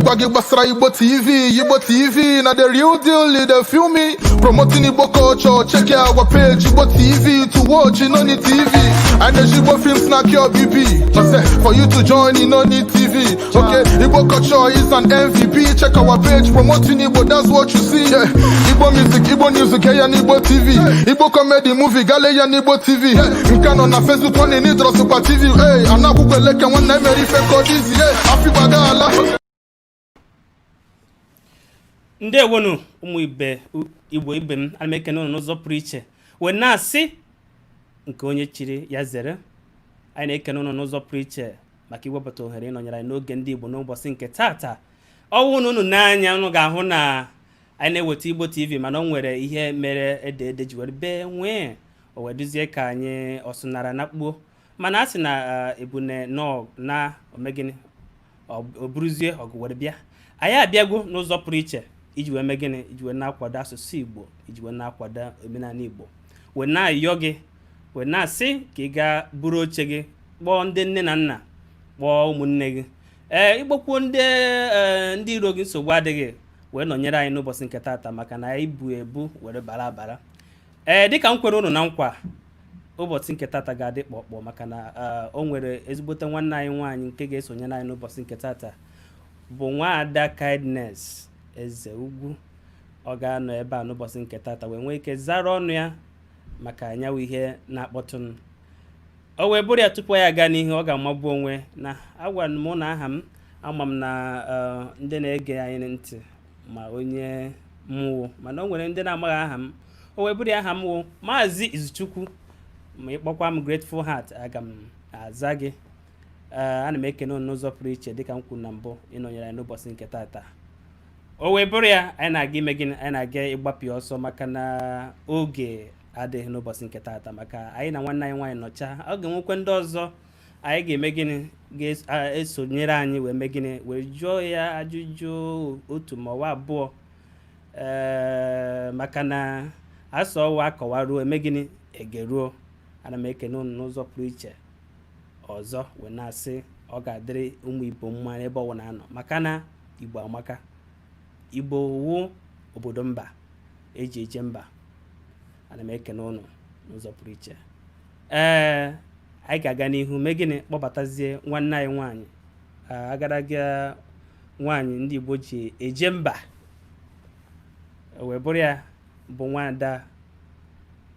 Ịgwa gị gbasara Igbo TV, Igbo TV na the real deal, you dey feel me? Promoting Igbo culture, check our page, Igbo TV, to watch, you no need TV. And the Igbo films na your BP. I say, for you to join, you no need TV. Okay, Igbo culture is an MVP. Check our page, promoting Igbo, that's what you see. Yeah. Igbo music, Igbo news, ya na Igbo TV. Igbo comedy movie, gale ya na Igbo TV. Nke nọ na Facebook, nwanne n'idro Super TV. Hey, anakwụkwọ eleke nwanne emere ife ka ọ dịzi. Hey, afịgbaga ala. Ndewonu, ụmụ ibe Igbo ibe m. Ana m ekene unu n'ụzọ pụrụ iche wee na-asị nke onye chiri ya zere. Anyị na-ekene unu n'ụzọ pụrụ iche maka iwepụta ohere ịnọnyere anyị n'oge ndị Igbo n'ụbọchị nke tata. Ọwụ na unu n'anya, unu ga-ahụ na anyị na-eweta Igbo TV, mana o nwere ihe mere ede ede ji were bee nwee o wee duzie ka anyị ọsụnara na kpuo, mana a sị na ebune nọ na omegịnị o buruzie ọgụ were bịa. Anyị abịago n'ụzọ pụrụ iche iji wee mee gịnị? Iji wee na-akwado asụsụ Igbo, iji wee na-akwado omenala Igbo, wee na-ayọ gị, wee na-asị ka ị gaa buru oche gị, kpọọ ndị nne na nna, kpọọ ụmụnne gị, ee, ịkpọkwuo ndị ee, ndị iro gị, nsogbu adịghị, wee nọnyere anyị n'ụbọchị nke taata, maka na anyị bu ebu were bara abara. Ee, dịka m kwere unu na nkwa, ụbọchị nke tata ga-adị kpọkpọ, maka na o nwere ezigbote nwanne anyị nwaanyị nke ga-esonyere anyị n'ụbọchị nke tata, bụ Nwaada Kindness Eze Ugwu. Ọ ga-anọ ebe a n'ụbọchị nke tata wee nwee ike zara ọnụ ya maka anyanwụ ihe na-akpọtụ m. O wee bụrụ ya, tupu ya aga n'ihu, ọ ga-amagbu onwe na agwara m na aha m, ama m na ndị na-ege anyị ntị ma onye m wụ, mana o nwere ndị na-amaghị aha m. O wee bụrụ ya, aha m wụ Maazị Izuchukwu. Ma ịkpọkwa m Grateful Heart, aga m aza gị. Ee, ana m ekene unu n'ụzọ pụrụ iche, dịka m kwuru na mbụ, ịnọnyere anyị n'ụbọchị nke tata. O wee bụrụ ya, anyị na-aga ime gịnị? Anyị na-aga ịgbapụ ọsọ, maka na oge adịghị n'ụbọchị nke tata, maka anyị na nwanne anyị nwaanyị nọcha. Ọ ga-enwekwa ndị ọzọ anyị ga-eme gịnị, ga-esonyere anyị wee mee gịnị, wee jụọ ya ajụjụ otu ma ọwa abụọ, ee, maka na asọ ọwa akọwaruo eme gịnị, egeruo. Ana m ekene unu n'ụzọ pụrụ iche ọzọ, wee na-asị ọ ga-adịrị ụmụ Igbo mma n'ebe ọbụla anọ, maka na Igbo amaka. Igbo wu obodo mba eji eje mba. Ana m ekene unu n'ụzọ pụrụ iche. Ee, anyị ga-aga n'ihu mee gịnị? Kpọbatazie nwanne anyị nwaanyị, agadaga nwaanyị ndị Igbo ji eje mba. Wee bụrụ ya, bụ Nwaada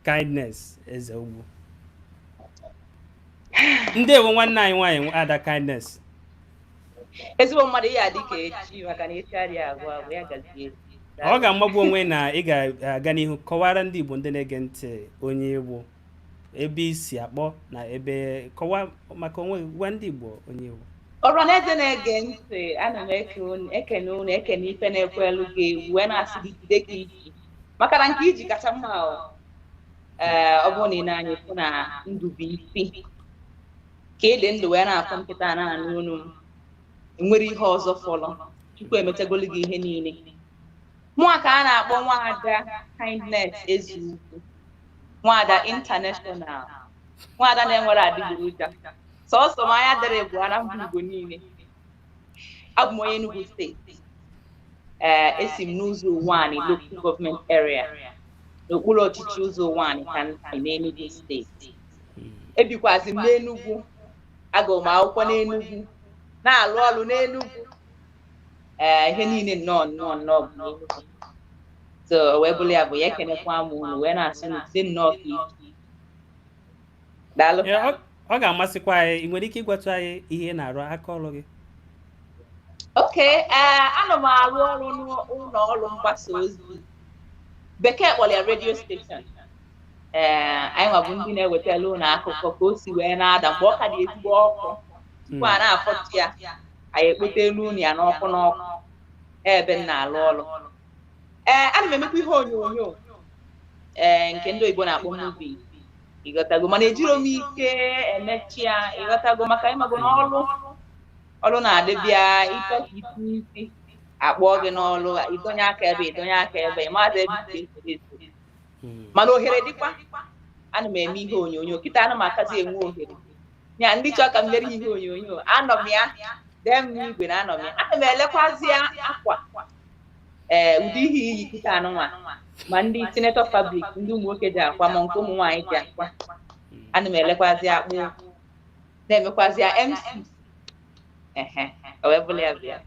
Kindness Eze Ugwu. Ndewo, nwanne anyị nwaanyị, Nwaada Kindness. Ezigbo mmadụ, ihe adị ka echi, maka na echi adịghị agwụ agwụ. Ya gazie. Ọ ga-amagbu onwe na ị ga-aga n'ihu kọwara ndị Igbo, ndị na-ege ntị, onye Igbo, ebe i si akpọ na ebe, kọwaa maka onwe gị, gwa ndị Igbo onye Igbo. Ọra na eze na-ege ntị, ana m ekene unu, ekene ife na-ekwelu gị egwu, wee na-asị gị jide ka iji, maka na nke iji kacha mma o. Ee, ọ bụrụ na ị na-anya fụ na ndụ bụ isi ka ịdị ndụ wee na-afụ nkịta na-anụ onu m, enwere ihe ọzọ fọlọ. Chukwu emechagolu gị ihe niile. Mụa ka a na-akpọ Nwaada Kindness Eze Ugwu, Nwaada International, nwaada na-enwere adịgboroja, sọsọ m anya dịrị bụ na mba Igbo niile. Abụ m onye Enugu Steeti. Ee, esi m n'ụzọ Ụwanị Local Government Area, n'okpuru ọchịchị ụzọ Ụwanị ka ntị n'Enugu Steeti. Ebikwazi m n'Enugu, agụrụ m akwụkwọ n'Enugu, na-alụ ọrụ n'Enugu. Ee, ihe niile nnọọ nnọọ nnọọ bụ n'Enugu. So wee bụrụ ya bụ ya, ekenekwa m unu, wee na-asị unu jide nnọọ ka iji. Daalụ. Ee, ọ ga-amasịkwa anyị, ị nwere ike ịgwatụ anyị ihe ị na-arụ, aka ọrụ gị? Oke, ee, ana m arụ ọrụ n'ụlọ ọrụ mgbasa ozi, Bekee kpọrọ ya radio station. Ee, anyị nwa bụ ndị na-ewetara ụlọ akụkọ ka o si wee na-ada mgbe ọ ka dị ezigbo ọkụ, tupu a na-afọtụ ya, anyị ekpote elu ụlọ ya n'ọkụ n'ọkụ. Ebe m na-alụ ọrụ, ee, ana m emekwa ihe onyonyo, ee, nke ndị oyibo na-akpọ movie, ịghọtago, mana ejiro m ike emechi ya, ịghọtago, maka ịmago na ọrụ ọrụ na-adịbịa ịchọ ka isi isi akpọọ gị n'ọrụ, ịdọnye aka ebe, ịdọnye aka ebe, ịmazi ebe isi esi esi. Mana ohere dịkwa, ana m eme ihe onyonyo kịta, ana m akazi enwe ohere ya. Ndị chọọ ka m mere ihe onyonyo, anọ m ya. Dee m n'igwe na anọ m ya. Ana m elekwazi akwa, ee, ụdị ihe iyi kịta anụnwa, ma ndị senator fabric ndị ụmụ nwoke ji akwa, ma nke ụmụ nwaanyị ji akwa. Ana m elekwazi akpụ, na-emekwazi ya MC. Ehe, o wee bụrụ ya bịa.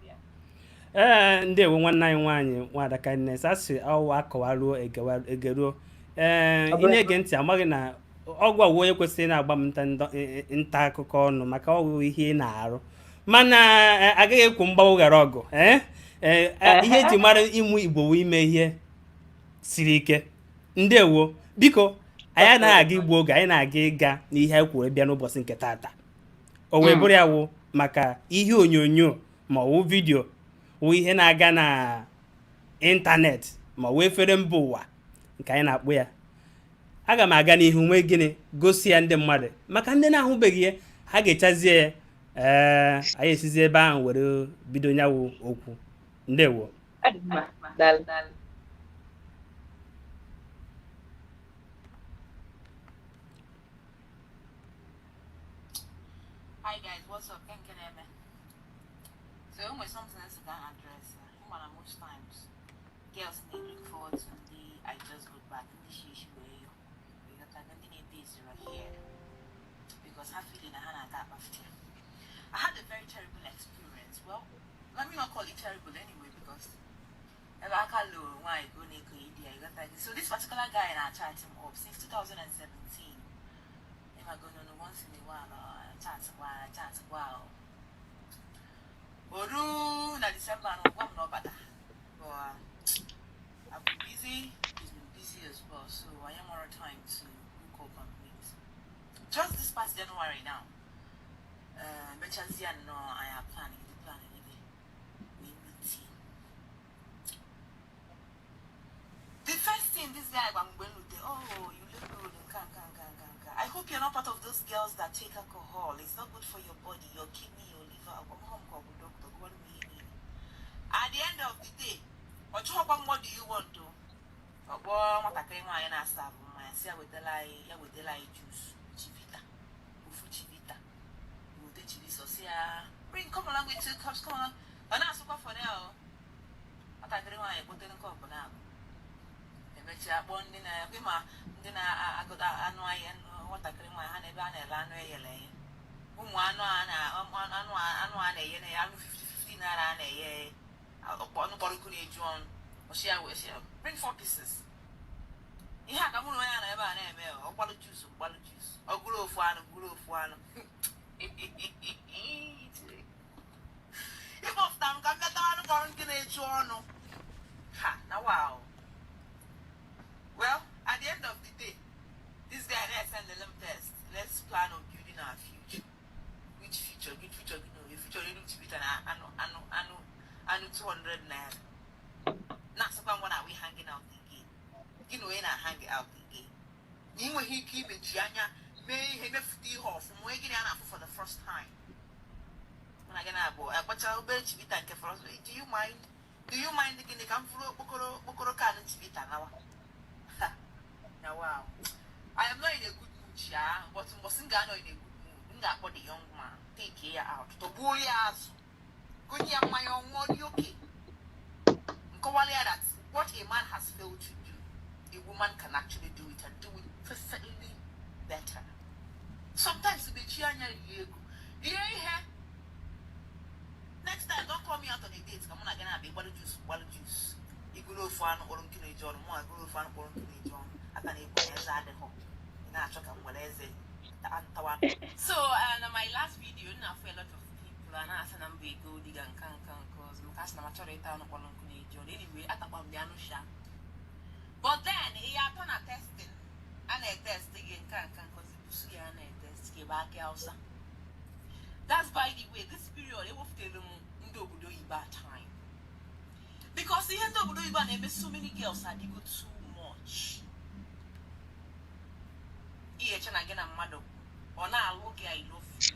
Ee, ndewo, nwanne anyị nwaanyị, Nwada Kindness. A sị ọwụ akọwaruo egeruo. Ee, ị na-ege ntị, amaghị na ọgwụ ọwụ onye kwesịrị na-agba m nta akụkọ ọnụ maka ọwụ ihe ị na-arụ, mana agaghị ekwu mgbanwe ghara ọgụ. Ee, ihe eji mara ịmụ Igbo wụ ime ihe siri ike. Ndewo. Biko, anyị anaghị aga igbu oge, anyị na-aga ịga n'ihe anyị kwuru bịa n'ụbọchị nke taata. O wee bụrụ ya wụ maka ihe onyonyo ma ọ wụ video, wụ ihe na-aga na ịntanetị ma ọ wụ efere mba ụwa nke anyị na-akpụ ya. Aga m aga n'ihu nwee gịnị gosi ya ndị mmadụ, maka ndị na-ahụbeghị ya, ha ga-echazie ya. Ee, anyị esizi ebe ahụ were bido nyawu okwu. Ndewo. Ọ dị mma. Daalụ. Hi guys, what's up? Ken Keneme. So when something else can address, one most times girls need look forward to the I just got back in the shish way. We got like days right here because I feel in a hand at that. I had a very terrible experience. Well, let me not call it terrible anyway, because so this particular guy and I chat him up since 2017. If I go no once in a while, chat while chat while. Oru na December no go no bada. But I've been busy, he's been busy as well, so I am more time to hook up and meet. Just this past January now. Mechazia no I am planning the planning we meeting. The first thing this guy I'm going to, oh, you look good. I hope you're not part of those girls that take alcohol. It's not good for your body, your kidney, your liver. At the end of the day, what do you want to? Juice, chivita, chivita. Bring, come along with 2 cups, come along. And that's for now. Emechaa kpọọ ndị na ndị na-agụta anụ ahịa, nwatakịrị nwaanyị ha na-ebe a na-ere anụ eyere eye, ụmụ anụ a anụ a na-eye na anụ 50-50 naira a na-eye ọnụ kpọrọ nkụ na-eju ọnụ. Ọsị ya wee sị ya bring 4 pieces. Ihe a ka mụ na onye na ebe a na-eme, ọ gbalụ juice, gbalụ juice, ọ gụrụ ofu anụ, gụrụ ofu anụ. Ịkpọpụta m ka m bịata anụ kpọrọ nkụ na-eju ọnụ ha na wow. Well, at the end of the day, this guy there send the test. Let's plan on building our future. Which future? Good future, you know, the future you need to be an 200 naira. Not so when are we hanging out again? You know, we're not hanging out again. You know, he came in Gianya, may he left the off from where for the first time. When I get out, but I'll bet you thank you for us. Do you mind? Do you mind the come for Bokoro can now? Now, wow. I am not in a good mood, yeah, but I'm not in a good mood. Nga the young man, take care out. To bully us. Go near my own one, okay. That what a man has failed to do, a woman can actually do it and do it perfectly better. Sometimes the next time, don't call me out on a date. Come on again, I'll be juice, juice. You go for an or John, more go for an or John. I can So, my last video, now for a lot of people, and I said I'm big go dig and can cause anyway, I thought but then he had done a testing and a test again can cause the and a test back also. That's by the way, this period it was time. Because the end of the so many girls are they go too much. Ihe na gị na mmadụ ọ na-alụ gị I love you,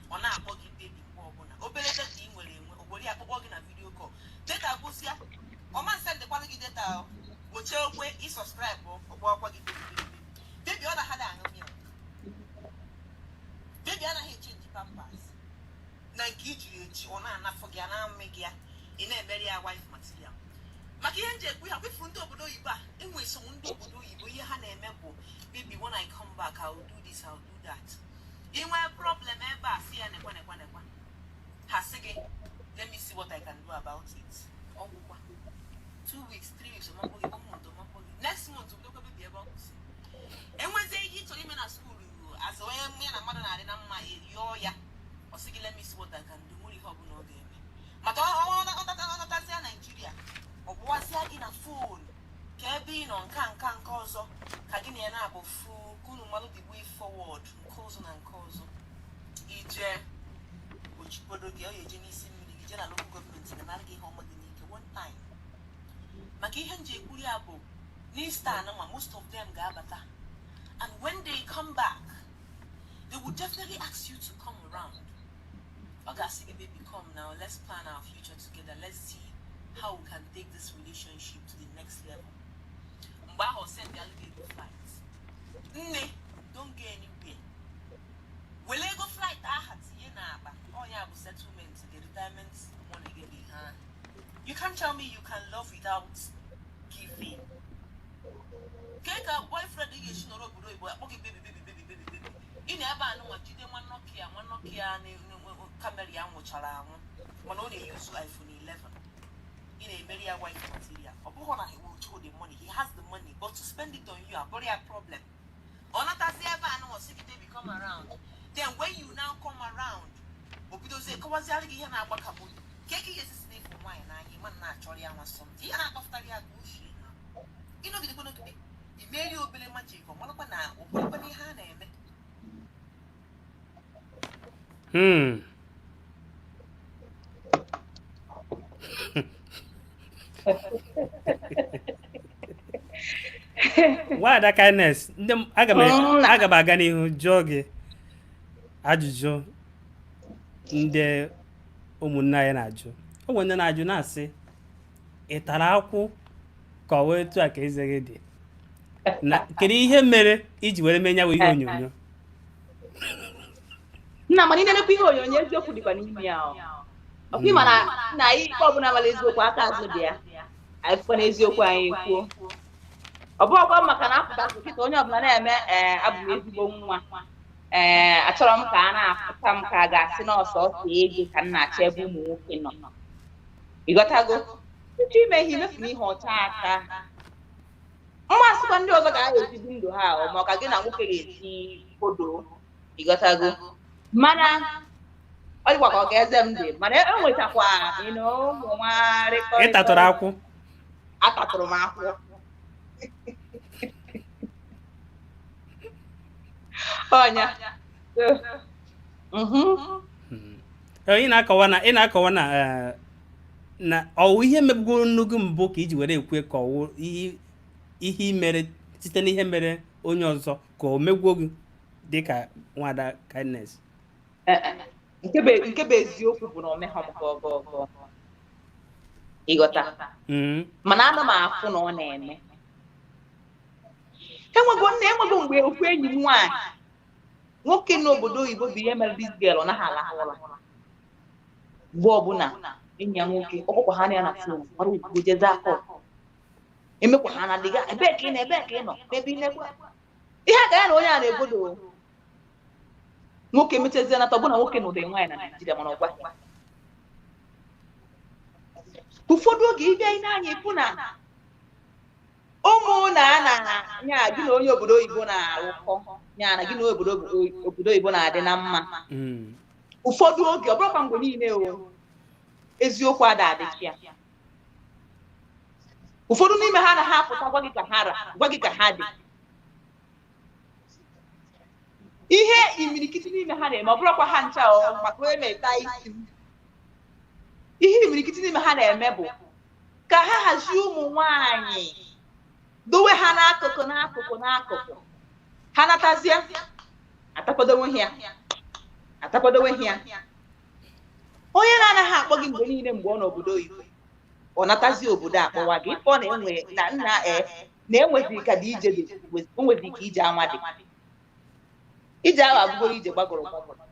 ọ na-akpọ gị baby mgbe ọbụla, obere data ị nwere enwe ogbori akpọkpọ gị na video call, data gwụsịa ọma nsendịkwanụ gị data gbochie okwe ịsọskraịbụ ọkpọkwa gị baby baby baby. Ọ na ha na-aṅụ milk baby, anaghị echenji pampers. Na nke ijiri eji ọ na-anafọ gị, a na-amị gị ya, ị na-emere ya wife material. Maka ihe nji ekwu ya kwefu, ndị obodo oyibo a enwe so ndị obodo oyibo, ihe ha na-eme bụ, "Baby, when I come back, I will do this, I will do that." Ị nwee problem ebe a, si ya nekwa, nekwa, nekwa, ha sị gị, "Let me see what I can do about it." Ọgwụkwa 2 weeks, 3 weeks, ọmakpọ gị, one month, ọmakpọ gị, next month obidokwa baby ebe ọ kwụsị. Enwezie ihe ị chọrọ ime na school, azụ onye ya na mmadụ na-adị na mma, yọọ ya, ọ sị gị, "Let me see what I can do." Nwere ihe ọbụla ọ ga-eme maka ọ natazịa Naijiria, ọ gbụwazịa gị na phone ka ebe ị nọ, nka nka nke ọzọ, ka gị na ya na-abụ fu ka unu mmadụ the way forward, nke ọzọ na nke ọzọ. Ije ochikpodo gị, ọ ga-eje n'isi mmiri gị, jee na local government ga nara gị ihe ọma gị n'ike one time. Maka ihe nji ekwuru ya bụ n'Easter anụnwa, most of them ga-abata, and when they come back, they will definitely ask you to come around. Ọ ga-asị gị, "Baby, come now, let's plan our future together, let's see how we can take this relationship to the next level." Mgbe ahụ, send ya gị ego flight. Nne, don't go anywhere. Were ego flight aha tinye n'akpa. Ọ ya bụ settlement, the retirement money gị dị ha. You can't tell me you can love without giving. Ke ka boyfriend ị ga-esi nọrọ obodo oyibo akpọ gị baby, baby, baby, baby, baby, ị na ebe a nụnwa jide nwa Nokia, nwa Nokia camera ya nwụchara anwụ, mana ọ na-eyuzu iPhone 11, ị na-emeri ya wife material. Ọ bụghị na he will throw the money, he has the money, but to spend it on you abụrụ ya problem. Ọ natazi ebe a nụnwa, sị gị, "Baby, come around." Then when you now come around, o bidozie kọwaziara gị ihe na-agba ka moto ka eke ihe esisi na-efu nwaanyị n'anya, ịma na na-achọrọ ya nwa something, ihe na-akpọfụtara ya ka o shie na ịnọgidekwa nọgide imeri obere magic, ọ marakwa na o kwerekwa n'ihe a na-eme. Nwada Kindness, ndị aga m aga m aga n'ihu jụọ gị ajụjụ ndị ụmụnne anyị na-ajụ. O nwere ndị na-ajụ na-asị, ị tara akwụ ka ọ wee etu a ka eze gị dị na kedu ihe mere iji were mee nyawo ihe onyonyo? Nna, mana ị na-enekwa ihe onyonyo, eziokwu dịkwa n'ime ya. Ọ ọkwa ịma na nna anyị, ikpe ọbụla mara eziokwu, aka azụ dị ya. Anyị fụkwa n'eziokwu, anyị kwuo. Ọ bụghịkwa maka na apụta kịta onye ọbụla na-eme, ee, abụ m ezigbo nwa, ee, achọrọ m ka a na-apụta m ka a ga-asị na ọsọ ọsọ ego ka m na-achọ ebe ụmụ nwoke nọ. Ịghọtago? Nchọ ime ihe, imefu na ihe ọcha aka mmasịkwa ndị ọzọ ga-esibi ndụ ha, ọ ma ọ ka gị na nwoke ga-esi kodo. Ịghọtago? Mana ọ dịkwa ka ọ ga eze m dị, mana enwetakwa ụmụ nwa Ị tatụrụ akwụ? Atatụrụ m akwụ. Ọnya. Ị na-akọwa na ọwụ ihe mebugoro nnukwu mbụ ka iji were ekwe ka ọwụ ihe i mere site n'ihe mere onye ọzọ ka o megwuo gị dịka Nwada Kindness? Nke bụ eziokwu bụ na o meghọ m ka ọ gọọ, ịghọta? Mana ana m afụ na ọ na-eme. Enwego nna, enwego mgbe ofu enyi m nwaanyị nwoke n'obodo oyibo bụ ihe mere this girl ọ naghị alahụ ụra. Mgbe ọbụla enyi ya nwoke ọkpọkwa ha na ya na phone mara ozugbo jeze aka emekwa ha na dịga ebee ka ị nọ, ebee ka ị nọ, ebe ị na-ekwe ihe aka ya na onye a na-ebodo nwoke mechazie nata, ọbụna nwoke nụrụ nwaanyị na Naịjirịa, mana ọ gwaghị ya. Ụfọdụ oge ịbịa ị na-anya ịfụ na ụmụ na na nya gị na onye obodo oyibo na-arụkọ, nya na gị na obodo oyibo na-adị na mma. Ụfọdụ oge, ọ bụrụkwa mgbe niile o, eziokwu ada adịchi ya. Ụfọdụ n'ime ha anaghị apụta gwa gị ka ha ra, gwa gị ka ha dị. Ihe imirikiti n'ime ha na-eme, ọ bụrụkwa ha ncha o, maka onye na-eta isi m. Ihe imirikiti n'ime ha na-eme bụ ka ha hazie ụmụ nwanyị, dowe ha n'akụkụ n'akụkụ n'akụkụ, ha natazie atakwadowe ya, atakwadowe ya. Onye na-anaghị akpọ gị mgbe niile mgbe ọ n'obodo oyibo, ọ natazie obodo akpọwa gị. Ife ọ na-enwe na nna na-enwezi ka dị ije dị, o nwezi ka ije anwa dị. Ije ahụ abụgoro ije gbagọrọ gbagọrọ.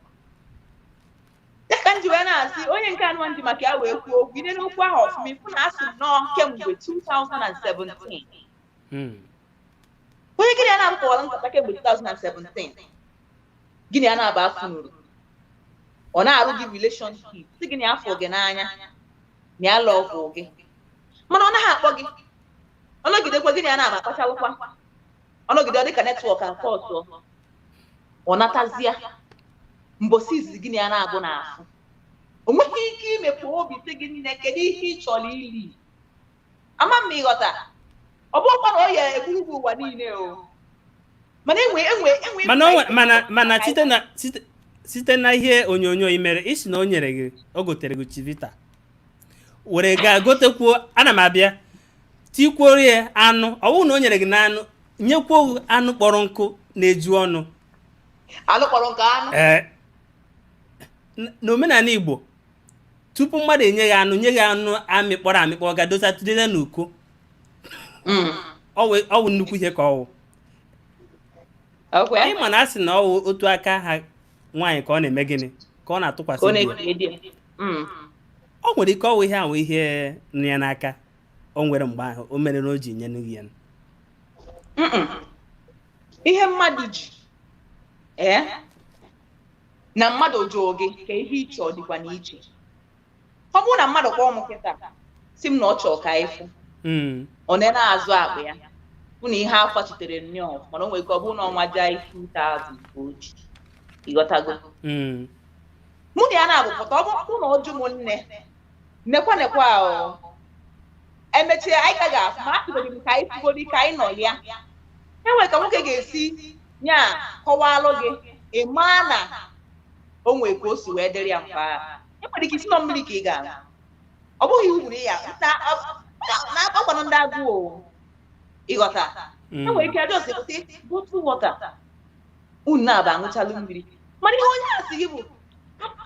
Ya ka m ji wee na-asị onye nke anụ ndị maka ya wee kwuo okwu ine n'okwu ahụ ọfụma, ịfụ na asị nnọọ kemgbe 2017. Onye gịnị ya na-abụkọwara nkata kemgbe 2017, gịnị ya na-aba afọ n'uru, ọ na-arụ gị relationship, sị gị na afọ gị n'anya, na ya love gị, mana ọ naghị akpọ gị. Ọ nọgidekwa, gịnị ya na-aba akpachalụkwa, ọ nọgide, ọ dịka network akọ ọtụọ, ọ natazịa mbosi izizi gịnị ya na-abụ n'afọ, o nweghị ike imepe obi sị gị, "Nne, kedu ihe ị chọrọ ili?" Ama m ịghọta. Ọ bụrụkwa na ọ ya egburu gị ụwa niile o, mana enwe Mana o mana site na ihe onyonyo ị mere, isi na o nyere gị, o gotere gị Chivita, were gaa gotekwuo, ana m abịa tikwuoro ya anụ. Ọ bụrụ na o nyere gị na anụ, nyekwuo gị anụ kpọrọ nkụ na-eju ọnụ. Anụ kpọrọ nke anụ. Ee, n'omenala Igbo, tupu mmadụ enye gị anụ, nye gị anụ amịkpọrọ amịkpọ, ga dosa dosa n'uko. Ọ wụ nnukwu ihe ka ọ wụ. Okay. Anyị ma na a sị na ọ wụ otu aka ha nwaanyị ka ọ na-eme gịnị, ka ọ na-atụkwasị Ka ọ di ya. na-etinye di ya. Ọ nwere ike ọ wụ ihe ahụ, ihe nọ ya n'aka o nwere mgbe ahụ o mere na o ji nye gị ya. Mm-mm. Ihe mmadụ ji ee na mmadụ jụụ gị ka ihe ị chọọ dịkwa n'iche. Ọ bụrụ na mmadụ kpọọ m kịta si m na ọ chọọ ka ịfụ, ọ na azụ akpa ya bụ na ihe afọ chitere nnọọ, mana o nwere ike ọ bụrụ na ọnwa jaa 2000 ka o ji, ịghọtago? Mụ na ya na-abụ pụta, ọ bụrụ na ọ jụ m, "Nne, nekwa nekwa o," emechie anyị ka ga-afụ, ma atụbeghị m ka anyị fugodi ka anyị nọ ya. Enwere ka nwoke ga-esi nya kọwalụ gị, ị maa na o nwere ka o si wee dịrị ya mkpa. Enwere ike isi nọ mmiri ka ị ga-aṅụ, ọ bụghị iwu na ya na-akpakwanụ ndị agụụ o, ịghọta? Enwere ike ajọ si pụta bottle water, unu na-aba aṅụchalụ mmiri, mana ihe onye a sị gị bụ,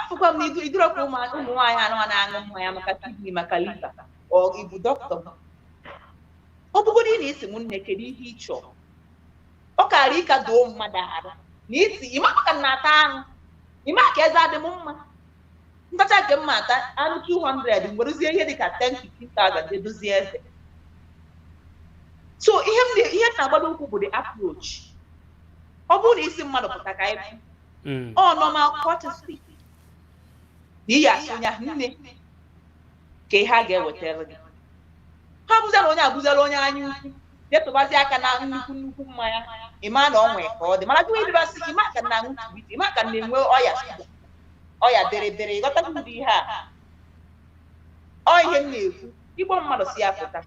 afụkwa m na idurọ ka ụmụ nwaanyị anụ na-aṅụ mmanya maka kidney, maka liver, ọ ịbụ dọkịta. Ọ bụgodị na isi m, "Nne, kedu ihe ị chọrọ?" Ọ kara ịka doo mmadụ arụ na isi ịma ka m na-ata anụ, ịma ka eze adị m mma, ntacha nke mma ata anụ 200, werezie ihe dịka 10 15,000 edozie eze. So ihe m na-agbado ụkwụ bụ the approach. Ọ bụrụ na isi mmadụ pụta ka anyị ọ normal courtesy na iyi asị onye ahụ, "Nne, ka ihe a ga-ewetara gị?" Ha bụzara onye abụzara onye anya ukwu, detụbazi aka na nnukwu nnukwu mmanya, ịma na ọ nwee ka ọ dị, mana gị ịdịbasị ịma ka na aṅụ Chivita, ịma ka na-enwe ọya shuga, ọya dịrịdịrị, ịghọtago ụdị ihe a? Ọ ihe m na-ekwu, igbo mmadụ si ya pụta,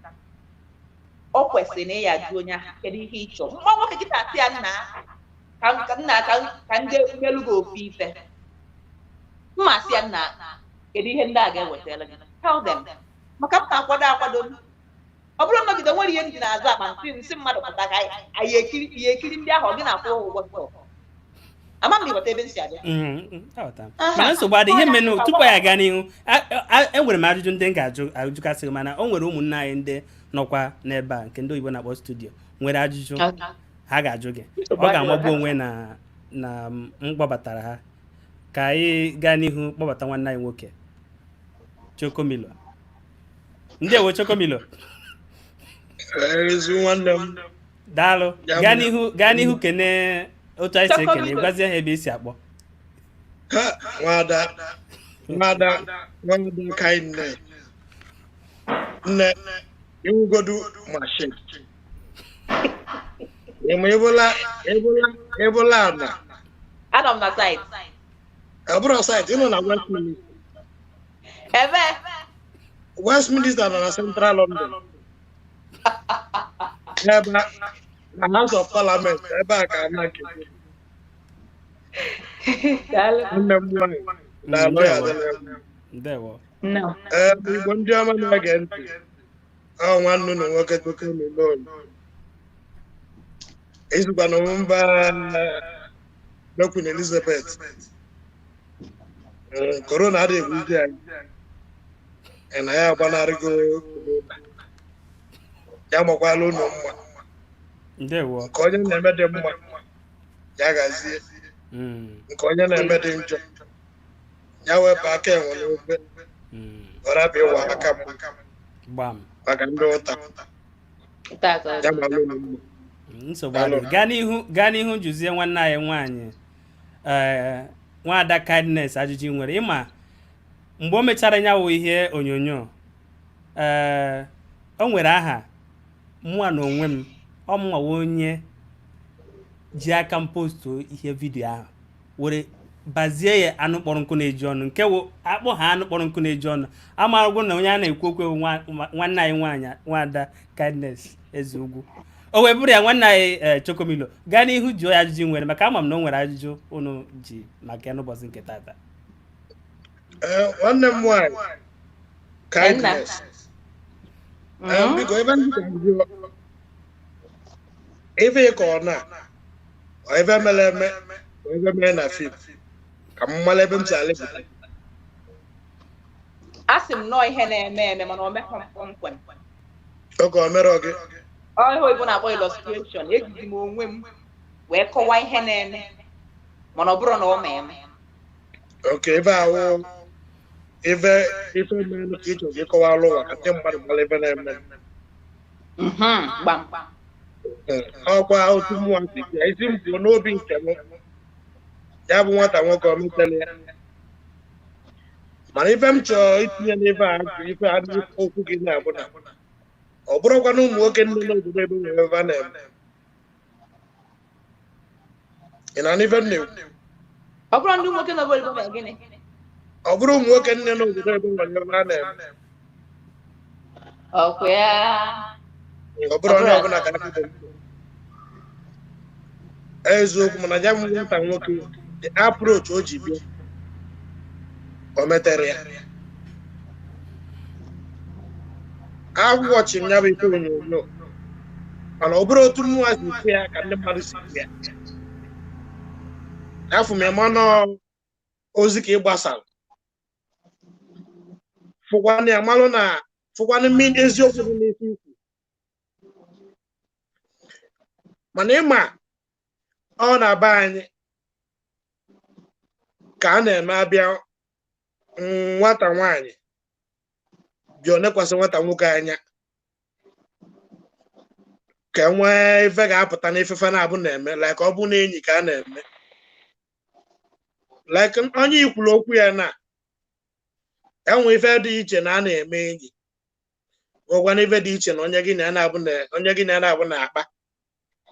ọ kwesịrị na ịya jụ onye ahụ, "Kedu ihe ị chọrọ?" Nwa nwoke kịta asị ya, "Nna, ka nna ka ndị melu gị ofu ife," mma asị ya, "Nna, kedu ihe ndị a ga-ewetara gị?" Tell them, maka m na-akwado akwado. Ọ bụrụ nnọgide nwere ihe ndị na-azụ akpa nsị mmadụ pụta ka anyị ekiri ihe ekiri ndị ahụ, ọ gị na-akwụ ụgwọ sọ. Ama m ịghọta ebe m si abịa. Aghọtara m. Aha. Mana nsogbu adị. Ihe menụ tupu anyị aga n'ihu, enwere m ajụjụ ndị m ga-ajụ ajụkasị gị, mana o nwere ụmụnne anyị ndị nọkwa n'ebe a, nke ndị oyibo na-akpọ studio, nwere ajụjụ ha ga-ajụ gị. Nsogbu ọ ga-amagbu adịghị. Onwe na m kpọbatara ha, ka anyị gaa n'ihu kpọbata nwanne anyị nwoke Chokomilo. Ndewo, Chokomilo. Ezi nwanne m. Daalụ. Ya gaa bụ- n'ihu, gaa n'ihu, kene otu anyị si ekene. Chokomilo. Gwazie ha ebe i si akpọ. Ha, nwada nwada nwada kindness, nne, iwugodu machine ịma ebola ebola ebola na Anọ m na site. Ọ bụrụ site, ịnọ na Westminster. Ebe Westminster nọ na Central London, ebe na House of Parliament, ebe a ka ana nke Daalụ. Nwanne m nwanyị na-alụ ya adịla mma. Ndewo. No. Ee, Igbo ndị ọma na-ege ntị, ọ nwanne unu nwoke Chokomilo ezukwana mba Queen Elizabeth. Ee, corona adịghị egbuzi anyị. Ee, na ya agbanarịgo corona. Ya makwala unu mma. Ndewo. Nke onye na-eme dị mma, ya gazie. Nke onye na-eme dị njọ, Ya wepụ aka enwe n'ofe, ọ rapụ ịwa aka m Gbam. maka ndị ụta. Taa ka ọ Ya dị. malụ unu mma. Nsogbu adịghị. Gaa n'ihu, gaa n'ihu, jụzie nwanne anyị nwaanyị, ee, nwaada Kindness, ajụjụ ị nwere. Ịma mgbe o mechara ya wụ ihe onyonyo, ee, o nwere aha mụnwa na onwe m, ọ mụnwa wụ onye ji aka m postuo ihe vidiyo ahụ were bazie ya anụ kpọrọ nkụ na-eji ọnụ, nke wụ akpọ ha anụ kpọrọ nkụ na-eji ọnụ. Amarụgwụ na onye a na-ekwu okwu bụ nwanne anyị nwaanyị, nwaada Kindness Eze Ugwu. O wee bụrụ ya, nwanne anyị, ee, Chokomilo, gaa n'ihu jụọ ya ajụjụ ị nwere, maka ama m na o nwere ajụjụ unu ji maka ya n'ụbọchị nke tata. Ee, nwanne m nwaanyị Kindness. Ee, biko, ebe ndị ka m jụọ, ebe ka ọ na ọ ebe mere eme, ọ ebe mere na fim, ka m mara ebe m si alịpụta. A sị m nọọ ihe na-eme eme, mana o mekwa m kpọmkwem. Oge o mere gị? Ọ ihe oyibo na-akpọ illustration. Ejizi m onwe m wee kọwaa ihe na-eme, mana ọ bụrụ na ọ ma eme. Oke ebe ahụ ebe ife mere ka ị chọrọ ka ịkọwara ụwa ka ndị mmadụ mara ebe na-eme. Gbam. Ee, ọkwa otu mmụọ si bịa isi m pụọ n'obi nke m, ya bụ nwata nwoke o metela ya, mana ife m chọrọ itinye n'ife a bụ ife a okwu gị na-abụ na ọ bụrụkwa na ụmụ nwoke ndị n'obodo ebe nwere ebe a na-eme. Ị na n'ife m na-ekwu? Ọ bụrụ ndị nwoke na obodo mere gịnị? Ọ bụrụ ụmụ nwoke nne n'obodo ebe nwere ebe a na-eme. Ọkwa ya. Ọ bụrụ onye ọbụla ka aka dị eziokwu, mana ya bụ nwata nwoke, the approach o ji bịa, o metere ya. Awọchi m ya bụ ife onyonyo, mana ọ bụrụ otu mmụọ si fụ ya ka ndị mmadụ si fụ ya, afụ m ya mana ozi ka ị gbasara fụkwanụ ya, malụ na fụkwanụ mmiri eziokwu dị n'isi ikwu. Mana ịma ọ na-aba anyị ka a na-eme, abịa nwata nwaanyị bịa onekwasị nwata nwoke anya ka e nwee ife ga-apụta n'ifefe na-abụ na-eme, like ọ bụ na enyi ka a na-eme, like onye ikwuru okwu ya na enwe ife dị iche na a na-eme enyi, nwekwana ife dị iche na onye gị na ya na-abụ na onye gị na ya na-abụ na-akpa,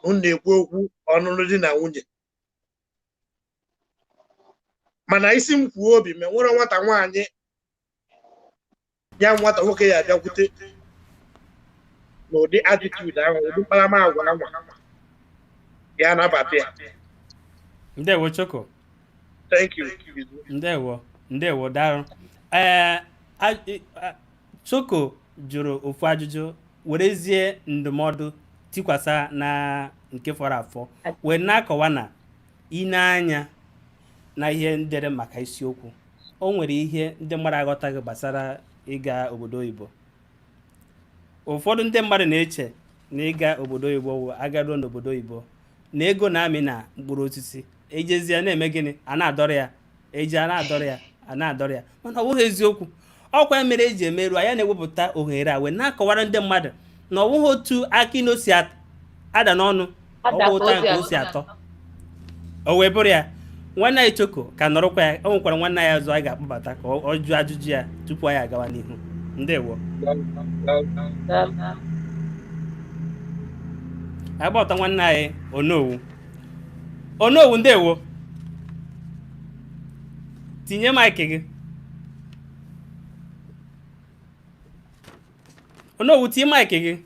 unu na-ekwu okwu ọnụnụ di na nwunye. Mana isi m kwuo obi ma nwere nwata nwaanyị ya nwata nwoke ya abịakwute n'ụdị attitude ahụ, ụdị mkparamagwa ahụ, ya anabata ya. Ndewo, Choko. Thank you. Ndewo, ndewo, daalụ. Ee, Choko jụrụ ofu ajụjụ, werezie ndụmọdụ tikwasa na nke fọrọ afọ, wee na-akọwa na ine anya na ihe ndere maka isiokwu, o nwere ihe ndị mmadụ aghọtaghị gbasara ịga obodo oyibo. Ụfọdụ ndị mmadụ na-eche na ịga obodo oyibo bụ agaruo n'obodo oyibo na ego na-amị na mkpụrụ osisi, ejezie na-eme gịnị, a na-adọrọ ya, eji a na-adọrọ ya, a na-adọrọ ya. Mana ọ bụghị eziokwu. Ọkwa mere eji emerụ anya na-ewepụta ohere a wee na-akọwara ndị mmadụ na ọ bụghị otu akị si ada n'ọnụ ọ Ada bụ ụta ka o si nke o si atọ. O wee bụrụ ya, nwanne anyị Choko ka nọrọkwa ya. O nwekwara nwanne anyị ọzọ anyị ga-akpọbata ka ọ jụọ ajụjụ ya tupu anyị agawa n'ihu. Ndewo. Daalụ. Anyị gbọta nwanne anyị Onowu. Onowu, ndewo. Tinye mic gị, Onowu, tinye mic gị.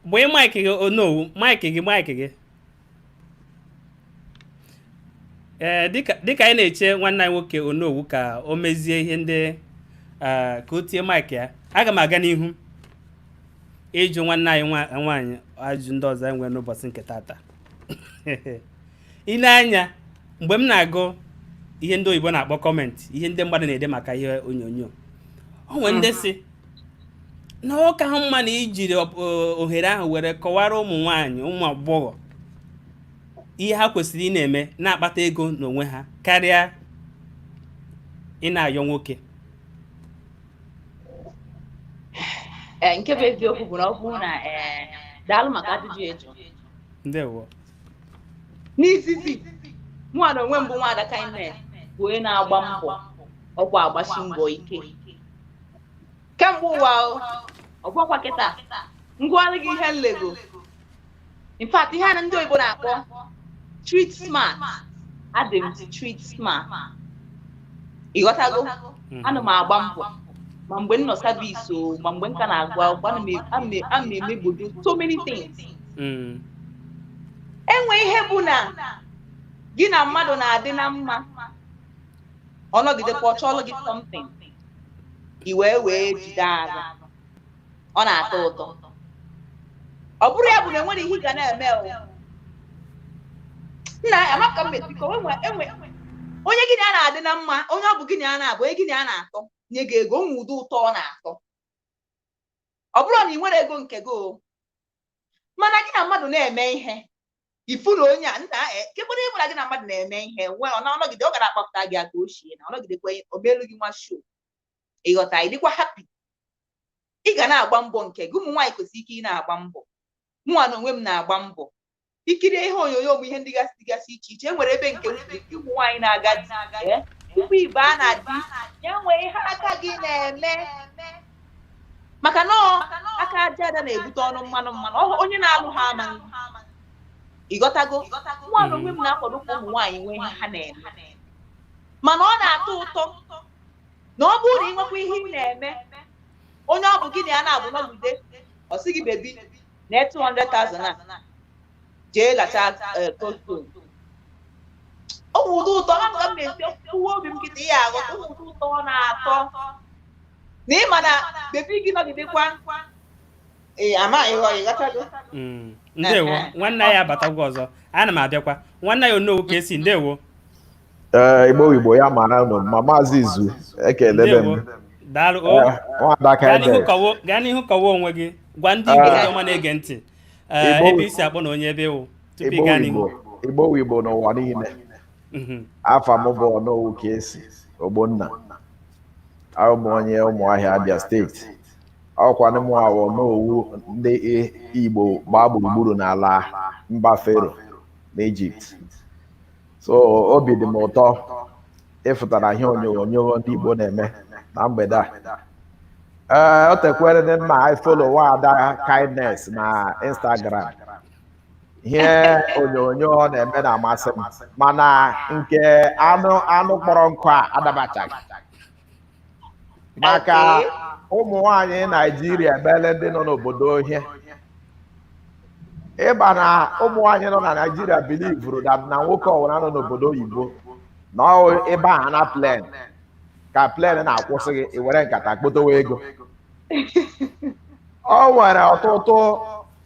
Gbee mic gị, Onowu, mic gị, mic gị. Ee, dịka anyị na-eche nwanne anyị nwoke Onowu ka o mezie ihe ndị ee, ka o tie mic ya, aga m aga n'ihu ịjụ nwanne anyị nwaanyị ajụjụ ndị ọzọ anyị nwere n'ụbọchị nke tata. Ile anya mgbe m na-agụ ihe ndị oyibo na-akpọ comment, ihe ndị mmadụ na-ede maka ihe onyonyo, o nwere ndị si Na ọ ka mma na ijiri ohere ahụ were kọwara ụmụ nwaanyị, ụmụ agbọghọ, ihe ha kwesịrị ị na-eme na-akpata ego n'onwe ha karịa ị na-ayọ nwoke. Ee, nke bụ eziokwu bụ na ọ bụrụ na, ee, daalụ maka ajụjụ ịjụ. Ndewo. N'izizi, mụnwa na onwe m bụ Nwaada Kindness bụ onye na-agba mbọ, ọkwa agbasi mbọ ike kemgbe ụwa o, ọ gwakwa kịta ngwalụ gị ihe nlego. In fact, ihe a na ndị oyibo na-akpọ street smart, adị m street smart, ịghọtago? Ana m agba mbọ ma mgbe m nọ service o, ma mgbe m ka na-agụ akwụkwọ, ana m emegbodo so many things. Enwe ihe bụ na gị na mmadụ na-adị na mma, ọ nọgidekwa, ọ chọọlụ gị something, i wee jide arụ, ọ na-atọ ụtọ. Ọ bụrụ ya bụ na enwere ihe ị ga na-eme o, nna amaka m mesiko enwe onye gị na ya na-adị na mma, onye ọ bụ gị na ya na-abụ, onye gị na ya na-atọ nye gị ego, onwe ụdị ụtọ ọ na-atọ. Ọ bụrụ na ị nwere ego nke gị o, mana gị na mmadụ na-eme ihe, ifu na onye a nna kekwere ịbụ na gị na mmadụ na-eme ihe nwee, ọ na-ọnọgide, ọ gara akpapụta gị aka ochie na ọnọgidekwa o meelu gị nwa show, ịghọta? Ị dịkwa happy, ị ga na-agba mbọ nke gị. Ụmụ nwaanyị kwesịrị ike ị na-agba mbọ. Mụnwa na onwe m na-agba mbọ. Ikiri ihe onyonyo m, ihe ndị gasị dịgasị iche iche, e nwere ebe nke m kwuru, ụmụ nwaanyị na-aga di, tupu ibe a na-adị ya nwee ihe aka gị na-eme, maka na ọ aka aja aja na-ebute ọnụ mmanụ mmanụ. Onye na-alụ ha ama, ịghọtago? Nwa na onwe m na-akwado ka ụmụ nwaanyị nwee ihe ha na-eme, mana ọ na-atọ ụtọ na ọ bụrụ na ị nwekwa ihe ị na-eme, onye ọ bụ gị na ya na-abụ nọgide, ọ sị gị, "Baby, na 200,000 a, jee lacha costume." Ọ bụ ụdị ụtọ ha ka m na-esi uwe obi m kịta ihe aghọta. Ọ bụ ụdị ụtọ ọ na-atọ na ịma na baby gị nọgidekwa, ee, ama ịghọ, ịghọtago? Ndewo. Nwanne anyị abatagwa ọzọ, ana m abịakwa. Nwanne ya, Onowu ka esi, ndewo. Ee, Igbo, Igbo ya mara unu ma. Maazị Izu, ekelebe Ndewo. m. Daalụ o. Ee, nwada Gaa n'ihu. Kindness. Kọwa, gaa n'ihu, kọwa onwe gị, gwa ndị Igbo, Ee. ndị ọma na-ege ntị, ee, Igbo- ebe isi akpọ na onye ebe ịwụ tupu ị Igbo gaa Igbo n'ihu. Igbo, Igbo n'ụwa niile. Afa m bụ Onowu ka esi Ogbonna. Abụ m onye Ụmụahịa, Abia Steeti. Ọkwanụ mụ awụ Onowu ndị Igbo gbaa gburugburu n'ala mba Fero na Egypt. So obi dị m ụtọ ịfụtara ihe onyonyo ndị Igbo na-eme na mgbede a. Ee, o tekwere dị mma. I follow Nwada Kindness na Instagram. Ihe onyonyo ọ na-eme na-amasị m, mana nke anụ kpọrọ nkụ a adabachaghị, maka ụmụ nwanyị Naijiria emeela ndị nọ n'obodo ohie ịba na ụmụ nwanyị nọ na Naijiria believeru that na nwoke ọbụla nọ n'obodo oyibo na ọ ebe a na plane ka plane na-akwụsị gị, i were nkata kpotowe ego. O nwere ọtụtụ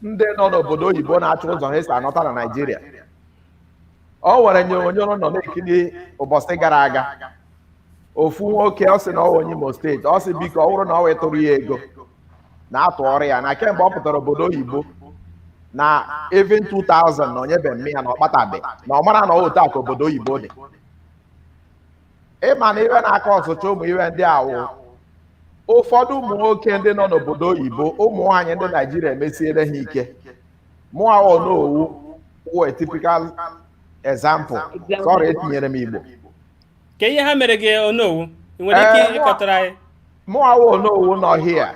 ndị nọ n'obodo oyibo na-achọ ụzọ ha esi anọta na Naijiria. O nwere onyonyo nọ na-ekiri ụbọchị gara aga, ofu nwoke, ọ sị na ọ onye Imo Steeti, ọ sị biko, ọ bụrụ na ọ wetụrụ ya ego na atụọrọ ya na kemgbe ọ pụtara obodo oyibo na even 2000 na onyebe mme ya na ọ kpatabe na ọ mara na ọ otu a ka obodo oyibo dị. Ịma na iwe na-aka ọsụcha ụmụ iwe ndị awụ ụfọdụ ụmụ nwoke ndị nọ n'obodo oyibo, ụmụ nwaanyị ndị Naijiria emesiere ha ike. Mụ Onowu wụ a typical example. Sorry, etinyere m Igbo. Ka ihe ha mere gị, Onowu, ị nwere ike ịkọtara anyị? Mụ awụ Onowu nọ here.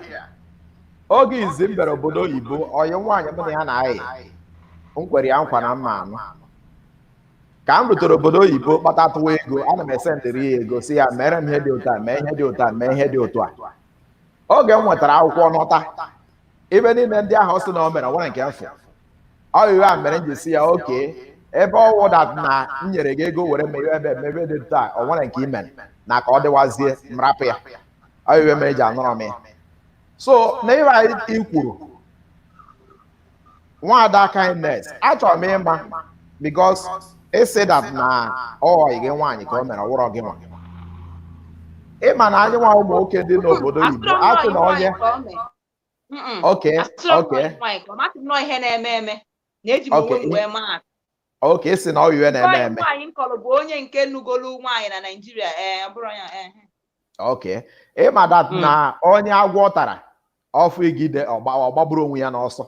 Oge izi m bịara obodo oyibo, ọyị nwaanyị mụ na ya na-ayị, m kwere ya nkwa na mma anụ. Ka m rutere obodo oyibo kpatatụwa ego, ana m esendịrị ya ego, si ya mere m ihe dị otu a, mee ihe dị otu a, mee ihe dị otu a. Oge m nwetara akwụkwọ nọta, ebe niile ndị ahụ sị na o mere nwere nke mfụ ọ iwe a mere m ji si ya oke ebe ọ wụ that na m nyere gị ego were mee ebe ebe dị otu a, o nwere nke i mere na ka ọ dịwazie m rapụ ya. Ọ iwe mere eji anọrọ m ya. So na ihe anyị i kwuru, Nwada Kindness, achọrọ m ịma, because ị that na ọ gị nwaanyị ka o mere, ọwụrọ gị nwa. Ịma na anyị nwa ụmụ nwoke dị n'obodo oyibo asị na onye Ka o mee. Mm-mm. Okay, Asịrọ m okay. nọọ nwaanyị ka ọ masị m nọọ ihe na-eme eme na eji m onwe Okay. m wee maa atụ. Okay, si na ọ iwe na-eme Nwaanyị eme. nwaanyị nkọrọ bụ onye nke nugolu nwaanyị na Naịjirịa, ee, ọ bụrụ ya, ee. Okay. Ịma that Mm. na onye agwọ tara ọfụ igide ọgbagburu onwe ya n'ọsọ.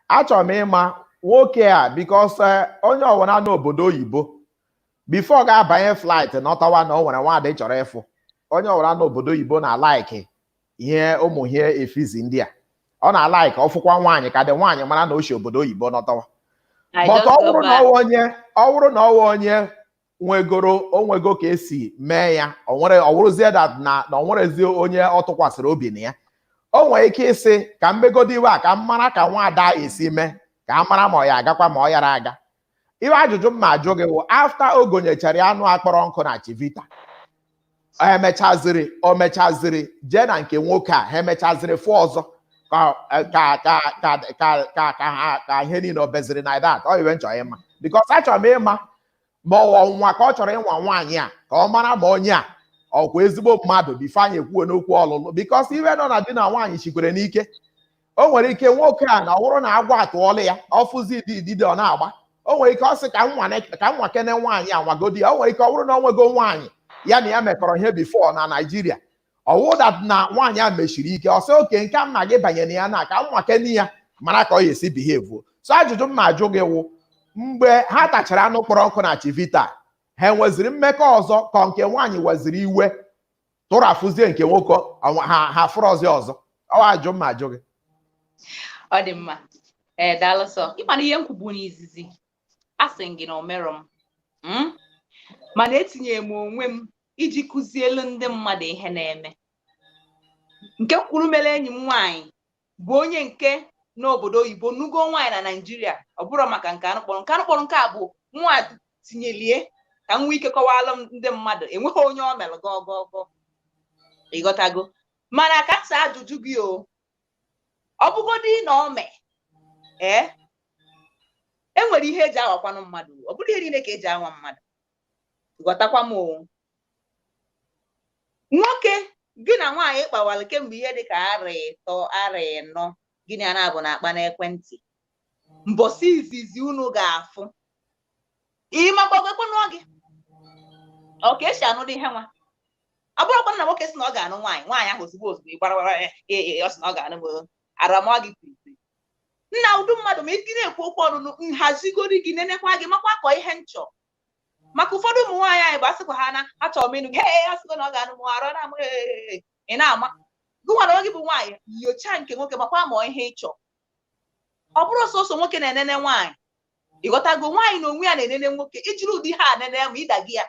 Achọrọ m ịma nwoke a because onye ọwụna n'obodo oyibo before ga-abanye flight n'Ottawa na o nwere nwaadị chọrọ ịfụ, onye ọwụna n'obodo oyibo na-alike ihe ụmụ ihe efizi ndị a, ọ na-alike ọfụkwa nwaanyị ka dị nwaanyị mara na o si obodo oyibo n'Ottawa. I But just ọ go bụrụ na back. ọwụ onye, ọ bụrụ na ọwụ onye nwegoro onwego ka esi mee ya, o nwere ọ wụrụzie that na o nwerezie onye ọ tụkwasịrị obi na ya, o nwere ike ịsị ka m megodo iwe a ka m mara ka nwaada esi mee, ka a mara ma ọ ya agakwa ma ọ yara aga. Iwe ajụjụ m ma ajụ gị wụ, after o gonyechara ya anụ akpọrọ nkụ na Chivita, emechaziri o mechaziri jee na nke nwoke a, ha emechaziri fụ ọzọ ka ka ka ka ka ka ka ha ka ihe niile o beziri na that ọ iwe m chọrọ ịma, because achọrọ m ịma ma ọ nwa ka ọ chọrọ ịnwa nwaanyị a ka ọ mara ma onye a ọkwa ezigbo mmadụ before anyị ekwuo n'okwu ọlụlụ, because iwe nọ na di na nwaanyị chikwere n'ike. O nwere ike nwoke a na ọ bụrụ na agwọ atụọla ya, ọfụzi dị idide ọ na-agba, o nwere ike ọ sị ka ka nwa kene nwaanyị a nwagodi ya. O nwere ike ọ bụrụ na o nwego nwaanyị ya na ya mekọrọ ihe before na Naịjirịa, ọwụ that na nwaanyị a mechiri ike, ọ sị oke nke m na gị banyere ya na ka nwa kene ya mara ka ọ ya esi behave. So ajụjụ m ma ajụ gị wụ, mgbe ha tachara anụ kpọrọ nkụ na Chivita, ha enweziri mmekọ ọzọ, ka nke nwaanyị weziri iwe tụrafụzie nke nwoke ha fụrọzi ọzọ? Ọ ajụ m ma ajụ gị. Ọ dị mma, ee, daalụ sọ. Ịmana ihe m kwubu n'izizi, a sị m gị na o merọ m. Mana etinyere m onwe m iji kụzielu ndị mmadụ ihe na-eme. Nke kwuru mere enyi m nwaanyị bụ onye nke n'obodo oyibo nugo nwaanyị na Naịjirịa, ọ bụrụ maka nke anụ kpọrọ nke anụ kpọrọ nke a bụ nwa tinyelie ka m nwee ike kọwalụ m ndị mmadụ enweghị onye o mere gọgọgọ, ịghọtago? Mana ka sa ajụjụ gị, o ọ bụgodị na o mee, ee, e nwere ihe eji awakwanụ mmadụ, ọ bụrụ ihe niile ka eji awa mmadụ, ghọtakwa m o. Nwoke gị na nwaanyị kpawara kemgbe ihe dị ka arọ 3, arọ 4, gịnị a na-abụ na-akpa n'ekwentị, mbọsị izizi unu ga-afụ, ịmagbagokwanụ gị ọ ka esi anụ dị ihe nwa. Ọ bụrụkwa na nwoke sị na ọ ga-anụ nwaanyị, nwaanyị ahụ ozugbo ozugbo ị gbara gbara, ee, ọ sị na ọ ga-anụ m, aramụọ gị piripiri nna udu mmadụ. Ma ị na-ekwu okwu ọnụnụ, nhazigori gị, nenekwa gị, makwa kọ ihe nchọ, maka ụfọdụ ụmụ nwaanyị anyị bụ asịkwa ha na achọrọ m ịnụ gị, ee, asịkwa na ọ ga-anụ m, arụ na amụ, ee, ị na-ama gị nwara gị bụ nwaanyị nyochaa nke nwoke, makwa ma ihe ị chọọ. Ọ bụrụ sọsọ nwoke na-enene nwaanyị, ịghọtago? Nwaanyị na onwe ya na-enene nwoke, ijiri ụdị ha anene ma ịda gị ya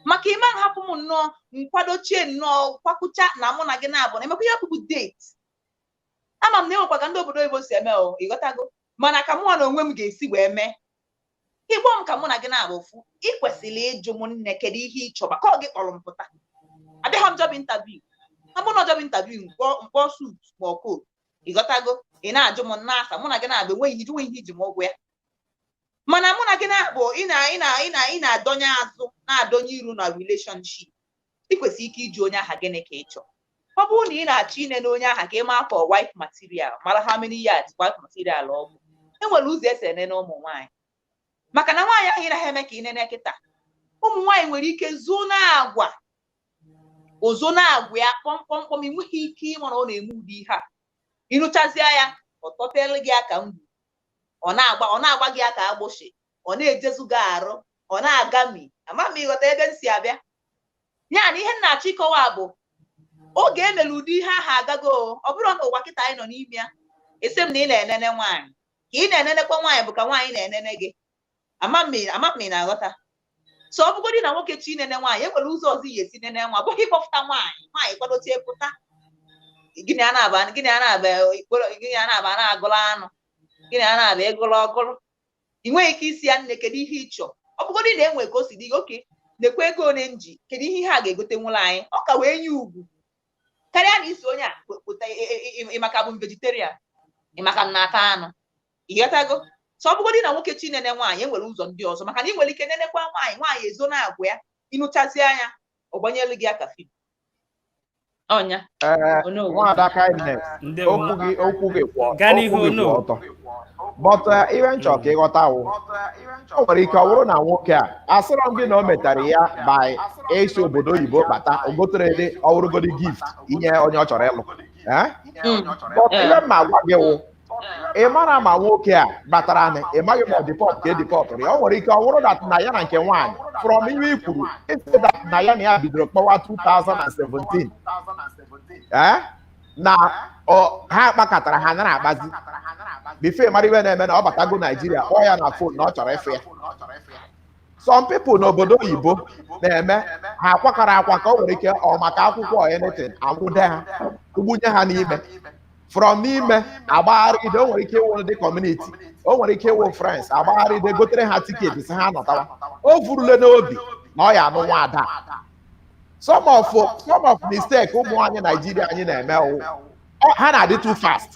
maka ime nhapụ m nnọọ nkwadochie nnọọ kwakwụcha na mụ na gị na-abụ na emekwa ihe bụ date. Ama m na enwekwa ka ndị obodo oyibo si eme o, ịghọtago? Mana ka mụnwa na onwe m ga-esi wee mee ịkpọ m ka mụ na gị na-abụ ofu, ị kwesịrị ịjụ m, nne, kedu ihe ị chọ? Maka ọ gị kpọrọ m pụta, abịaghị m job interview. Ọ bụrụ na job interview, mkpọ suit ma ọ coat, ịghọtago? Ị na-ajụ m na-asa mụ na gị na-abụ enweghị ihe nweghị ihe iji m ụgwọ ya. Mana mụ na gị na-abụ ị na ị na ị na ị na-adọnye azụ na-adọnye iru na relationship, ị kwesịrị ike iji onye aha, gịnị ka ị chọọ? Ọ bụrụ na ị na-achọ inene onye aha ka ị maa for wife material, mara how many yards wife material ọ bụ, enwere ụzọ esi enene ụmụ nwaanyị, maka na nwaanyị ahụ ị naghị eme ka ị nene kịta, ụmụ nwaanyị nwere ike zuo na-agwa ozo na-agwa ya kpọmkpọmkpọm, ị nweghị ike ịma na ọ na-eme ụdị ihe a. Ịrụchazie ya, ọ tọpelu gị aka mgbu, ọ na-agba gị aka agbụshị, ọ na-ejezu gị arụ, ọ na-agami. Ama m ịghọta ebe m si abịa ya na ihe m na-achọ ịkọwa bụ oge emere ụdị ihe ahụ agago. Ọ bụrụ na ụwa kịta anyị nọ n'ime ya, esi m na ị na-enene nwaanyị ka ị na-enenekwa nwaanyị bụ ka nwaanyị na-enene gị. Ama m ị na-aghọta? So ọ bụgodị na nwoke chi inene nwaanyị, e nwere ụzọ ọzọ iyi esi nene nwa, bụghị ịkpọpụta nwaanyị, nwaanyị kwadochie pụta, gịnị a na-aba, gịnị a na-aba, gịnị a na-aba, na-agụrụ anụ, gịnị a na-aba, ịgụrụ ọgụrụ. Ị nweghị ike isi ya, nne, kedu ihe ị chọọ? Ọ bụgodị na enwe ka o si dị gị, oke nekwa ego one m ji, kedu ihe ihe a ga-egote nwụrụ anyị, ọ ka wee nye ugwu karịa na isi onye a pụta. Ịmaka bụ m vegetarian, ịmaka m na-ata anụ, ịghọtago? So ọ bụgodị na nwoke chi nene nwaanyị, enwere ụzọ ndị ọzọ, maka na ị nwere ike nenekwa nwaanyị, nwaanyị ezo na-agwa ya, ịnụchazie anya, ọ gbanyelu gị aka fim. Ọnya. Ee, Onowu. Nwada Kindness, Ndewo. okwu gị kwụ Gaa n'ihu, okwu gị kwụ Onowu. ọtọ. But ihe m chọrọ ka ịghọta wụ, o nwere ike ọ bụrụ na nwoke a asịrọ m gị na o metara ya by esi obodo oyibo bata, o gotere dị ọ wụrụgodi gift inye onye ọ chọrọ ịlụ. Eh? But ihe m ma gwa gị wụ, ị mara ma nwoke a batara anyị, ị maghị ma ọ deport ka e deportụrụ ya. O nwere ike ọ bụrụ that na ya na nke nwaanyị, from ihe i kwuru, isi that na ya na ya bidoro kpọwa 2017, eh? Na ha kpakọtara, ha nara akpazi before mara iwe na-eme na ọ batago Naijiria, kpọọ ya na phone na ọ chọrọ ịfụ ya. Some people n'obodo oyibo na-eme ha akwakọrọ akwa ka o nwere ike ọ maka akwụkwọ or anything, anwụde ha, gbunye ha n'ime. From n'ime agbagharịde, o nwere ike ịwụ ndị community, o nwere ike ịwụ friends, agbagharịde gotere ha ticket si ha nọtawa. O vurule n'obi na ọ ya anụ nwa ada. Some of mistake ụmụ anyị Naijiria anyị na-eme wụ, ha na-adị too fast,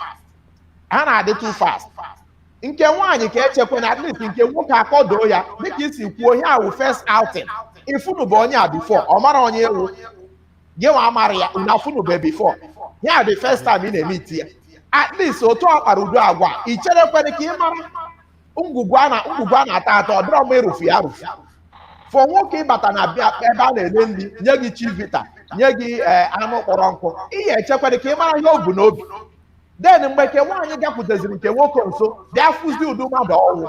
ha na-adị too fast. Nke nwaanyị ka echekwa na at least nke nwoke akọdoo ya, dịka isi kwuo, ihe awụ first outing, ifunu bụ onye a before, ọ mara onye ewu gị nwa amara ya, unu afunube before ya, the first time ị na-eme iti ya. At least otu ọ kpara udo agwa, i cherekwere ka ị mara ngwugwu a na ngwugwu a na-ata ata, ọ dịrọ mma ịrụfu ya arụfu. For nwoke ịbata na bịa ebe a na-ele nri, nye gị Chivita, nye gị anụ kpọrọ nkụ, ihe echekwere ka ị mara ihe o bu n'obi. Then mgbe nke nwaanyị gakwuteziri nke nwoke nso, bịa fụzi udu mmadụ ọnwụ,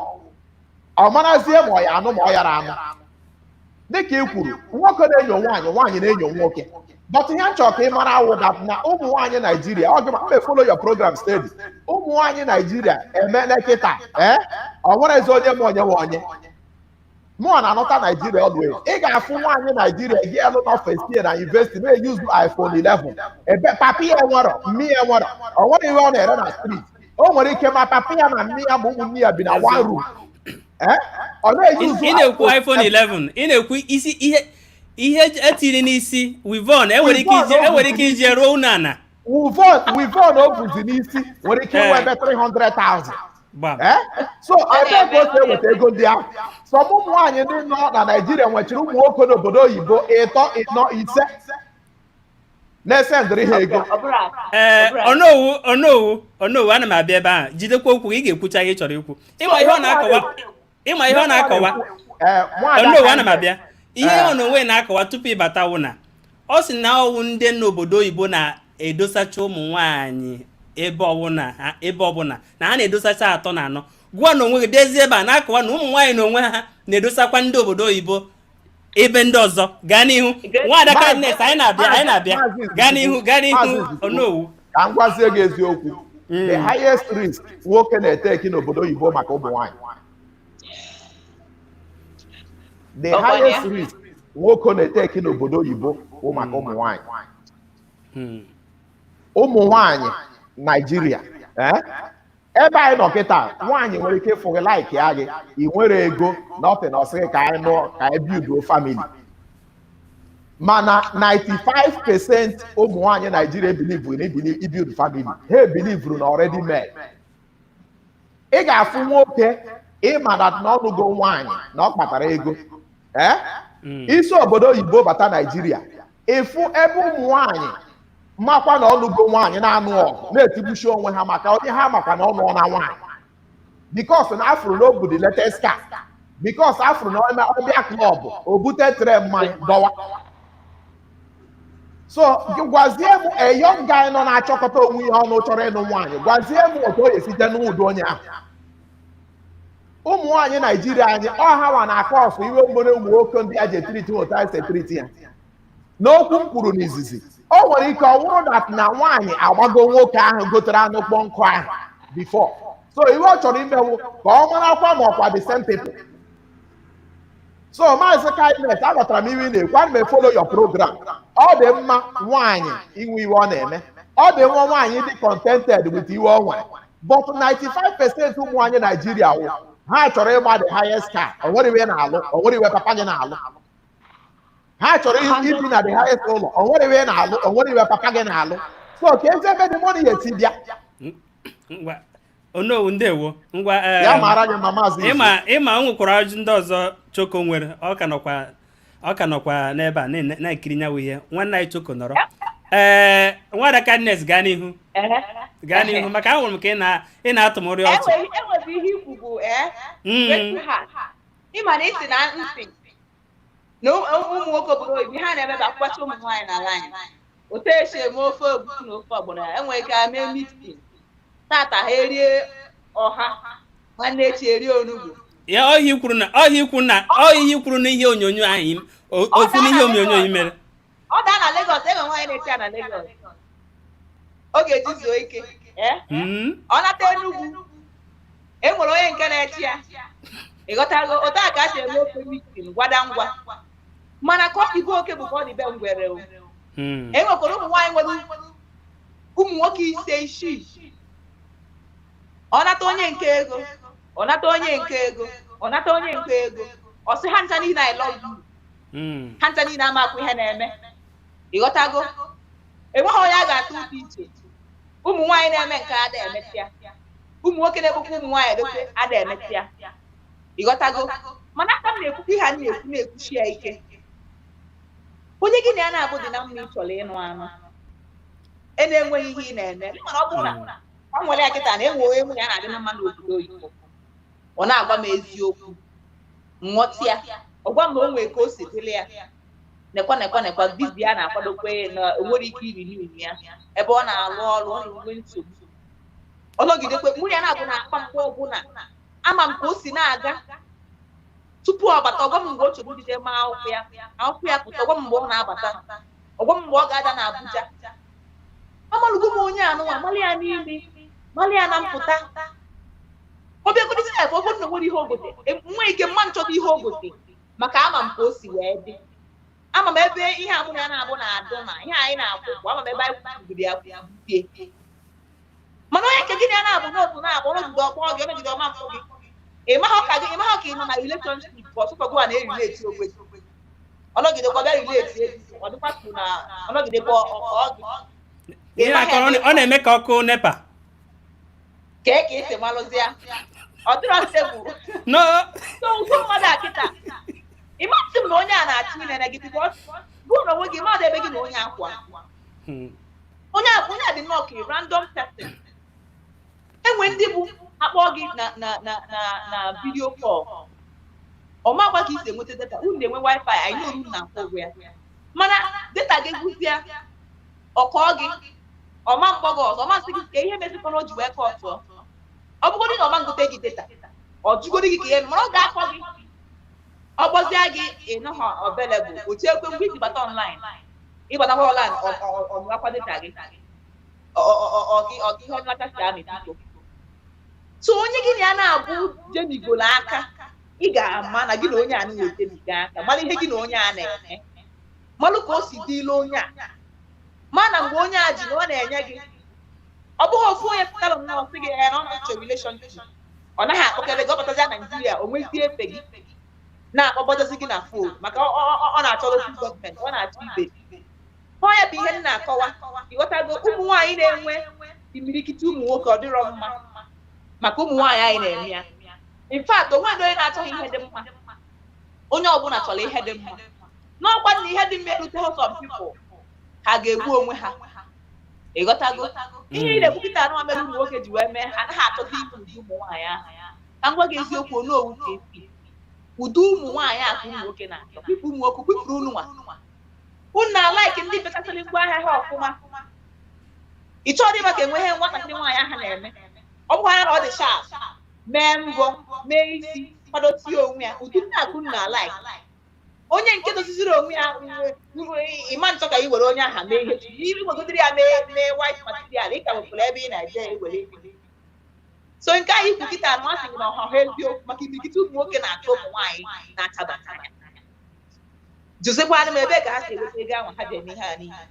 ọ marazie ma ọ ya anụ ma ọ yara anụ. Dịka ị kwuru, nwoke na-enyo nwaanyị, nwaanyị na-enyo nwoke. But ihe m chọrọ ka ị mara awụ that na ụmụ nwaanyị Naijiria, ọ gị ma mbe follow your program steady, ụmụ nwaanyị Naijiria emele kịta, ee, ọ nwerezi onye ma onye nwe onye mụọ na-anọta Naijiria always. Ị ga-afụ nwaanyị Naijiria gị elu nọ first year na university na-eyuzu iPhone 11, ebe papi ya enwerọ, mmi ya enwerọ, ọ nwere ihe ọ na-ere na street. O nwere ike ma papi ya na mmi ya ma ụmụnne ya bi na one room, ee, ọ na-eyuzu Ị na-ekwu iPhone 11, ị na-ekwu isi ihe etiri n'isi weave-on, enwere ike iji ruo unu ana. Weave-on o buzi n'isi nwere ike inwe ebe 300,000. Gbam. Eh? So ebe ka o si eweta ego ndị ahụ? Some ụmụ nwaanyị ndị nọ na Naijiria nwechiri ụmụ nwoke n'obodo oyibo ịtọ, ịnọ, ise na-esendịrị ha ego. Ọ bụrụ asị. Ee. Ọ bụrụ asị. Onowu, Onowu, Onowu, ana m abịa ebe ahụ. Jidekwa okwu gị, ị ga-ekwucha ihe ị chọrọ ikwu. Ịma ihe ọ na-akọwa, ịma ihe ọ na-akọwa? Ee, nwaada. Onowu, ana m abịa. Ihe Ee. ọ n'onwe na-akọwa tupu ịbata wụ na ọ sị na ọwụ ndị n'obodo oyibo na-edosacha ụmụ nwaanyị ebe ọbụla ebe ọbụla na ha na-edosacha atọ na anọ. Gụọ na onwe gị dezie ebe a na-akọwa na ụmụ nwaanyị na onwe ha na-edosakwa ndị obodo oyibo ebe ndị ọzọ. Gaa n'ihu, Nwaada Kindness, anyị na-abịa, anyị na-abịa. Gaa n'ihu, gaa n'ihu. Maazị Izuchukwu, Onowu. Ka m gwazie gị eziokwu, the highest risk nwoke na-eteki n'obodo oyibo maka ụmụ nwaanyị, the Ọkwa ya? highest risk nwoke na-eteki n'obodo oyibo bụ maka ụmụ nwaanyị. Ụmụ nwaanyị Naijiria, eh? Ebe anyị nọ kịta, nwaanyị nwere ike ịfụ gị, like ya gị, ị nwere ego nothing, ọ sị gị ka anyị nụọ, ka anyị build family. Mana 95% ụmụ nwaanyị Naijiria believe in ibuild family, ha believe na already made. Ị ga-afụ nwoke ịma na ọnụgo nwaanyị na ọ kpatara ego, eh? Isi obodo oyibo bata Naijiria, ịfụ ebe ụmụ nwaanyị makwa na ọnụgo nwaanyị na-anụ ọgụ, na-etigbuchi onwe ha maka onye ha makwa na ọnụọ na nwaanyị, because na afụrụ na o bu the latest car, because afụrụ na ọbịa club, o bute tray mmanya dọwa. So gwazie m, a young guy nọ na-achọkọta onwe ya ọnụ chọrọ ịnụ nwaanyị, gwazie m otu o esite n'ụdị onye ahụ. Ụmụ nwaanyị Naijiria anyị, ọ ha nwa na-akọ ọsọ iwe mgbere ụmụ nwoke ndị a ji etriti otu anyị si etriti ya. N'okwu m kwuru n'izizi, o nwere ike ọ bụrụ that na nwaanyị agbago nwoke ahụ gotere anụ kpọ nkụ ahụ before, so iwe ọ chọrọ imewu ka ọ marakwa ma ọkwa the same people. So Maazị Kindness, aghọtara m iwe ị na-ekwu. Ana m follow your program. Ọ dị mma nwaanyị inwe iwe ọ na-eme, ọ dị nwa nwaanyị dị contented with iwe ọ nwere, but 95% ụmụ nwaanyị Naijiria wụ ha chọrọ ịgba the highest car. O nwere iwe na-alụ, o nwere iwe papa gị na-alụ. Ha chọrọ ibi na the highest ụlọ, o nwere iwe na-alụ, o nwere iwe papa gị na-alụ. So ka ezi ebe dị money esi bịa? Ngwa, Onowu, ndewo. Ngwa. Ya mara gị mma, Maazị Izu. Ịma o nwekwara ajụjụ ndị ọzọ Choko nwere. Ọ ka nọkwa n'ebe a na-ekiri nyawu ihe nwanne anyị Choko nọrọ. Ee, nwada Kindness, gaa n'ihu. Ehe. Gaa n'ihu, maka ahụrụ m ka ị na-atụmụrị ọchị. Enwere ihe ikwu bụ wetu ha, ịma na isi na ntị na ụmụ nwoke obodo oyibo, ihe a na-eme bụ akwụkwọcha ụmụ nwaanyị n'ala anyị, otu esi eme ofe egusi na ofe ọgbọnọ. Enwere ike ha mee mixing, tata ha erie ọha, nwanne echi erie onugbu. Ya ọhịa ikwuru na ihe onyonyo ahụ ofu n'ihe onyonyo i mere. Ọ daa na Lagos, enwe nwaanyị na-eche ya na Lagos, ọ ga-eji zuo ike, ee. Ọ nata Enugwu, e nwere onye nke na-eche ya. Ịghọtago otu a ka a si eme ofe mixing gwada ngwa? Mana ka ọ dị be oke bụ ka ọ dị be ngwere o. E nwekwara ụmụ nwaanyị nwere ụmụ nwoke ise, isii. Ọ nata onye nke ego, ọ nata onye nke ego, ọ nata onye nke ego, ọ sị ha ncha niile, "I love you." Ha ncha niile amakwa ihe na-eme. Ịghọtago? Enweghị onye a ga-atụ ụtụ iche. Ụmụ nwaanyị na-eme nke ada emesịa, ụmụ nwoke na-egbukwa ụmụ nwaanyị edote ada emesịa. Ịghọtago? Mana aka m na-ekwukwa ihe a na-ekwu, na-ekwuchi ya ike, onye gị na ya na-abụ dị na mma, ị chọrọ ịnụ anụ e na-enweghị ihe ị na-eme. Mana ọ bụrụ na ọ nwere ya kịta na enwe onye mụ na ya na-adị na mma n'obodo oyibo, ọ na-agwa m eziokwu, nghọta ya, ọ gwa m na o nwee ka o si dịrị ya, nekwa nekwa nekwa visa ya na-akwadokwe na o nwere ike iri n'ime ya ebe ọ na-arụ ọrụ, ọ na-enwe nsogbu, ọ nọgidekwe mụ ya na-abụ na-akpa mgbe ọbụla, ama m ka o si na-aga tupu ọ bata. Ọgwa m mgbe o chọrọ ijide ma akwụkwọ ya, akwụkwọ ya pụta, ọgwa m mgbe ọ na-abata, ọgwa m mgbe ọ ga-ada na Abuja. Amalụgo m onye anụnwa, malụ ya n'ime, malụ ya na mpụta. Ọ bịagodi sef, ọ bụrụ na o nwere ihe o gote, nwee ike mma nchọta ihe o gote, maka ama m ka o si wee dị, ama m ebe ihe a mụ na ya na-abụ na-adụ na ihe anyị na-akwụ ụgwọ, ama m ebe anyị kwugide ya kwugie. Mana onye nke gị na ya na-abụ n'otu na-abụ, ọnọgide ọkpọ gị, ọnọgide ọma mkpọ gị, ị maghọ ka gị, ị maghọ ka ị nọ na relationship, ka ọsụkọ gị na-erelate onwe gị. Ọnọgidekwa bịa relate ego, ọ dịkwa na ọnọgidekwa ọkọ gị. Ihe na-akọrọ, ọ na-eme ka ọkụ NEPA. Kee ka esi malụzi ya, ọ dịrọ stable. No. So ụzọ mmadụ a kịta, ịmasị m na onye a na-achọ inene gị, because bụ na onwe gị mmadụ ebe gị na onye akwa onye a, onye a dị nnọọ ka random person. Enwe ndị bụ akpọ gị na video call, ọ makwa ka isi enweta data. Unu na-enwe wifi, anyị na unu na-akwụ ụgwọ ya, mana data gị gwụzie, ọkọ gị, ọma mkpọ gị ọzọ, ọma nsị gị ka ihe mezikwana o ji wee kọtụọ. Ọ bụgodị na ọma ngote gị data, ọ jụgodị gị ka ihe, mana ọ ga-akọ gị, ọ gbọzie gị, ịnọghọ available, otu ekwe mgbe iji bata online, ịbatakwa online, ọnụakwa data gị, ọ ihe ọnụaka si amị. Biko, so onye gị na ya na-abụ jemigolo aka, ị ga-ama na gị na onye a na-ejemigo aka, mara ihe gị na onye a na-eme, malụ ka o si dịle onye a, ma na mgbe onye a ji na ọ na-enye gị. Ọ bụghị ofu onye pụtara nnọọ sị gị ya na ọ na-achọ relationship, ọ naghị akpọkebe gị, ọ batazi Naijiria, o nwezie efe gị na-akpọbọdozi gị na phone, maka ọ na-achọ local government, ọ na-achọ ibe ọ ya bụ ihe m na-akọwa. Ịghọtago? Ụmụ nwaanyị na-enwe imirikiti ụmụ nwoke, ọ dịrọ mma maka ụmụ nwaanyị anyị na-eme ya. In fact, onwe onye na-achọghị ihe dị mma, onye ọbụla chọrọ ihe dị mma. N'ọkwa na ihe dị mma eruteghị some people, ha ga-egbu onwe ha. Ịghọtago ihe ị na-ekwukịta anụ mere ụmụ nwoke ji wee mee ha anaghị achọzi ime ụdị ụmụ nwaanyị ahụ? Ka m gwa gị eziokwu, onowu ka esi ụdị ụmụ nwaanyị a ka ụmụ nwoke na-achọ kwipụ. Ụmụ nwoke kwipụrụ unu nwa, unu na-alike ndị bekasịrị ngwa ahịa ha ọfụma. Ị chọrọ ịma ka enwe ihe nwatakịrị nwaanyị ahụ na-eme, ọ bụghị na ọ dị sharp, mee mbọ, mee isi, kwadotie onwe ya, ụdị ndị akụ unu na-alike. Onye nke doziziri onwe ya, ịma nchọ ka ị were onye aha mee ihe iri nwegodiri ya mee white material, ị ka nwekwara ebe ị na-eje ewere ihe. So nke anyị ikwu kịta anụ asị gị na ọha ha eziokwu, maka imirikiti ụmụ nwoke na-achọ ụmụ nwaanyị na-achabata anya. Jụzikwanụ m ebe ka ha si enweta ego ahụ ha ji eme ihe a niile.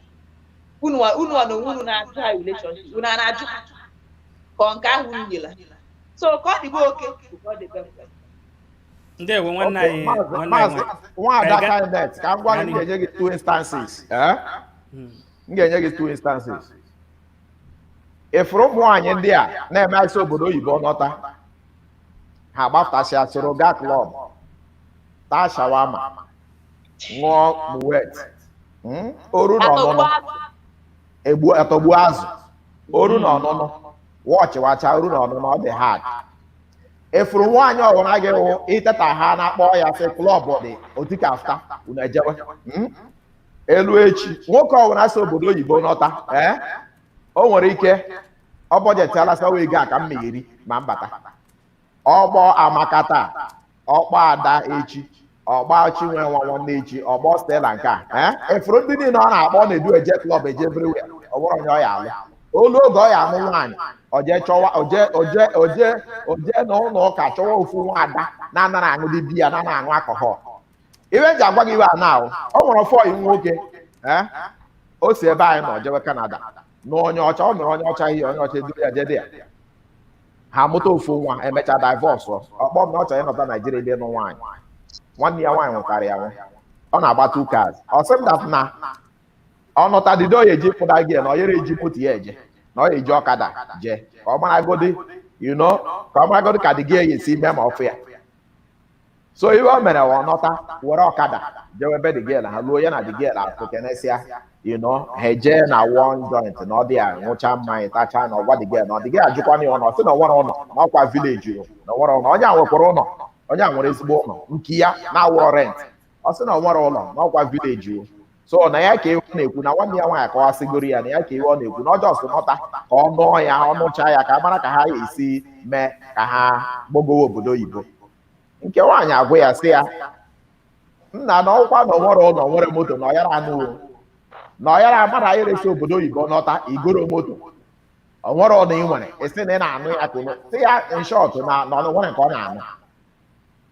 Unu na onwe unu na-ajụ ha relationship, unu a na-ajụ ha ka ọ nke ahụ unu nyela. So ka ọ dịbe oke bụ ka ọ dịbe mfe. Ndewo, nwanne anyị, nwanne anyị. Maazị Nwada Ka Kindness, ka m gwa gị, m ga-enye gị two instances, eh? M ga-enye gị two instances. Ịfụrụ ụmụ nwaanyị ndị a na-eme isi obodo oyibo nọta, ha gbaftasịa, soro gaa club, taa shawarma, ṅụọ Moët, oru na ọnụnụ. Egbu atọgbuo azụ oru na ọnụnụ wọchịwacha oru na ọnụnụ, ọ dị hard. Efuru nwaanyị ọbụla gị hụ iteta ha na-akpọ ya sị club dị otikafta unu ejewe. Elu echi nwoke ọbụla si obodo oyibo nọta, ee, o nwere ike ọ budgetala sawa ego a ka m eri ma mbata. Ọgbọ amaka taa, ọkpọ ada echi, ọgba chinwe nwa nwanne echi, ọgbọ Stella nke a, ee, efuru ndị niile ọ na-akpọ na-edu eje club, eje everywhere, ọ bụrụ onye ọ ya alụ olu oge ọ ya anụ nwaanyị, oje chọwa oje oje oje oje na ụlọ ụka chọwa ofu nwaada na-anaghị aṅụ dị biya, na-anaghị aṅụ alcohol. Iwe m ji agwa gị iwe a na o nwere ọfọ iwu nwoke, ee, o si ebe anyị nọ jewe Canada na onye ọcha, ọ nụrụ onye ọcha, ihe onye ọcha eduru ya jede ya, ha mụta ofu nwa, emechaa divorce. Ọkpọ m na ọ chọrọ ịnọta Naijiria ebe ịnụ nwaanyị. Nwanne ya nwaanyị nwetara ya nwa, ọ na-agba two cars. Ọ sị m that na ọ nọta dido ya eji pụda gị na ọ yere eji moto ya eje, na ọ ya eji ọkada jee ka ọ maragodi ka ọ maragodi ka dị gị ya esi mee ma ọ fụ ya. So ihe o mere, ọ nọta were ọkada jewe ebe the girl ha luo, ya na the girl atụ kenesịa, ha ejee na one joint na ọ dị ya ṅụcha mmanya, tachaa, na ọgwa the girl na ọ dị girl ajụkwana ya ụlọ, sị na ọ nwere ụlọ na ọkwa village o, na ọ nwere ụlọ. Onye a nwekwara ụlọ, onye a nwere ezigbo ụlọ nke ya na-awụrọ rent. Ọ sị na ọ nwere ụlọ na ọkwa village o. So na ya ka iwe na-ekwu na nwanne ya nwaanyị akọwasịgoro ya na ya ka iwe ọ na-ekwu na ọ just nọta ka ọ nụọ ya, ọ nụcha ya ka a mara ka ha esi mee ka ha gbogowe obodo oyibo. Nke nwaanyị agwụ ya sị ya nna na ọkwa na onwere ụlọ, nwere moto, na ọyara anụ o, na ọyara amara anyị resi obodo oyibo nọta igoro moto, o nwere ụlọ ị nwere, esi na ị na-anụ ya ka ụlọ sị ya. In short, na ọ nwere nke ọ na-anụ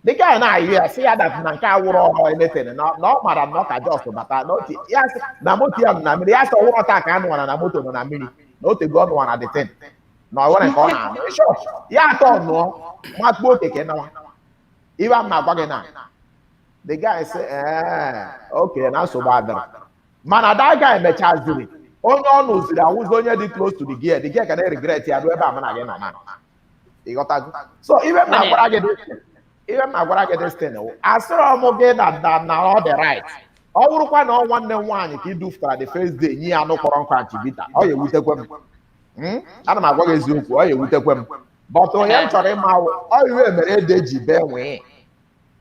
dịka ya na-ayụ ya, sị ya that na nke awụrụ ọrụ anything, na ọ mara na ọ ka just bata na otu ya sị na moto ya nọ na mmiri. Ya sị ọwụrụ taa ka a nụwara na moto nọ na mmiri, na o tego ọ nụwara the thing, na ọ nwere nke ọ na-anụ. In short, ya atọ nụọ makpuo keke nawa. Ibe m na-agwa gị na the guy sị, ee, okay, na nsogbu adịrị. Mana that guy mechaziri onye ọ nụziri awụzi onye dị close to the girl. The girl ka na-regret ya ruo ebe a mụ na gị nọ na ịghọtago. So ibe m na-agwara gị ibe m na-agwara gị this thing wụ, asịrọ m gị na ọ dị right. Ọ bụrụkwa na ọ nwanne m nwaanyị ka ị dufutara the first day nye ya anụ kpọrọ nkụ achivita, ọ ya ewutekwe m. Ana m agwa gị eziokwu, ọ ya ewutekwe m. But onye m chọrọ ịma wụ, ọ iwe mere ede ji bee nwee,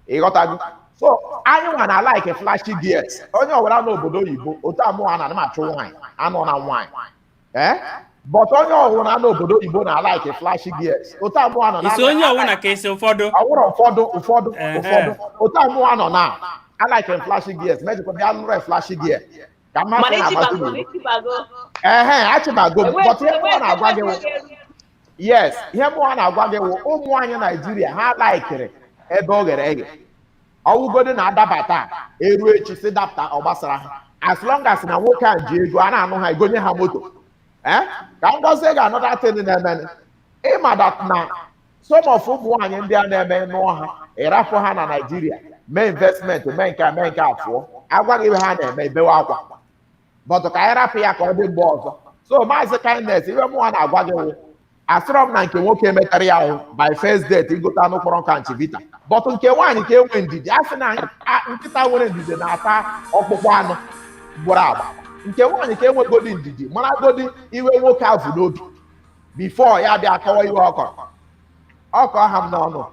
ịghọtago? So anyị nwa na like flashy girls. Onye ọbụla n'obodo oyibo otu amụwa na m achụ nwaanyị anụ na nwaanyị, eh, but onye ọbụla n'obodo oyibo na like flashy girls otu amụwa nọ na Isi onye ọwụna ka isi ụfọdụ? Ọwụrụ ụfọdụ, ụfọdụ. Ehe. Ụfọdụ otu amụwa nọ na I like flashy girls, mejikwa bịa lụrụ flashy girl ka mmasị Mana na-amasị ịchịbago m. ịchịbago. Ehe, achịbago m, but ihe mụnwa na-agwa gị wụ, yes, ihe mụnwa na-agwa gị wụ, ụmụ anyị Naijiria ha laikiri ebe o ghere eghe, ọwụgodo na-adabata eru echi si dapụta, ọ gbasara ha, as long as na nwoke a ji ego a na-anụ ha egonye ha moto. Eh, ka m gwazie gị another thing na-eme. Ịma that na some of ụmụ nwaanyị ndị a na-eme nụọ ha, ịrapụ ha na Naijiria, mee investment, mee nke a, mee nke a, pụọ, agwaghị ihe ha na-eme, ebewe akwa. But ka anyị rapụ ya ka ọ dị mgbe ọzọ. So Maazị Kindness, ihe mụnwa na-agwa gị wụ, asịrọ m na nke nwoke metara ya ahụ by first date igote anụ kpọrọ nka nchivita, but nke nwaanyị ka enwe ndidi. A sị na nkịta nwere ndidi na-ata ọkpụkpụ anụ gbụrụ agba. Nke nwaanyị ka enwegodi ndidi, maragodi iwe nwoke avụ n'obi before ya bịa kọwa iwe ọkọ ọkọ ha m n'ọnụ.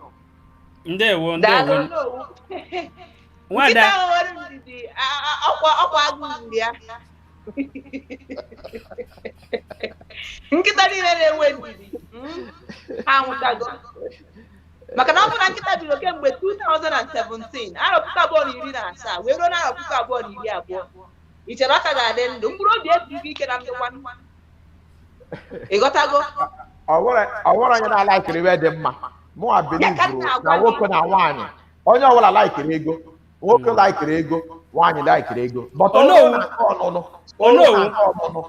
Ndewo. Daalụ. Ndewo. N'owu. Nwada. Nkịta ahụ nwere ndidi, ọkwa agụ zuru ya. Nkịta niile na-enwe ndidi, ha anwụchago, maka na ọ bụ na nkịta bidoro kemgbe 2017, arọ 2017 wee ruo n'arọ 2020, i chere aka ga-adị ndụ? Mkpụrụ obi ebighị ike na ndokwa, ịghọtago? Ọ nwere onye na-alaikiri iwe dị mma. Mụnwa Ya ka m believeru na-agwa na gị. Nwoke na nwaanyị, onye ọbụla laikiri ego. Nwoke laikiri ego, nwaanyị laikiri ego, but Onowu. onye na-akọ ọnụnụ, Onowu. onye na-akọ ọnụnụ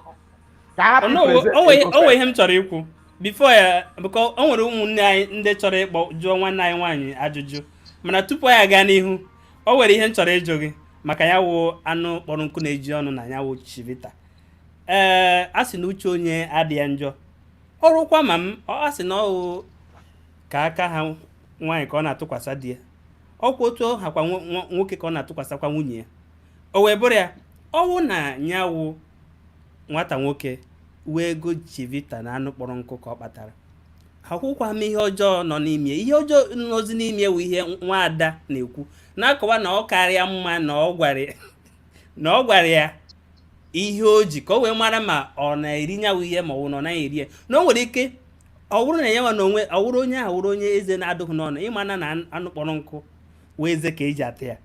ka ha Onowu, present o nwere ego o nwere first. ihe m chọrọ ikwu before ya bụkọ o nwere ụmụnne anyị ndị chọrọ ịkpọ jụọ nwanne anyị nwaanyị ajụjụ. Mana tupu anyị aga n'ihu, o nwere ihe m chọrọ ịjụ gị maka ya wụ anụ kpọrọ nkụ na-eji ọnụ na ya wụ chivita. Ee, a sị na uche onye adịghị njọ ọrụkwa ma m ọ a sị na ọwụ ka aka ha nwaanyị ka ọ na-atụkwasị di ya, ọkwa otu hakwa nwoke ka ọ na-atụkwasịkwa nwunye ya. O wee bụrụ ya ọwụ na ya wụ Nwata nwoke wee ego Chivita na anụ kpọrọ nkụ ka ọ kpatara akwụkwa m. Ihe ọjọọ nọ n'ime, ihe ọjọọ nọzi n'ime wụ ihe nwaada na-ekwu, na-akọwa na ọ karịa mma na ọ gwara ya ihe o ji ka o wee mara ma ọ na-eri nyawu ihe ma ọ bụ na ọ naghị eri ya, na o nwere ike ọ bụrụ na ya nwa na onwe ọ wụrụ onye ahụ wụrụ onye eze na-adụghị n'ọnụ, ịmana na anụ kpọrọ nkụ wee eze ka eji ata ya.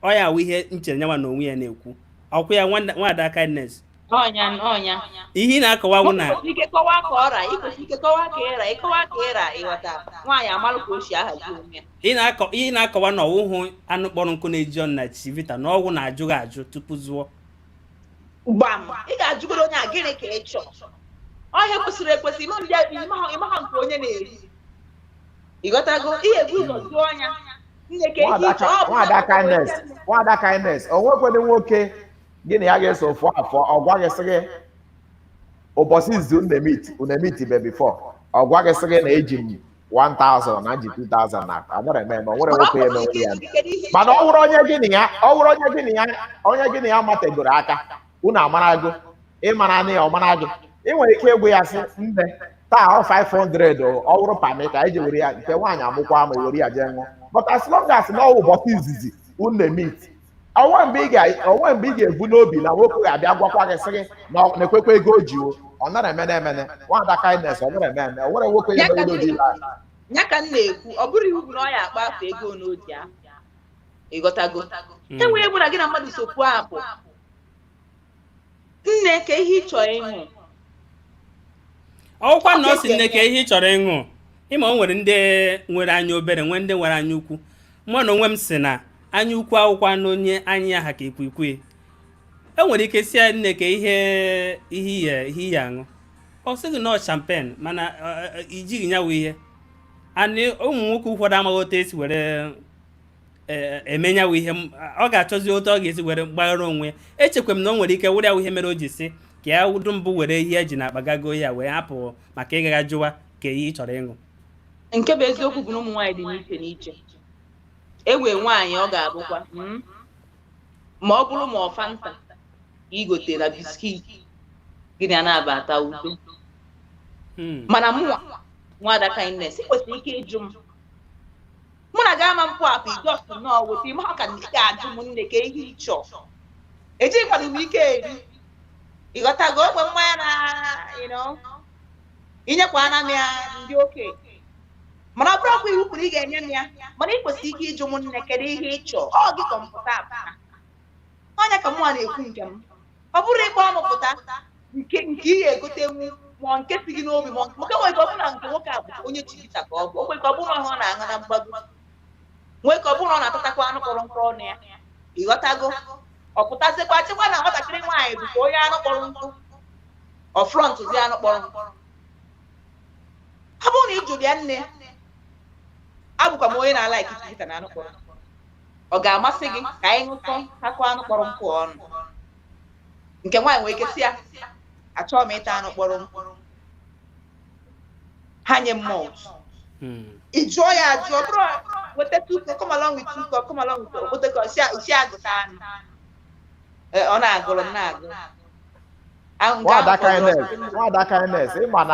Ọ ya wụ ihe nchere nyanwa na onwe ya na-ekwu ọkwụ ya. Nwada Kindness. Ọnya ọnya. Ihe ị na-akọwa wụ na Ị kwesịrị ike kọwaa ka ọra, ị kwesịrị ike kọwaa ka ịra, ịkọwaa ka ịra, ịghọta nwaanyị amalụ ka o si ahazi onwe ya. Ị na-akọwa na ọwụhụ anụ kpọrọ nkụ na-eji ọnụ na Chivita na ọgwụ na-ajụghị ajụ tupu zụọ. Gbam, ị ga-ajụgoro onye a, gịnị ka ị chọọ? Ọhịa kwesịrị ekwesị ịma ndị ịmaha nke onye na-eri, ịghọtago? Ihe ebu ụzọ jụọ ọnya, nne, ka ihe ị chọọ? Ọ bụ Nwada Kindness, Nwada Kindness, o nwekwedị nwoke gị na ya ga-eso fụọ afọ, ọ gwa gị sị gị ụbọchị izu unu meet be before, ọ gwa gị sị gị na eji m 1000 na ji 2000 na akpa anọrọ eme eme. O nwere nwoke ya emenwere ya, mana ọ wụrụ onye gị na ya ọ wụrụ onye gị na ya onye gị na ya mategoro aka, unu amarago, ịmara na ya, ọ mara gị, ị nwere ike ịgwụ ya sị, "Nne, taa ọ 500 o, ọ wụrụ pami ka anyị ji were ya." Nke nwaanyị amụkwa ma were ya jee ṅụọ, but as long as na ọ wụ ụbọchị izizi unu meet, onwe mgbe ị ga-ebu n'obi na nwoke ga-abịa gwakwa gị sị gị na ọ na-ekwekwa ego o ji o. Ọ nara emene emene, Nwada Kindness, ọ nara eme eme. O nwere nwoke ya emegodo ụdị ile ahụ. Ya ka m na-ekwu, ọ bụrụ iwu bụ na ọ ya akpa afọ ego n'oji ahụ, ịghọtago? Enwere egwu na gị na mmadụ so pụọ apụ, nne, ka ihe ị chọrọ ịṅụ? Ọkwa na ọ sị, "Nne, ka ihe ị chọrọ ịṅụ?" Ịma o nwere ndị nwere anya obere, nwee ndị nwere anya ukwu. Mụ na onwe m sị na anya ukwu akwụkwọ na onye anya ya ha ka ikwikwii. E nwere ike si ya, "Nne, ka ihe ihe aṅụ?" Ọ sị gị nọọ champagne, mana ijighị nyawu ihe anị. Ụmụ nwoke ụfọdụ amaghị otu esi were eme nyawu ihe. Ọ ga-achọzi otu ọ ga-esi were gbaghara onwe ya. Echekwa m na o nwere ike were ya ihe mere o ji sị ka ya wudu mbụ were ihe eji n'akpa gago ya wee hapụ maka ịgaga jụwa ka ihe ị chọrọ ịṅụ. Nke bụ eziokwu bụ na ụmụ nwaanyị dị n'iche n'iche. Enwe nwaanyị ọ ga-abụkwa ma ọ bụrụ ma ọ Fanta ka ị gotere na biscuit, gịnị a na-abata udo. Mana mụnwa, Nwada Kindness, ị kwesịrị ike ịjụ m. Mụ na gị ama mpụ apụ, ijọs nnọọ weta ime ka ị ga-ajụ m, "Nne, ka ihe ị chọọ?" Ejighịkwana m ike eri, ịghọtago? Ogbe mmanya na inyekwana m ya ndị okenye, mana ọ bụrụkwa iwu kwuru ị ga-enye m ya, mana ị kwesịrị ike ịjụ m, "Nne, kedu ihe ị chọọ?" Ọ gị kọmpụta apụta ọnya ka mụnwa na-ekwu nke m. Ọ bụrụ ịkpọ ọmụ pụta nke ị ga-egotenwu, ma nke si gị n'obi, ma maka nwere ike ọ bụrụ na nke nwoke a bụ onye Chivita ka ọ bụ, o nwere ike ọ bụrụ na ọ na-aṅụ na mgbago, nwee ka ọ bụrụ na ọ na-atatakwa anụ kpọrọ nkụ ọnụ ya, ịghọtago? Ọ pụtazikwa chekwa na nwatakịrị nwaanyị bụkwa onye anụ kpọrọ nkụ, ọ frontzi anụ kpọrọ nkụ. Ọ bụrụ na ị jụrụ ya, "Nne, abụkwa m onye na-alike Chivita na anụ kpọrọ nkụ, ọ ga-amasị gị ka anyị ṅụkọ takwa anụ kpọrọ nkụ ọnụ?" Nke nwaanyị nwere ike sị ya, "Achọghị m ịta anụ kpọrọ nkụ, ha nye m malt." Ị jụọ ya ajụọ, bụrụ weta two cup, come along with two cup, come along with weta cup, isi agụta anụ. Ọ na-agụrụ m na-agụ. Ahụ nke Nwada ahụ fọdụrụ. Kindness, Nwada Kindness, ịma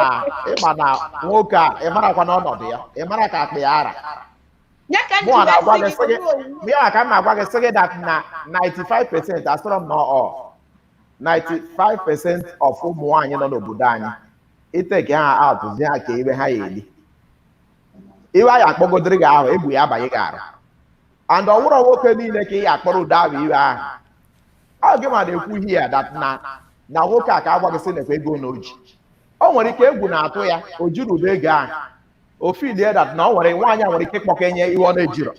na nwoke a, ị marakwa n'ọnọdụ ya, ị mara ka akpa ya ara. Ya ka m Mụnwa ji na-agwa wee gị sị sị gị, gị owu. Ya ka m na-agwa gị sị gị that na 95%, asọrọ m na ọ 95% of ụmụ nwaanyị nọ n'obodo anyị, iteke ha out zi ha ka ibe ha ya eli iwe anyị akpọgodiri gị ahụ, egwu ya abanye gị arụ. And ọ wụrọ nwoke niile ka ị ya akpọrọ ụdọ ahụ iwe ahụ. Ọ gị ma na-ekwu ihe ya that na nwoke a ka agwa gị sị nekwa ego na oji, o nwere ike egwu na-atụ ya, o jiri ụdọ ego ahụ o filie that na o nwere nwaanyị a nwere ike ịkpọkenye iwe ọ na-ejirọ.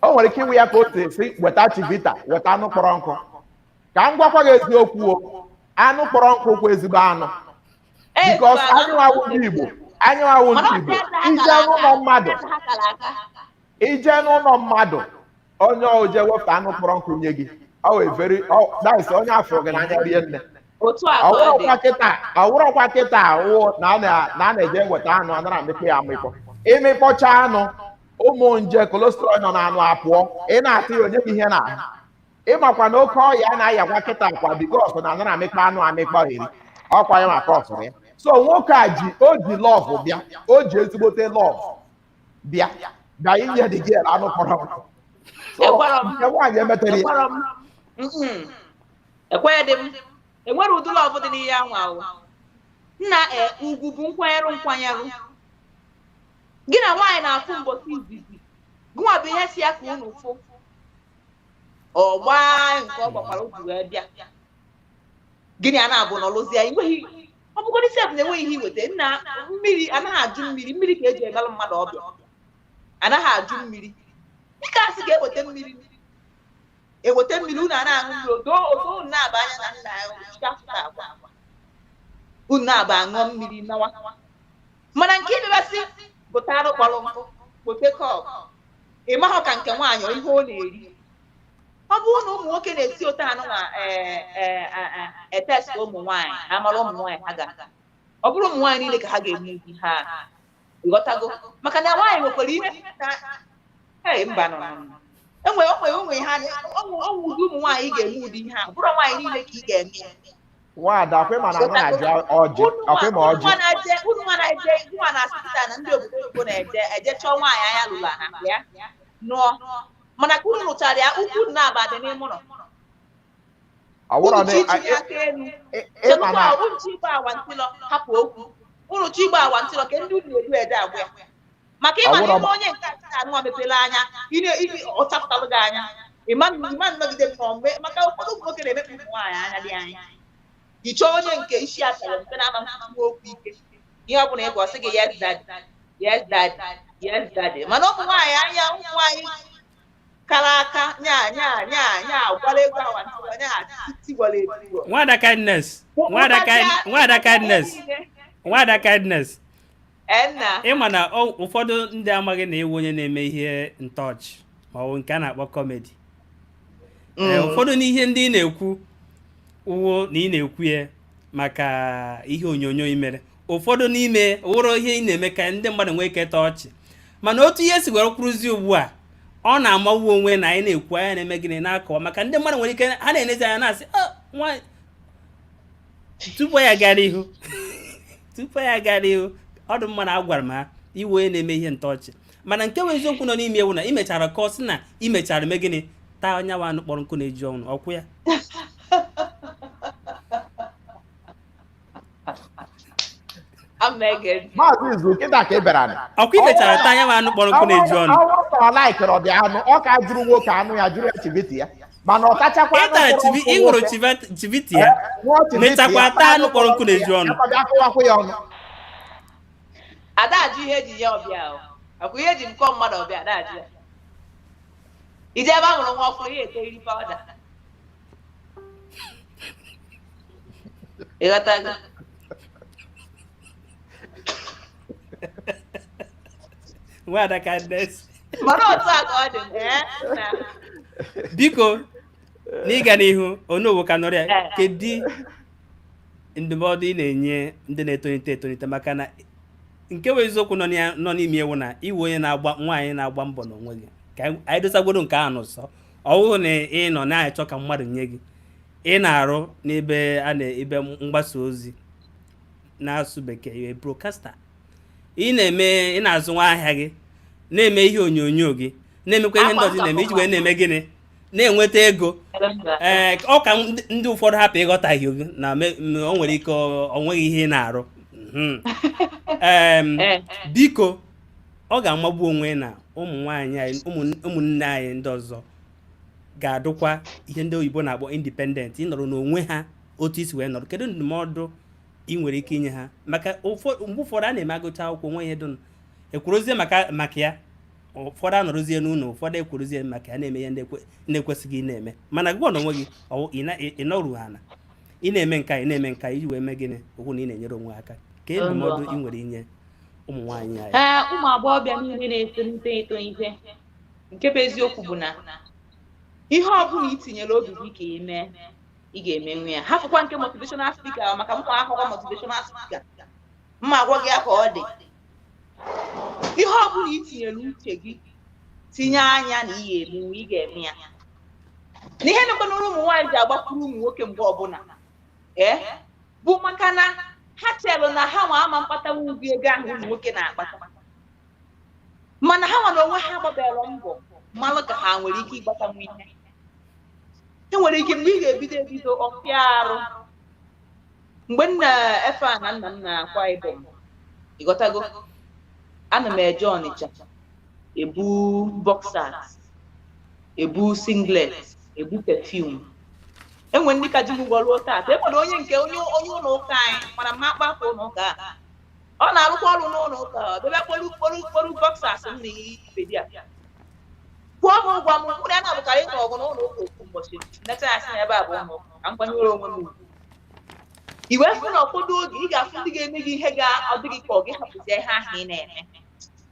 O nwere ike iwe ya ka o si si weta Chivita, weta anụ kpọrọ nkụ. Ka m gwakwa gị eziokwu o, anụ kpọrọ nkụ kwa ezigbo anụ, because anyị nwawu ndị Igbo, anyị nwawu ndị Igbo, ije n'ụlọ mmadụ, ije n'ụlọ mmadụ, onye oje wepụta anụ kpọrọ nkụ nye gị, ọ wee very that is onye afọ gị n'anya rie nne. Otu a ka ọ dị. Ọwụrọkwa kịta wụ na a na-eje weta anụ anara amịkpọ ya amịkpọ. Ịmịkpọcha anụ, ụmụ nje cholesterol nọ n'anụ apụọ. Ị na-atụ ya, onye gị ihe n'ahụ. Ịmakwa na oke ọya na-ayakwa kịta kwa because na anara amịkpa anụ amịkpa eri ọkwa ya maka ọsụrụ ya. So nwoke a ji o ji love bịa, o ji ezigbote love bịa bịa inye the girl anụ kpọrọ nkụ. So Ekwerọ m. nke nwaanyị emetere ya. Ekwerọ m. Mm-mm. Ekweghị dị m. Enwere ụdị love dị n'ihe anwa o. Nna e ugwu bụ nkwanyerụ nkwanyerụ. Gị na nwaanyị na-afụ mbọsị izizi. Gụnwa bụ ihe si ya ka unu fụ. Ọ gbaa nke ọ gbakwara o ji wee bịa. Gịnị a na-abụ n'ọlụzie enweghị ọ bụgodị sef na enweghị ihe iweta nna mmiri anaghị ajụ mmiri mmiri ka eji emelụ mmadụ ọbịa anaghị ajụ mmiri dịka asị ga-eweta mmiri eweta mmiri unu a na-aṅụ mmiri odo odo unu na-aba anya na nna ya ochicha afụta agwa unu na-aba aṅụọ mmiri nawa mana nke ịbịabasị gote arụ kpọrọ nkụ gote kọp ị mahụ ka nke nwaanyị ihe ọ na-eri. Ọ bụrụ na ụmụ nwoke na-esi otu anụ na etest ụmụ nwaanyị ha mara ụmụ nwaanyị ha ga ọ bụrụ ụmụ nwaanyị niile ka ha ga-eme ụdị ha ịghọtago maka na nwaanyị nwekwara ihe na ee mba nọ enwe onwe onwe ha onwe ụdị ụmụ nwaanyị ga-eme ụdị ihe a ọ bụrụ nwaanyị niile ka ị ga-eme ya. Nwaada akwa ma na anụ na-ajụ ọjị akwa ma ọjị. Unu nwa na-eje nwa na-asị kịta na ndị obodo oyibo na-eje eje chọọ nwaanyị anya lụrụ ha ya nụọ mana ka unu lụchara ya ukwu unu na-aba dị n'ime ụlọ. Ọwụrọ Unu na chi itinye aka elu ịma na chekwa unu chi igba awantịlọ hapụ okwu unu chi igba awantịlọ ka ndị unu na-edu ede agwa ya maka ịma na Ọwụrọ ime onye nke a anụnwa mepere anya ị ọ chapụtalụ gị anya ịma ịma nnọgide m mgbe maka ụfọdụ ụmụ nwoke na-emekpa ụmụ nwaanyị anya dị anya ị chọọ onye nke isi achara mfe na-ama nkwuwa okwu ike ihe ọ bụla ị gwa ọ sị gị yes daddy, yes daddy, yes daddy. Mana ụmụ nwaanyị anya ụmụ nwaanyị kara aka nya nya nya nya gwara egwu awantịlọ nya tigwara etigwọ. Nwada Kindness, Nwada Nwada Kindness, Nwada Kindness. Enna. Ịma na ụfọdụ ndị amaghị na ewu onye na-eme ihe ntọọchị ma ọ bụ nke a na-akpọ comedy. Ee, ụfọdụ n'ihe ndị ị na-ekwu wụ na ị na-ekwu ya maka ihe onyonyo ị mere, ụfọdụ n'ime wụrụ ihe ị na-eme ka ndị mmadụ nwee ike taa ọchị, mana otu ihe si were kwuruzi ugbu a ọ na-amawu onwe na anyị na-ekwu anya na-eme gịnị na-akọwa maka ndị mmadụ nwere ike ha na-enezi anya na-asị, "Ah, nwa." Tupu ya gara ihu ọ dị mma na agwara m ha iwe onye na-eme ihe ntọọchị, mana nke bụ eziokwu nọ n'ime ewu na ị mechara kọọ sị na ị mechara mee gịnị taa onye anụ kpọrọ nkụ na-eju ọnụ ọkwụ ya. Ama ege ntị. Maazị Izu, kịta ka ị bịara nị. Ọkwa ị mechara taa anya anụ kpọrọ nkụ na-eju ọnụ. Ọ bụrụ na ọ laikịrị ọ dị anụ ọ ka jụrụ nwoke anụ ya jụrụ ya chiviti ya mana ọ tachakwa Ị anụ tara kpọrọ chibi nkụ ị ṅụrụ nwoke. Chiviti ya. Ṅụọ chiviti Mechakwa ya, taa anụ kpọrọ nkụ na-eju ọnụ. Ya bịa kụwakwa ya ọnụ. Ada ajụ ihe eji ya ọbịa o ọkwa ihe eji nkọ mmadụ ọbịa ada ajụ ya ije ebe a mụrụ nwa ọfụrụ ya ete iri pawuda ịghọtago. Nwada Kindness, Mana otu a ka ọ dị ee na biko, n'ịga n'ihu onowu ka nọrọ ya. Ee. Kedu ndụmọdụ ị na-enye ndị na-etolite etolite maka na nke bụ eziokwu nọ nọ n'ime ewu na iwe onye na-agba nwaanyị na-agba mbọ n'onwe gị ka anyị dosagoro nke ahụ n'ụsọ ọ bụrụ na ị nọ na-achọ ka mmadụ nye gị ị na-arụ n'ebe a na-ebe mgbasa ozi na-asụ bekee broadcaster ị na-eme ị na-azụ nwa ahịa gị na-eme ihe onyonyo gị na-emekwa ihe ndị ọzọ ị na-eme iji wee na-eme gịnị na-enweta ego. Ee, ọ ka ndị ụfọdụ hapụ ịghọtahie gị na o nwere ike ọ nweghị ihe ị na-arụ. Biko, ọ ga-amagbu onwe na ụmụ nwaanyị anyị ụmụnne anyị ndị ọzọ ga-adụkwa ihe ndị oyibo na-akpọ independent ịnọrọ n'onwe ha otu isi wee nọrọ. Kedu ndụmọdụ ị nwere ike inye ha maka mgbe ụfọdụ a na-eme agụcha akwụkwọ nwe ihe dụnụ ekwurozie maka ya ụfọdụ anọrọzie n'ụlọ ụfọdụ ekwurozie maka ya na-eme ihe ndị na-ekwesịghị ị na-eme mana gị na onwe gị ị nọrụ ha na ị na-eme nka ị na-eme nka iji wee mee gịnị okwu na ị na-enyere onwe aka ka ndụmọdụ ị nwere inye ụmụ nwaanyị anyị? Ee, ụmụ agbọghọbịa niile na-etolite etolite, nke bụ eziokwu bụ na ihe ọbụla i tinyere obi gị ka ị mee ị ga-emenwu ya. Hapụkwa nke motivational speaker maka mma akwụkwọ motivational speaker mma agwa gị ya ka ọ dị. Ihe ọbụla i tinyere uche gị tinye anya na ị ga-emenwu ị ga-eme ya. Na ihe nọkwanụrụ ụmụ nwaanyị ji agbakwuru ụmụ nwoke mgbe ọbụla ee bụ maka na ha chelụ na ha nwa ama mkpatanwu ụgwọ ego ahụ ụmụ nwoke na-akpata, mana ha nwa na onwe ha gbabere mbọ mmalụ ka ha nwere ike ịgbatanwu ihe. E nwere ike mgbe ị ga-ebido ebido ọfịa arụ. Mgbe m na-efe a na nna m na-akwa Ibom, ịghọtago, ana m eje Ọnịcha ebu boxers, ebu singlet, ebu perfume. Enwe ndị ka ji m ụgwọ ruo taata. E nwere onye nke onye onye ụlọ ụka anyị mana mma akpa afọ ụlọ ụka a, ọ na-arụkwa ọrụ n'ụlọ ụka, ọ debe kporu kporu kporu boxers m na ibe di a kwụọ m ụgwọ m mkpụrụ ya na-abụkarị ịnụ ọgụ n'ụlọ ụka ofu ụbọchị nleta ya sị na ebe a bụ ụlọ ụka ka m kwanyere onwe m ugwu. I wee fụ na ụfọdụ oge ị ga-afụ ndị ga-eme gị ihe ga-adị gị ka ọ gị hapụzie ihe ahụ ị na-eme,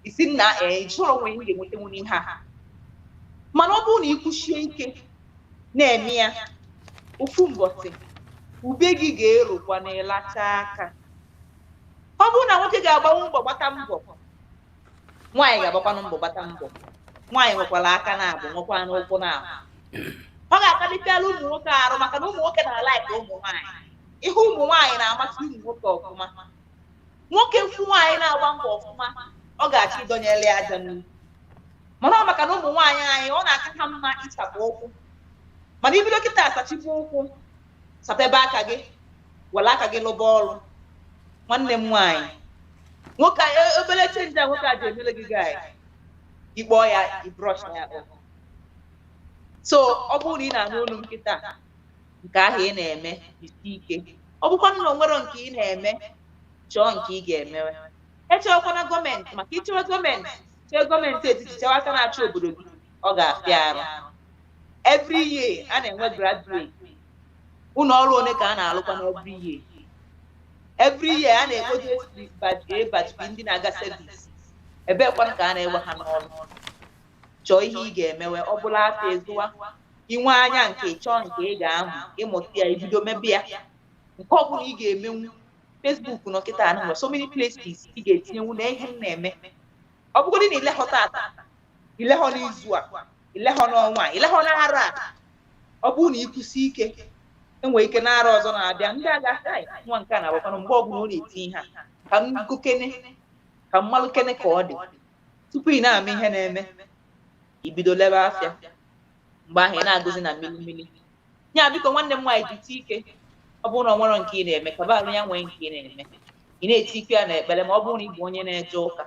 isi nna ee jụrụ onwe ị ga-enwetanwu n'ihe a. Mana ọ bụrụ na ị kwụsie ike na-eme ya, ofu mbọsị ube gị ga-erukwa na ịlacha aka. Ọ bụrụ na nwoke ga-agbanwu mbọ gbata mbọ, nwaanyị ga-agbakwanụ mbọ gbata mbọ. Nwaanyị nwekwara aka na-abụ, nwekwa n'ụkwụ na-abụ. Ọ ga-akalitela ụmụ nwoke arụ maka na ụmụ nwoke na-alaiki ụmụ nwaanyị. Ihe ụmụ nwaanyị na-amasị ụmụ nwoke ọfụma. Nwoke mfu nwaanyị na-agba mbọ ọfụma, ọ ga-achọ ịdọnyere ya aja n'ukwu. Mana ọ maka na ụmụ nwaanyị anyị ọ na-aka ha mma ịchapụ ụkwụ. Mana ibido kịta asachipụ ụkwụ, sapebe aka gị, were aka gị lụba ọrụ. Nwanne m nwaanyị, nwoke obere change a nwoke a ji emere gị guy, ịkpọọ ya ibrush ya off. So ọ bụrụ na ị na-anụ olu m kịta, nke ahụ ị na-eme isi ike. Ọ bụkwa na o nwere nke ị na-eme, chọọ nke ị ga-emewe. Echewekwana gọọmenti, maka ichewe gọọmenti, chee gọọmenti etiti, chewe aka na-achị obodo gị, ọ ga-afịa arụ. Every year a na-enwe graduate. Ụlọ ọrụ one ka a na-alụkwa na every year? Every year a na-ekpoje batch A, batch B ndị na-aga service. Ebekwanụ ka a na-ewe ha n'ọrụ? Chọọ ihe ị ga-emewe, ọ bụla afọ ịzụwa, inwe anya nke chọọ nke ị ga-amụ, ịmụta ya, ibido mebe ya. Nke ọbụla ị ga-emenwu, Facebook nọ kịta anụ, so many places ị ga-etinyenwu na ihe m na-eme. Ọ bụgodị na ilehọ tata, ilehọ n'izu a, ilehọ n'ọnwa a, ilehọ n'arọ a, ọ bụrụ na ịkwụsị ike, enwere ike n'arọ ọzọ na-abịa ndị a ga-asị, "Ai, nwa nke a na-agbakwanụ mgbe ọbụla ọ na-eti ihe a, ka m gụkene, ka m malụkene ka ọ dị." Tupu ị na-ama ihe na-eme, ibido lebe afịa. Mgbe ahụ ị na-agụzi na mmiri mmiri ya. Biko nwanne m nwaanyị, jite ike. Ọ bụrụ na ọ nwere nke ị na-eme, kaba arụ ya nwee nke ị na-eme, ị na-eti ike ya n'ekpere. Ma ọ bụrụ na ị bụ onye na-eje ụka,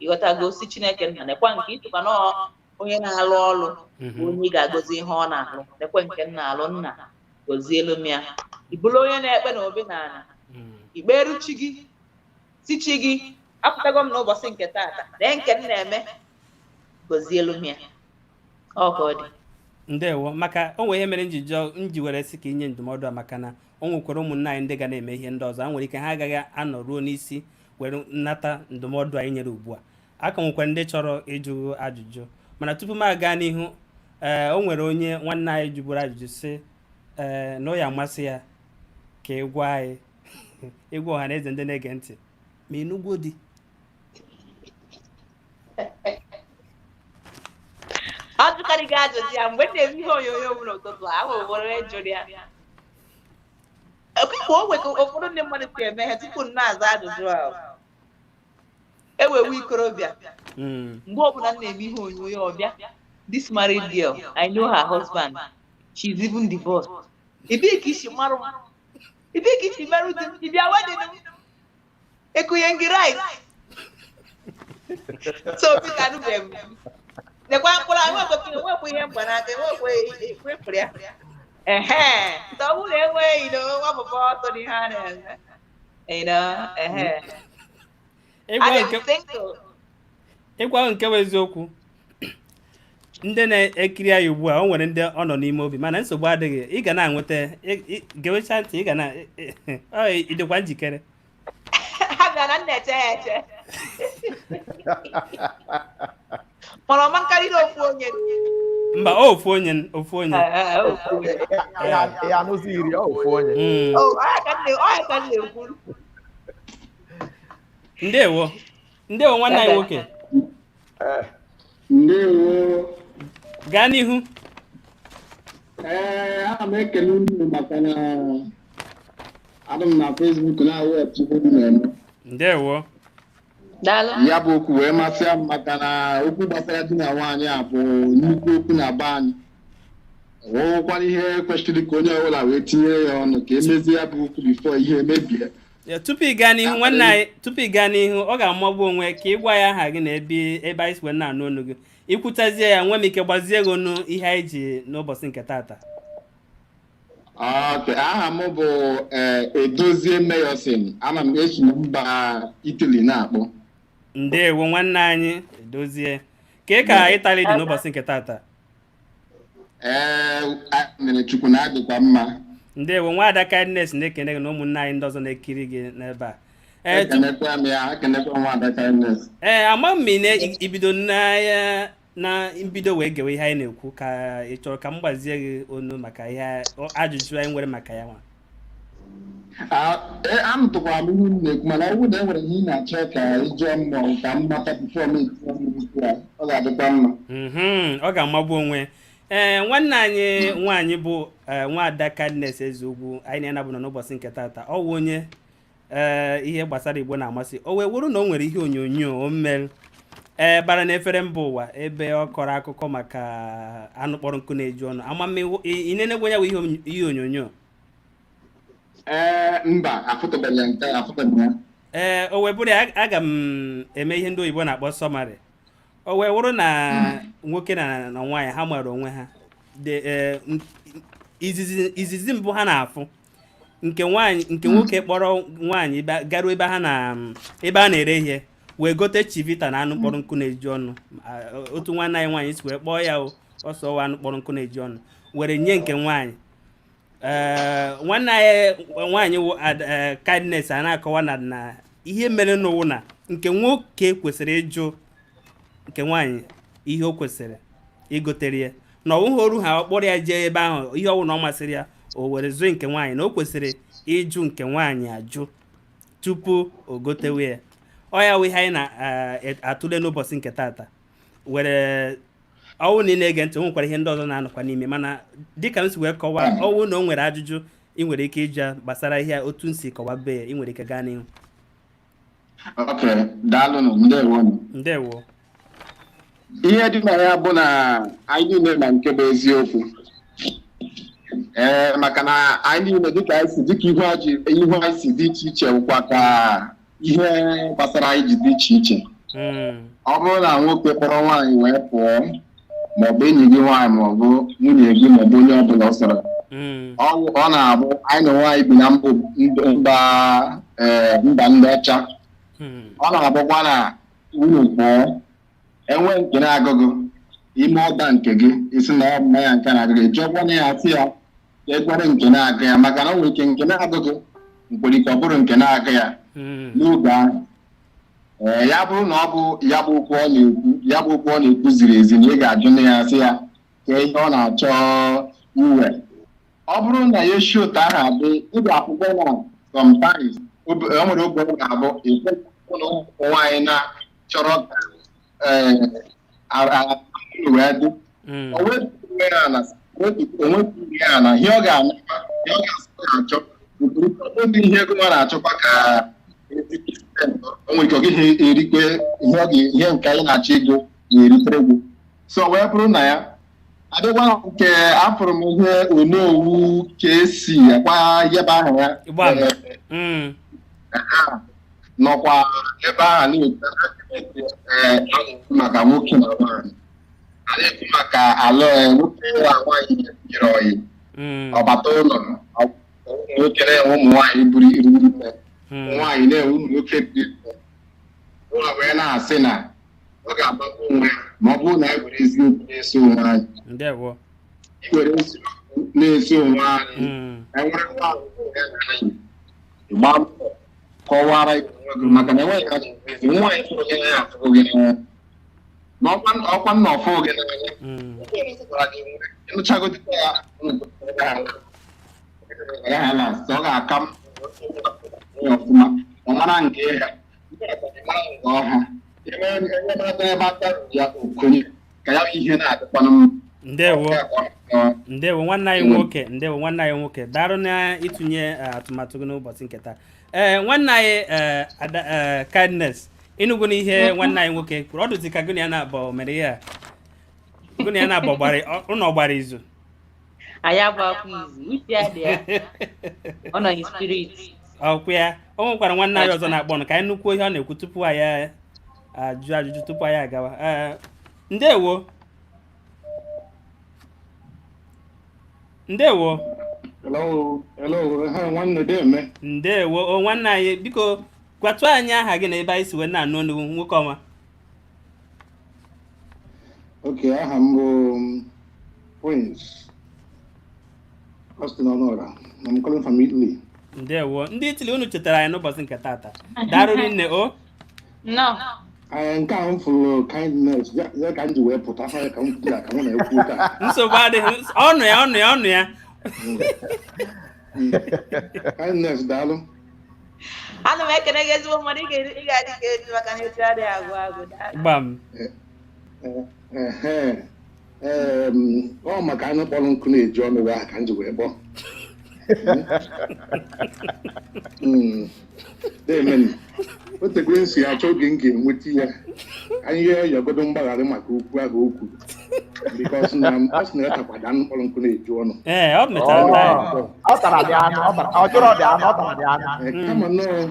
ịghọtago, si Chineke nna nekwa nke ịtụkwa na onye na-alụ ọrụ bụ onye ị ga-agọzi ihe ọ na-alụ, nekwe nke m na-alụ, nna gọzielu m ya. Ị bụrụ onye na-ekpe na omenala, ikperu chi gị, si chi gị, apụtago m n'ụbọchị nke taata, lee nke m na-eme, gọzielu m ya. Ọ ka ọ dị. Ndewo. Maka o nwere ihe mere nji jụọ, m ji were sị ka inye ndụmọdụ a, maka na o nwekwara ụmụnne anyị ndị ga na-eme ihe ndị ọzọ a nwere ike ha agaghị anọ ruo n'isi were nnata ndụmọdụ anyị nyere ugbu a. Aka nwekwara ndị chọrọ ịjụ ajụjụ, mana tupu m aga n'ihu, ee, o nwere onye nwanne anyị jụburu ajụjụ sị ee na ọ ya amasị ya ka ị gwa anyị, ịgwa ọha na eze ndị na-ege ntị ma ịnụgwo di. Ọ jụkarịghị ajụjụ ya mgbe m na-eme ihe onyonyo m n'ụtụtụ ahụ, were jụrụ ya. Ekwe o nwere ka ụfọdụ ndị mmadụ si eme ihe tupu m na-aza ajụjụ ahụ. Ewewe ikorobịa, mgbe ọbụla m na-eme ihe onyonyo, ọbịa, "This married girl, I know her husband, she's even divorced." Ebee ka isi marụ m? Ebee ka isi merụ di m? Ị bịa wedding m, ekunye gị rice? So biko, anụbeghị m. Nekwa mkpụrụ, enwekwa ihe mgbanaka, enwekwa ekwefuru ya. Ehe, so ọ bụrụ na enweghị nwa bụba ọtọ n'ihe a na-eme, ehe. Ịgwa Adị nke m single. Ịgwa nke bụ eziokwu, ndị na-ekiri anyị ugbu a, o nwere ndị ọ nọ n'ime obi, mana nsogbu adịghị. Ị ga na-enweta gewecha ntị, ị ga na ọ ị dịkwa njikere. Ha bịa na m na-eche ya eche, mana ọma nkarịrị ofu onye. Mba, ọ ofu onye, ofu onye. Ee, ofu onye. Ya anụzi iri ọ ofu onye. Oh, ọ ya ka m na-ekwu. Ndewo, ndewo, nwanne anyị nwoke. Ee. Ndewo. Gaa n'ihu. Ee, ana m ekele unu maka na adị m na Facebook na-awụ ọtụ unu na-eme. Ndewo. Daalụ. Ya bụ okwu wee masịa m maka na okwu gbasara di na nwaanyị a bụ nnukwu okwu na be anyị. Ọwụkwara ihe kwesịrị ka onye ọbụla wee tinyere ya ọnụ ka emezie ya bụ okwu before ihe emebie. Ya, tupu ị gaa n'ihu, nwanne anyị, tupu ị gaa n'ihu, ọ ga-amagbu onwe ka ị gwa ya aha gị na ebe anyị si wee na-anụ ọnụ gị. Ikwutazie ya, nwee m ike gbazie gị ọnụ ihe anyị ji n'ụbọchị nke taata. Okay, aha m bụ Edozie Mayosin. Ana m esi na mba Italy na-akpọ. Ndewo, nwanne anyị Edozie. Kee ka Italy dị n'ụbọchị nke taata? Ee, mere Chukwu na adịkwa mma. Ndewo, nwaada Kindness na-ekene gị na ụmụnne anyị ndị ọzọ na-ekiri gị n'ebe a. Ee, Ekenekwa m ya, ekenekwa nwaada Kindness. Ee, ama m na ibido na mbido wee gewe ihe anyị na-ekwu, ka ị chọrọ ka m gbazie gị onu maka ihe ajụjụ anyị nwere maka ya nwa. Anụtụkwara m ihe m na-ekwu, mana ọ bụrụ na e nwere ihe ị na-achọ ka ị jụọ m ma ọ bụ ka m mata before m etinye ọnụ n'okwu a, ọ ga-adịkwa mma. Ọ ga-amagbu onwe. Ee, nwanne anyị nwaanyị bụ nwaada Kindness Ezeugwu anyị na-anabụ n'ụbọchị nke taata, ọ wụ onye ee ihe gbasara Igbo na-amasị. O wee wụrụ na o nwere ihe onyonyo o mere ee bara n'efere mba ụwa ebe ọ kọrọ akụkọ maka anụ kpọrọ nkụ na-eju ọnụ. Ama m ị nenegwo ya bụ ihe onyonyo? Ee, mba, afụtụbeghị ya nke a, afụtụbeghị ya. Ee, o wee bụrụ ya, aga m eme ihe ndị oyibo na-akpọ summary. O wee wụrụ na nwoke na nwaanyị ha mara onwe ha de izizi izizi mbụ ha na-afụ nke nwaanyị, nke nwoke kpọrọ nwaanyị garuo ebe ha na ebe a na-ere ihe wee gote Chivita na anụ kpọrọ nkụ na-eju ọnụ. Otu nwanne anyị nwaanyị si wee kpọọ ya o ọsọ ọwa anụ kpọrọ nkụ na-eju ọnụ were nye nke nwaanyị. Ee, nwanne anyị nwaanyị wụ Kindness a na-akọwa na ihe mere n'ụwụ na nke nwoke kwesịrị ịjụ nke nwaanyị ihe o kwesịrị igotere ya, na ọwụghị oru ha ọ kpọrọ ya jee ebe ahụ, ihe ọwụ na ọ masịrị ya o were zụọ nke nwaanyị, na o kwesịrị ịjụ nke nwaanyị ajụ tupu o gotewe ya. Ọ ya wụ ihe anyị na-atụle n'ụbọchị nke taata. Were ọwụ na ị na-ege ntị, o nwekwara ihe ndị ọzọ na-anọkwa n'ime, mana dịka m si wee kọwaa, ọwụ na o nwere ajụjụ ị nwere ike ịjụ gbasara ihe a, otu m si kọwa be ya, ị nwere ike gaa n'ihu. Ok, daalụnụ, ndewonụ. Ndewo. Ihe dị na ya bụ na anyị niile ma nke bụ eziokwu, ee, maka na anyị niile dịka anyị si dịka ihu anyị si dị iche iche bụkwa ka ihe gbasara anyị ji dị iche iche. Ọ bụrụ na nwoke kpọrọ nwaanyị wee pụọ, maọbụ enyi gị nwaanyị, maọbụ nwunye gị, maọbụ onye ọbụla ọ sọrọ, ọ na-abụ anyị na nwaanyị bi na mba ndị ọcha. Ọ na-abụkwa na unu pụọ, enwe nke na-agụgụ ime ọda nke gị isi na ọ bụ mmanya nke na-agụ gị, jụọkwana ya, sị ya ka ekwere nke na-agụ ya, maka na o nwere ike nke na-agụ gị nkwere ike ọ bụrụ nke na-agụ ya n'oge ahụ. Ee, ya bụrụ na ọ bụ ya bụ okwu ọ na-ekwu, ya bụ okwu ọ na-ekwu ziri ezi, na ị ga-ajụ nne ya, sị ya ka ihe ọ na-achọ uwe. Ọ bụrụ na ya esi otu ahụ adị, ị ga-akwụkwọ na sometimes o nwere oge ọ ga-abụ ekwe na ụmụ nwaanyị na-chọrọ ka ee wee dị o wetuo ya na o wetuo ya na ihe ọ ga-anakwa, ihe ọ ga-asị ọ ga-achọ otu ihe ego nwa na-achọkwa ka o nwere ike ọ gaghị erikwe ihe ọ ihe nke anyị na-achọ ego ga-eritere gị. So wee bụrụ na ya adịkwa nke afụrụ m ihe Onowu ka esi akwa yebe aha ya. Gbam. Nọkwa ebe ahụ na-ekwu, ee, a na-ekwu maka nwoke na nwaanyị, a na-ekwu maka alụ nwoke na nwaanyị yiri ọyị ọbata ụlọ, ụmụ nwoke na-enwe ụmụ nwaanyị buru iru ime, nwaanyị na-enwe ụmụ nwoke buru ibu ụlọ, wee na-asị na ọ ga-agbagbu onwe ya ma ọ bụrụ na anyị were eziokwu na-eso onwe anyị. Ndewo. Iwere eziokwu na-eso onwe anyị, enwere nwaanyị anyị gbaa mbọ kọwara onwe gị, maka na enweghị ka ezi nwaanyị fụrụ gị n'anya afụgo gị n'anya na ọkwa nna ọfụ gị n'anya. Gwara gị ịnụchagodite ya ya na ọ ga-aka m ya ọfụma, ọ mara nke ya mara nke ọha ebe aka ebe aka ruru ya okonye ka ya bụ ihe na-adịkwanụ mma. Ndewo. Gawa. Ndewo nwanne anyị nwoke, ndewo nwanne anyị nwoke, daalụ na ịtụnye atụmatụ gị n'ụbọchị nke taa. Ee, nwanne anyị, ada, Kindness, ịnụgo n'ihe nwanne anyị nwoke kwuru. Ọ dụzi ka gị na ya na-abọ mere ihe a, gị na ya na-abọ gbara ụnọ gbara izu. Anyị agbakwa izu, uche ya dị ya, ọ nọ in spirit. Ọkwụ ya. O nwekwara nwanne anyị ọzọ na-akpọ ọnụ, ka anyị nụkwuo ihe ọ na-ekwu tupu anyị ajụ ajụjụ, tupu anyị agawa. Ee, ndewo, ndewo. Hello, hello, ha nwanne deme. Ndewo o, nwanne anyị. Biko gwatụ anyị aha gị na ebe anyị si wee na-anụ ọnụ, nwoke ọma. Okay, aha m bụ Prince Austin Honora. I'm calling from Italy. Ndewo, ndị Italy, unu chetara anyị n'ụbọchị nke tata, daalụ rinne o. Nnọọ. Anyị nke a m fụrụ Kindness ya ya ka m ji wee pụta ha ya ka m kwuru ya ka mụ na-ekwu taa. Nsogbu adịghị, ọnụ ya, ọnụ ya, ọnụ ya. Kindness, daalụ. Ana m ekene gị, ezigbo mmadụ. Ị ga-adị ka echi, maka na echi adịghị agwụ agwụ. Daalụ. Gbam. Ehe. Ọ maka anụ kpọrọ nkụ na-eji ọnụ wee aha ka m ji wee kpọọ. Amen. O tegwe nsi achọ oge m ga-enweta ya. Anyị ya yọgodo mgbaghara maka okwu ahụ o kwuru. Because na ọ sị na ya takwado anụ kpọrọ nkụ na-eju ọnụ. Ee, ọ mechara taa ya. Ọ tara dị anụ, ọ jụrụ dị anụ, ọ tara dị anụ. Kama nnọọ,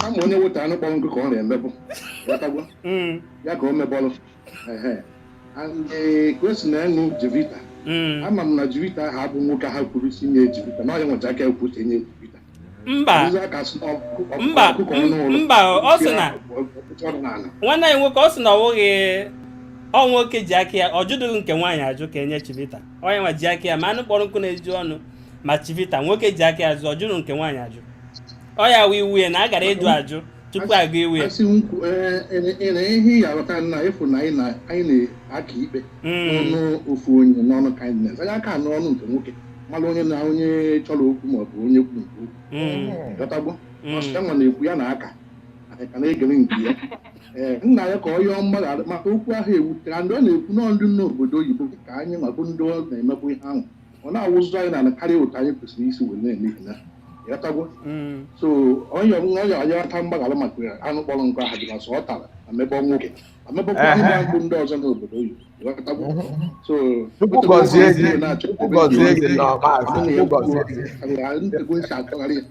kama onye weta anụ kpọrọ nkụ ka ọ na-emebụ. Ghọtagwo? Ya ka o mebọlụ. Ehe. And ka o si na ịṅụ Chivita. Ama m na Chivita ahụ abụ nwoke ha kwuru si nye Chivita. Na ọ ya nwecha aka ekwu si nye Chivita. Mba. Ọzọ aka sị na Mba, ọkụkọ ọnụ ụlọ. mba, ọ sị na- Ọkụkọ ọnụ n'ala. Nwanne anyị nwoke, ọ sị na ọ wụghị ọ nwoke ji aka ya, ọ jụdụghị nke nwaanyị ajụ ka enye Chivita. Onye nwa ji aka ya, ma anụ kpọrọ nkụ na-eju ọnụ ma Chivita, nwoke ji aka ya zụọ, ọ jụrụ nke nwaanyị ajụ. Ọ ya wụ iwu ya na a gara ịjụ ajụ tupu agụ iwu ya. Asị m kwu, na ihe ya aghọta na ịfụ na anyị na-aka ikpe n'ọnụ ofu onye, n'ọnụ Kindness. Anyị aka n'ọnụ nke nwoke mara onye na onye chọrọ okwu ma ọ bụ onye kwuru nke okwu. Ghọtagbo? Ọsị ya nwa na-ekwu ya na aka anyị ka na-egere nke ya. Ee, nna ya ka ọ yọọ mgbaghara maka okwu ahụ ewutere ndị ọ na-ekwu nọọ ndị n'obodo oyibo ka anyị nwa bụ ndị ọ na-emekwa ihe ahụ ọ na-awụzụ anyị n'ala karịa otu anyị kwesịrị isi wee na-eme ihe na. Ghọtagbo? So onye onye ayọta mgbaghara maka anụ kpọrọ nkụ ahụ dị na sọ ọ tara ma mebọ nwoke ma mebọkwa ndị bụ ndị ọzọ n'obodo oyibo. Ghọtagbo? So Chukwu gọzie gị, Chukwu gọzie gị nọ, maazị, Chukwu gọzie gị. Ntego nsi atọgharị ya.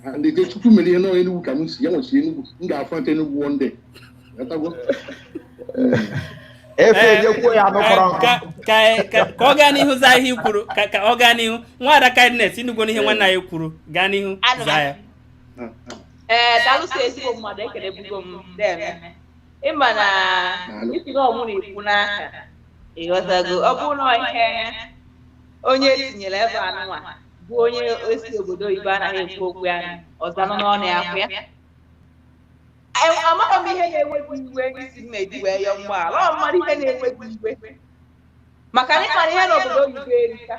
And the Chukwu mere ihe n'ọ Enugu ka m si ya nwechiri Enugu m ga-afọnta Enugu one day. Ghọtagbo? Efe nyekwuo ya anụ kpọrọ nkụ. Ka ọ gaa n'ihu zaa ihe i kwuru, ka ọ gaa n'ihu. Nwaada Kindness, ịnụgo n'ihe nwanne anyị kwuru, gaa n'ihu zaa ya. Ee, daalụsọ, ezigbo mmadụ, ekelebugo m deme. Ịma na isi na ọmụ na-ekwu n'aka, ịghọtago? Ọ bụrụ na ihe onye etinyere ebe anụnwa bụ onye osi obodo oyibo anaghị ekwu okwu ya, ọzanụ n'ọnụ ya kwụ ya. Amaghị m ihe na-enweghị iwe isi m eji wee yọọ mgbaghara. Ọ mmadụ ihe na-enweghị iwe maka na ịmara ihe n'obodo oyibo erika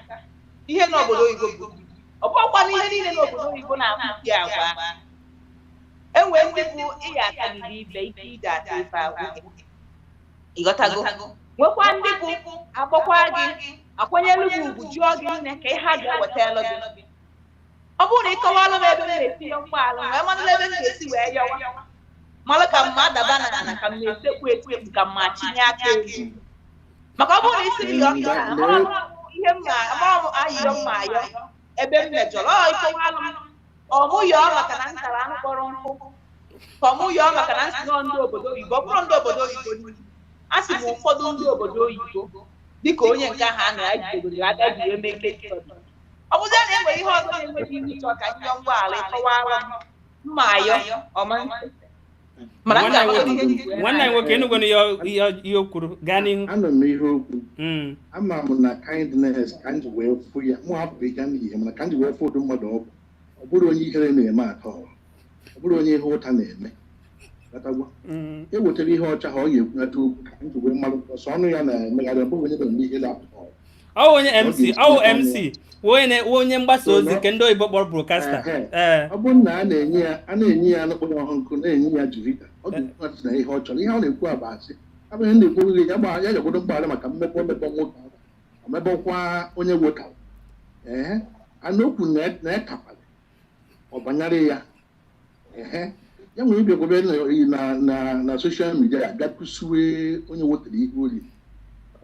ihe n'obodo oyibo bụ ọ bụrụkwa na ihe niile n'obodo oyibo na-akwụsị agwa enwee ndị bụ ịya atagide ibe ike ije ata ife agwụ gị, ịghọtago? Nwekwa ndị bụ akpọkwa gị, akwanyelu gị ugwu, jụọ gị nne ka ihe a ga-ewetara gị. Ọ bụrụ na ị kọwalụ m ebe m na-esi yọ mgbaala, wee malụ ebe m ga-esi wee yọwa, malụ ka m ma adaba na ana, ka m na-esekwu esekwu, ka m ma chinye aka elu. Maka ọ bụrụ na isi m yọọ kịta, amara m ihe m ma, amara m ayịyọ m ma ayọ ebe m mejọrọ. Ọ ịkọwalụ m, ọ mụ yọọ maka na m tara anụ kpọrọ nkụ, ka ọ mụ yọọ maka na nsị nọ ndị obodo oyibo. Ọ bụrụ ndị obodo oyibo niile, a sị m ụfọdụ ndị obodo oyibo dịka onye nke ahụ a na ya jidegoro aka ji wee mee case study. Ọ bụzie na e nwere ihe ọzọ na-enweghị ihu ịchọ ka ndị mgbaghara, ịkọwara m mma ayọ ọma ntị, mana m Nwanne anyị ga-amagodo ihe nwoke, ji wee nwanne anyị nwoke, ịnụgo n'ihe o kwuru, gaa n'ihu. Anọ m ihe okwu. Ama m na Kindness ka m ji wee fụ ya, mụ hapụ ịga n'ihe, mana ka m ji wee fụ ụdị mmadụ ọ bụ, ọ bụrụ onye ihere na-eme atọ, ọ bụrụ onye ihe ụta na-eme. Ghọtagwo? E wetara ihe ọcha ha ọ ga-ekwunata okwu ka m ji wee mmalụ ọsọ ọnụ ya na-emegharị. Ọ bụghị onye na-eme ihe na-atọ. Ọ wụ onye MC, ọ wụ MC, wụ onye wụ onye mgbasa ozi nke ndị oyibo kpọrọ broadcaster. Ee. Ọ bụrụ na a na-enye ya anụ kpọrọ nkụ, na-enye ya Chivita, ọ ga-ekwu na ihe ọ chọrọ, ihe ọ na-ekwu abụ asị abụghị na-ekwu ogige ya gbaa ya jọgodo mgbaghara maka mmekọ mmekọ nwoke ahụ. Omebọkwa onye wetara ee anụ okwu na ekakwara ọ banyere ya ehe ya nwere ibe gwebe na social media bịa kụsiwe onye wetara ihe ori.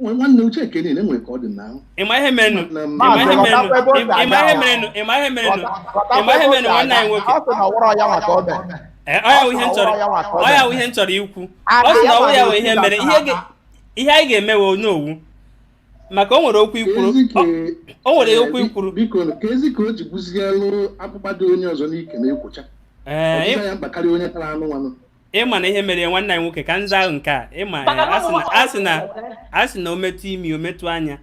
Nwanne uche eke niile nwere ka ọ dị na Ịma ihe merenụ? na Ịma ihe Maazị, merenụ? ghọtakwa ebe o si Ịma aga ihe ahụ. merenụ? Ịma ihe merenụ? Ghọtakwa Ịma ihe ebe o merenụ si nwanne anyị aga. nwoke? Ọ sị na ọ wụrọ ya maka o mere. Ee, ọ ya wụ ihe m Ọ sị na ọ chọrọ wụrọ ya maka o ọ ya wụ mere. ihe m chọrọ ikwu. Ọ Ada sị na ya ọ wụ ya ma wụ ihe na-ekwu mere that ihe ihe anyị ga-eme wụ n'owu maka o nwere okwu ikwuru Ezi ka o nwere okwu ikwuru. Biko, ka ezi ka o ji gbuzielụ akpụkpa dị onye ọzọ n'ike na-ekwocha Ee, ọdịda ya mkpa karịa onye tara anụ nwanụ. Ịma na ihe mere nwanne anyị nwoke ka nza ahụ nke a ịma Maka na a sị na a sị na a sị na o metụ imi o metụ anya.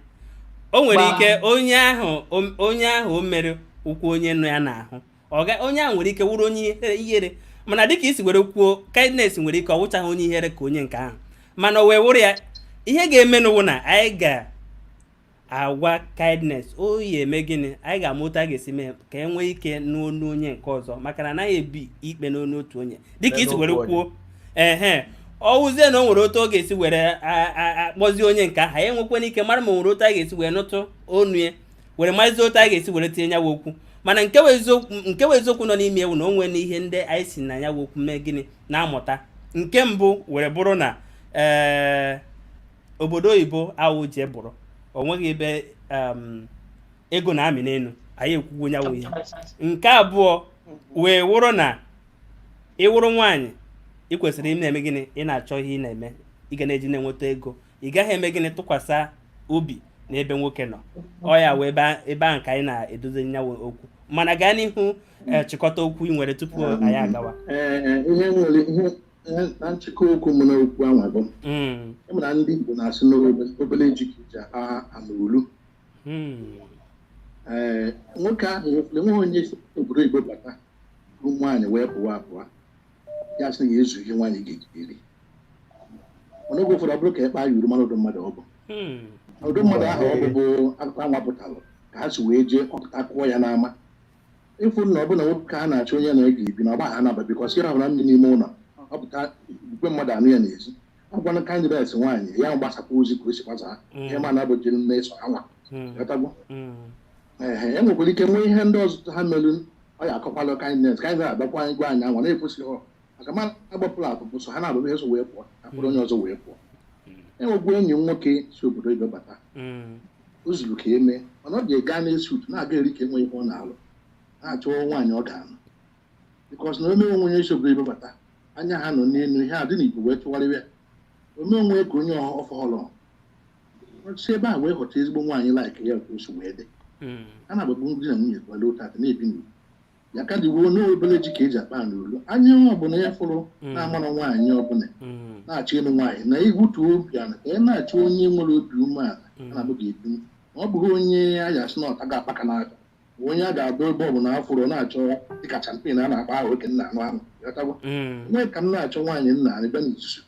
O nwere ike onye ahụ onye ahụ o mere ụkwụ onye nọ ya n'ahụ ọ onye ahụ nwere ike wụrụ onye ihere, mana dịka isi were kwuo, Kindness nwere ike ọ wụchaghị onye ihere ka onye nke ahụ, mana o wee wụrụ ya. Ihe ga-eme n'ụwụ na anyị ga-agwa Kindness o yi eme gịnị, anyị ga-ama otu a ga-esi mee ka e nwee ike n'onu onye nke ọzọ, maka na anaghị ebi ikpe n'onu otu onye dịka isi were N'otu onye. kwuo. Ehe, ọ wụzie na o nwere otu ọ ga-esi were akpọzie onye nke ahụ, anyị enwekwana ike mara ma o nwere otu a ga-esi wee nụtụ onu ya were mazie otu a ga-esi were tinye ya okwu. Mana nke wụ eziokwu nọ n'ime ewu na o nwee n'ihe ndị anyị si na ya wụ okwu mee gịnị na-amụta. Nke mbụ were bụrụ na ee, obodo oyibo awụ ji bụrụ o nweghị ebe ego na-amị n'elu. Anyị ekwugo ya wụ ihe. Nke abụọ wee wụrụ na ịwụrụ nwaanyị, ị kwesịrị ị na-eme gịnị? Ị na-achọ ihe ị na-eme, ị ga na-eji na-enweta ego. Ị gaghị eme gịnị? Tụkwasị obi n'ebe nwoke nọ. Ọ ya wee ebe ahụ ka anyị na-edozi nyanwụ okwu. Mana gaa n'ihu, chịkọta okwu ị nwere tupu anyị agawa. Ee, ihe nwere ihe na nchịkọ okwu m n'okwu anwa bụ ịma na ndị Igbo na-asị na obele ji ka eji akpa ama olu. Ee, nwoke ahụ enweghị onye si obodo oyibo bata bụ nwaanyị wee pụwa apụwa ya sị na ya ezu ihe nwaanyị ga-eri. Mana oge ụfọdụ ọ bụrụ ka ịkpa ya uru mara ụdị mmadụ ọ bụ. Ụdị mmadụ ahụ ọ bụ akụkọ anwapụtalụ ka ha si wee jee ọpụta kụọ ya n'ama ịfụ na ọ bụ na nwoke a na-achọ onye na-ege ibi na ọgba ha naba because ya ọbụla ndị n'ime ụlọ ọpụta igwe mmadụ anụ ya n'ezi ọgwanụ candidate nwaanyị ya gbasakwa ozi ka o si gbasaa ihe ma na abụjiri na-eso anwa. Ghọtagwo? Ehe, e nwekwara ike nwee ihe ndị ọzọ ha merụ ọ ya akọkwalụ Kindness. Kindness abịakwa anyị gwa anyị anwa na-ekwesịghị ọ maka ma agbapụrụ apụpụ so ha na-abụbụ ihe so wee pụọ akpụrụ onye ọzọ wee pụọ. Enwegwu enyi m nwoke si obodo oyibo bata. O zuru ka eme mana ọ ga-ega na-esi utu na-aga eri ka enwe ihe ọ na-alụ na-achọ nwaanyị ọ ga-anụ because na ome onwe onye si obodo oyibo bata anya ha nọ n'elu ihe a dị n'Igbo wee tụgharịwa ya ome onwe ka onye ọfọlọ si ebe a wee ghọta ezigbo nwaanyị like ya ka o si wee dị. A na-agbagbu di na nwunye kwale otu ata na-ebi n'udo ya ka dị wuo n'obele ji ka eji akpa n'olu anya ọbụla ya fụrụ na-amara nwaanyị ọbụla na-achọ ịlụ nwaanyị na igwutu obi ala ka ị na-achọ onye nwere obi umeala a na-abụ ga-ebi ma ọ bụghị onye a ga-asị na ọta ga-akpaka n'aka ma onye a ga-abụ ebe ọbụla afụrụ na-achọ dịka champagne a na-akpa ahụ oke nna anụ ahụ. Ghọtagwo? Nwee ka m na-achọ nwaanyị nna bịa n'izuzu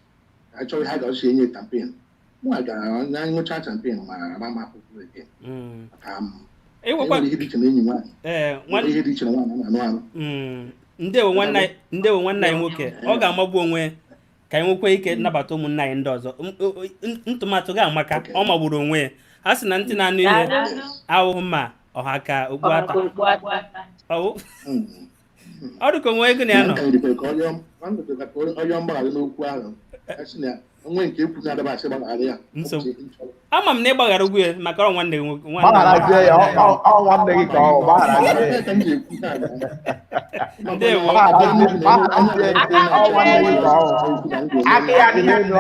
ka achọ ihe a ga-asị enye champagne mụ gara na ṅụcha champagne ma ama m akwụkwọ eke maka m Ịnwekwa enwere ihe dị iche na enyi nwaanyị ee nwere ihe dị iche na nwaanyị a na-anụ anụ. Ndewo nwanne anyị, ndewo nwanne anyị nwoke. Ọ ga-amagbu onwe ka anyị nwekwa ike nabata ụmụnne anyị ndị ọzọ. Ntụmatụ gị amaka. Okay. Ọ magburu onwe ya. A sị na ntị na-anụ ihe ahụhụ ma ọha ka okpu ata. Ọwụ ọ dị ka onwe ego na ya nọ. Nka dịkwa ka onye nwanne dịkwa ka onye mgbaghara n'okwu ahụ a sị na onwe nke ekwu na-adaba asị gbaghara ya. Nsogbu. Ama m na ị gbaghara ugwu ya maka ọ nwanne gị nwoke nwanne. Gbagharazie ya, ọ nwanne gị ka ọ gbagharazie ya. Ka m ga-ekwu taa. Ndewo. Gbagharazie ya, ọ nwanne gị ka ọ aka ya dị n'elu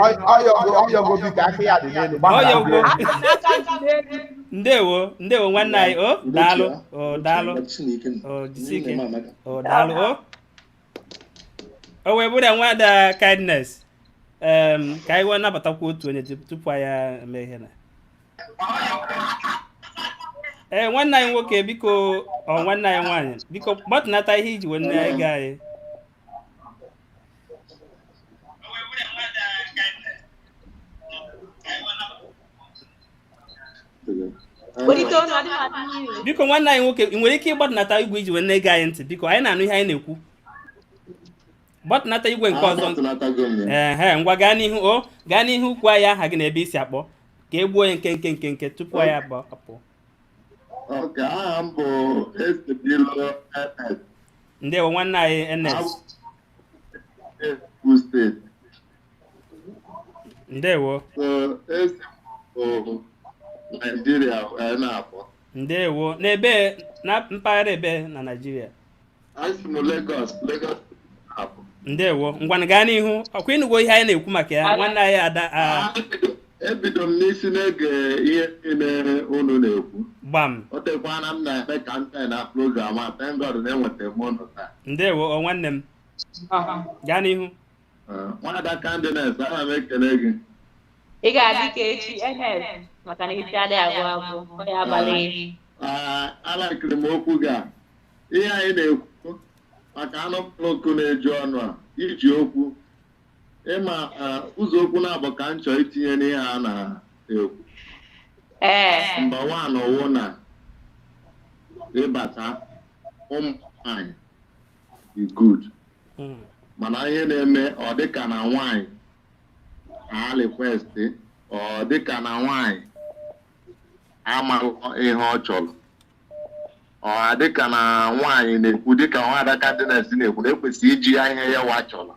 ọyọgo biko aka ya dị n'elu Ọyọgo. gbagharazie ya. Ndewo, ndewo nwanne anyị. O daalụ, o daalụ, o jisi ike, o daalụ. O wee bụrụ ya nwada Kindness, ka anyị wee nabatakwa otu onye tupu anyị eme ihe na ee nwanne anyị nwoke biko, ọ nwanne anyị nwaanyị biko, gbatụnata ihe iji wee nne anyị gaa anyị. Welite ọnụ, adịghị adị n'ihu. Biko nwanne anyị nwoke, ị nwere ike ịgbatụnata igwe iji wee nne gị anyị ntị? Biko, anyị na-anụ ihe anyị na-ekwu. Gbatụnata igwe nke ọzọ. Ehe, ngwa gaa n'ihu. O gaa n'ihu, kwuo anyị aha gị na ebe isi akpọ ka Ka e gbuo ya nkenke nkenke tupu anyị apụ. Okay, aha m bụ Esebilo Ernest. Ndewo nwanne anyị Ernest. Enugu steeti. Ndewo. So, esi m bụ Naijiria wee na-akpọ. Ndewo. N'ebe na mpaghara ebe na Naịjirịa? Esi m Lagos, Lagos na-apụ. Ndewo, ngwanụ gaa n'ihu. Ọkwa ịnụgo ihe anyị na-ekwu maka ya, nwanne anyị Ada Ebido m n'isi na-ege ihe niile unu na-ekwu. Gbam. O tekwana m na-eme ka m na program a, thank God na-enweta m unu taa. Ndewo, ọ nwanne m, gaa n'ihu. Nwada Kindness, ana m ekele gị. Ị ga-adị ka echi, Ernest, maka na echi adịghị agwụ agwụ, ọ ya abalị. Alakiri m okwu gị a. Ihe anyị na-ekwu maka anụmanụ na-eju ọnụ a, iji okwu ịma ụzọ okwu na-abụ ka m chọọ itinye n'ihe a na-ekwu. Mba nwaanyị wụ na ịbata ụmụ nwaanyị dị good. Mana ihe na-eme ọ dịka na nwaanyị a request, ọ dịka na nwaanyị amaghị ihe ọ chọrọ, ọ dịka na nwaanyị na-ekwu dịka Nwada Kindness na-ekwu na ekwesịrị iji ya ihe ya wa chọrọ.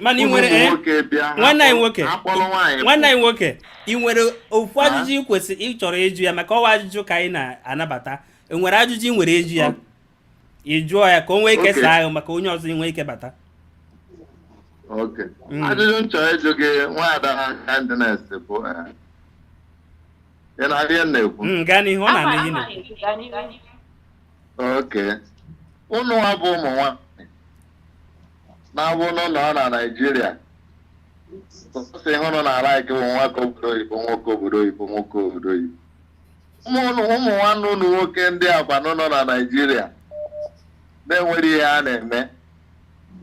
Mana ị nwere nwoke bịa nwanne anyị nwoke, akpọrọ nwaanyị. Nwanne anyị nwoke, ị nwere ofu ajụjụ ị kwesịrị ị chọrọ ịjụ ya, maka ọwa ajụjụ ka anyị na-anabata. E nwere ajụjụ ị nwere ịjụ ya, ị jụọ ya ka o nwee ike saa ahụ maka onye ọzọ inwe ike bata. Okay. Ajụjụ m chọrọ ịjụ gị, Nwada Kindness, bụ ị na-adị ihe m na-ekwu? Gaa n'ihu, ọ na-anụ ihe na-ekwu. Okay. Unu nwa bụ ụmụ nwaanyị na-abụ n'ụlọ na Naịjirịa, sọsọ ihe ụnụ na-ala ike bụ nwoke obodo oyibo, nwoke obodo oyibo, nwoke obodo oyibo. Ụmụ nwanne ụnụ nwoke ndị akwa nọ na Naịjirịa na-enwere ihe a na-eme.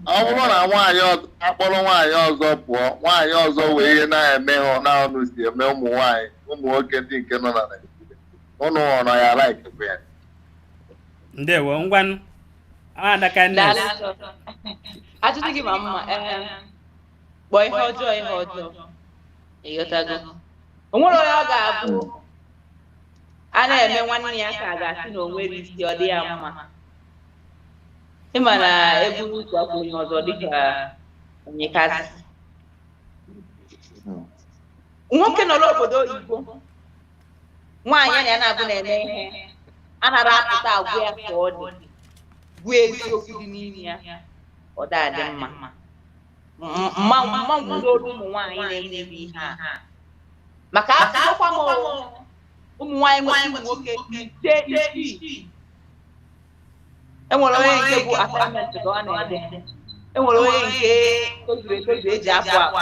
Ọ bụrụ na nwaanyị akpọrọ nwaanyị ọzọ pụọ, nwaanyị ọzọ wee ihe na-eme ha na ọnụ si eme ụmụ nwaanyị, ụmụ nwoke ndị nke nọ na Naịjirịa, ụnụ hụrụ ya like ya. Ndewo, ngwanụ Ada Kindness. Ajụjụ gị ma mma. Kpọọ ihe ọjọọ ihe ọjọọ, ịghọtago? O nwere onye ọ ga-abụ a na-eme nwanne ya ka a ga-asị na o nwere isi, ọ dị ya mma. Ịma na eburu ụzọ akwụ onye ọzọ dịka onyekasị. Nwoke nọ n'obodo oyibo, nwaanyị ya na-abụ na-eme ihe anara apụta agwụ ya ka ọ dị bụ eziokwu dị n'ime ya, ọ dị mma. Mma ngwuru ụmụ nwaanyị na-emebi ihe a, maka akụkọ m ụmụ nwaanyị nwere ụmụ nwoke 5 6. Enwere onye nke bụ assignment ka ọ na-ede, enwere onye nke tozuru etozu eji apụ apụ,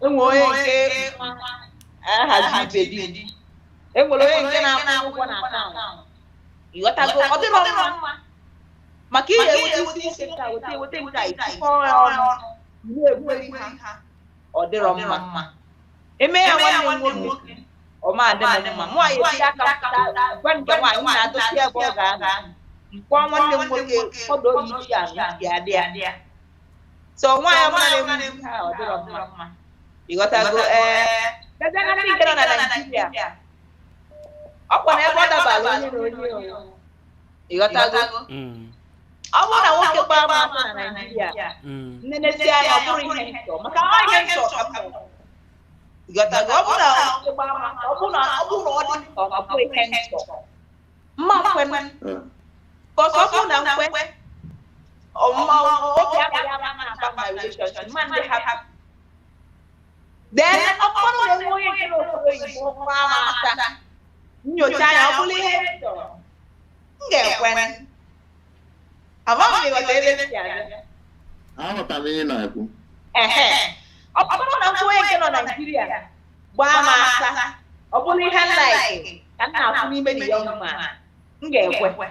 enwere onye nke ahazi ibe di, enwere onye nke na-akwụ ụgwọ na akaụntụ. Ịghọtago? Ọ dịrọ mma maka ihe eweta isi nke a, weta eweta nke a, ịtụkọ ya ọnụ na-egweri ha, ọ dịrọ mma. Eme ya nwanne m nwoke, ọ ma adị m mma. Mụ anyị esi aka pụta gwa nke nwaanyị na-adọsi ebe ọ ga-anọ mkpọ nwanne m nwoke kpọdọ isi a na isi adị ya. So nwaanyị ọbụla na-eme ihe a, ọ dịrọ mma. Ịghọtago? Ee, gazie na ndị nke nọ na Naịjirịa, ọkwa na ebe ọ dabara onye na onye. Ịghọtago? Ọ bụrụ na nwoke gbaa m aka na Naịjirịa, nnenesi anya, ọ bụrụ ihe nchọ, maka ọ ihe nchọ ka m chọrọ. Ịghọtago? Ọ bụrụ na nwoke gbaa m aka, ọ bụrụ na ọ dị nchọ, ọ bụrụ ihe nchọ, mma nkwe, because ọ bụrụ na nkwe ọmụma obi agaghị ama na-aba na relationship, mma ndị happy. Then ọ bụrụ na enwe onye nke n'obodo oyibo gbaa m aka, nyocha anya, ọ bụrụ ihe m chọrọ, m ga-ekwe. Amaghị m ịghọta ebe m si abịa. Aghọtara m ihe ị na-ekwu. Ehe, ọ bụrụ na nkwu onye nke nọ Naịjirịa gbaa m aka, ọ bụrụ ihe m like ka m na-afụ n'ime the young man, m ga-ekwe.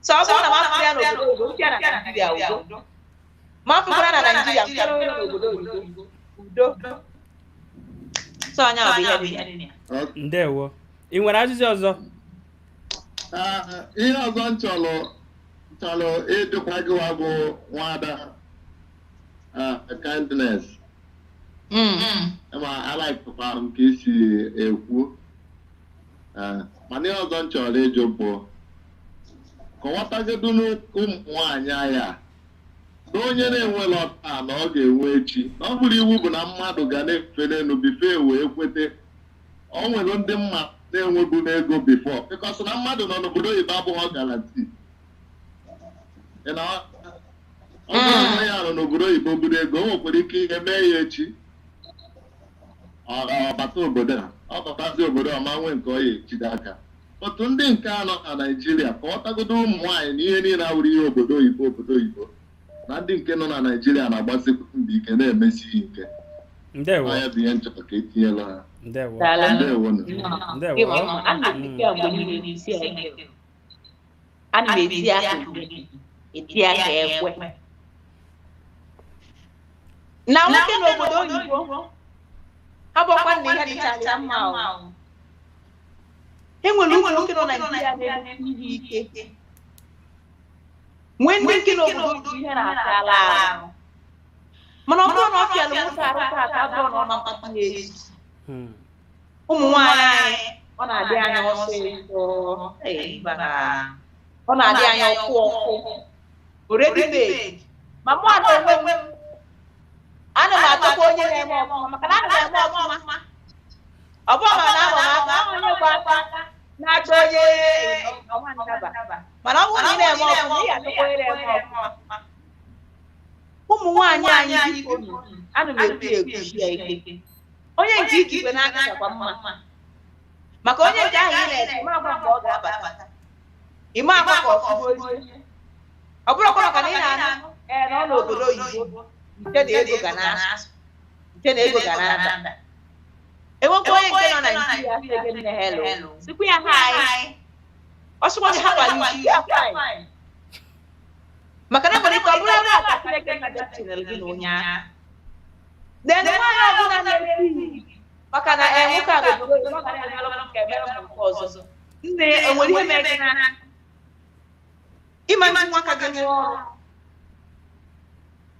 So ọ bụrụ na m afụ ya n'obodo oyibo, m ya na Naịjirịa, udo. Ma afụkwara na Naịjirịa, m chọrọ onye nọ n'obodo oyibo, udo. So anya bụ ihe dị ya. Ndewo. Ị nwere ajụjụ ọzọ? Ihe ọzọ m chọrọ ịdịkwa gị wa bụ Nwada Kindness. Ma alaikụkwara m ka isi ekwu. Ee, mana ihe ọzọ m chọrọ ịjụ bụ kọwatagodu ụmụ nwaanyị anyị a na onye na-enwela taa na ọ ga-enwe echi, na ọ bụrụ iwu bụ na mmadụ ga na-efe n'elu before wee kwete. O nwere ndị mma na-enwebu n'ego before, because na mmadụ nọ n'obodo oyibo abụghị guarantee. Ị na ọ bụrụ na ya nọ n'obodo oyibo buru ego, o nwekwara ike ihe mee ya echi, ọ bata obodo a, ọ batazi obodo a, ma nwee nke ọ ya ejide aka. Otu ndị nke anọ na Naijiria, kọwatagodo ụmụ nwaanyị na ihe niile awụrụ ihe obodo oyibo, obodo oyibo, na ndị nke nọ na Naijiria na-agbasikwu mbọ ike, na-emesi ike. Ndewo. Ọ ya bụ ihe m chọrọ ka etinyela ha. Ndewo. Daalụ. Ndewonụ. Ndewo. Gị mama, ana m eti ya mgbe niile n'isi ya ike. Ana m eti aka ugene, eti aka ekwe. Na nwoke n'obodo oyibo, ha bụkwa na ihe dịchara ya mma o. E nwere ụmụ nwoke nọ na Naịjirịa na-eme ihe ike. Nwee ndị nke n'obodo oyibo ihe na-achala arụ. Mana ọ bụrụ na ọ fịara nwoke arụ taata, abụrụ na ọ ma mkpata ya echi. Ụmụ nwaanyị anyị, ọ na-adị anya ọsịsọ. Ee, mba. Ọ na-adị anya ọkụ ọkụ already made. Ma mụ na onwe m, ana m achọkwa onye na-eme ọfụma, maka na ana m eme ọfụma. Ọ bụrụ ma na ama m aka onye gba aka na-achọ onye ọma ndaba, mana ọ bụrụ na ị na-eme ọfụma, ị ga-achọkwa onye na-eme ọfụma. Ụmụ nwaanyị anyị, biko nụ, ana m ekwu ekwusi ya ike, onye nke ijikwe n'aka kakwa mma, maka onye nke ahụ ị na-eche, ịma agwa mgbe ọ ga-abata, ịma agwa ka ọ fụgozie. Ọ bụrụkwa maka na ị na-anụ ee na ọ n'obodo oyibo, nke na ego ga na-asụ, nke na ego ga na-ada. Enwekwa onye nke nọ na Naijiria sị gị, "Nne, hello," sikwa ya, "Hi." Ọ sịkwa gị, "How are you?" Si ya, "Fine." Maka na nwere ike ọ bụrụ ebe a ka Chineke na tinyere gị na onye ahụ. Then nwaanyị ọbụla na-esi maka na ee, nwoke a n'obodo oyibo, ọ ga na-emere m nke, emere m nke ọzọ, nne, enwere ihe mere gị n'aka ịma ndị nwaka gị rụọ ọrụ.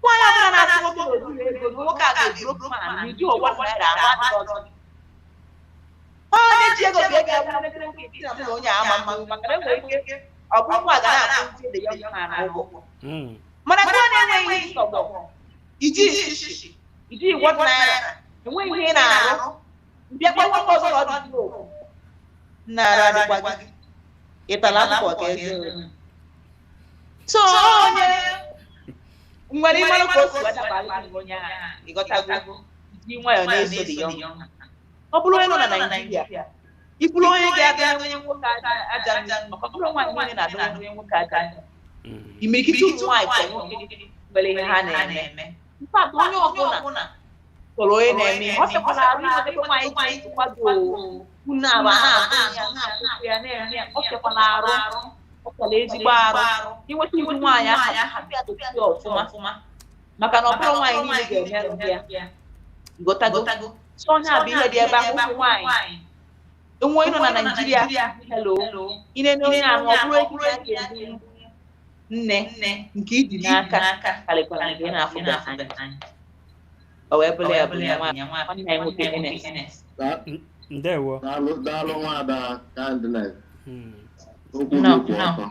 Nwaanyị ọbụla na-asị nwoke na ojiri ego, na nwoke a ga-eburu man na iji ụwa naira ahụ adịrọ gị. Onye ji ego ga ego abụ nwoke eti na mụ na onye a ama mmanwụ, maka na enwere ike ọ bụrụ nwa ga na-akwụ ndị dị ya man ụgwọ. Mana nke ọ na-enweghị nsogbu, iji shishi, iji 1 naira, enweghị ihe ị na-arụ, bịakwa nwoke ọzọ na ọ dị broke, nara adịkwa gị ịtala akwụkwọ ka eze. So onye nwere ịmalụ ka o si wedabara gị onye ahụ, ịghọtago, ji nwayọọ na-eso dị ya. Ọ bụrụ onye nọ na Naịjirịa, ịbụrụ onye ga-aga onye nwoke aja mmiri, maka ọ bụrụ nwaanyị niile na-adụ onye nwoke aja mmiri. Imirikiti ụmụ nwaanyị chọrọ nwoke nwere ihe ha na-eme. In fact, onye ọbụla chọrọ onye na-eme ihe. Ọ fịakwara arụ inwetakwa nwaanyị ji nkwado unu aba na-atụ ya, na-atụ ya, na-eme ya. Ọ fịakwara arụ, ọ fịara ezigbo arụ inweta ibu nwaanyị ahụ hapụ ya tosie ọfụma, maka na ọ bụrụ nwaanyị niile ga-emerụ ya. Gotago. So onye a bụ ihe dị ebe ahụ. Ụmụ nwaanyị enwe nọ na Naịjirịa, hello, inene onye ahụ, ọ bụrụ ego ya ga-ebu, nne, nke iji n'aka karịkwara nke ị na-afụbe anya. O wee bụrụ ya bụ ya nwanne anyị nwoke Enes. Ndewo. Daalụ, daalụ, nwaada Kindness. Okwu No, gị kwụ no. ọtọ.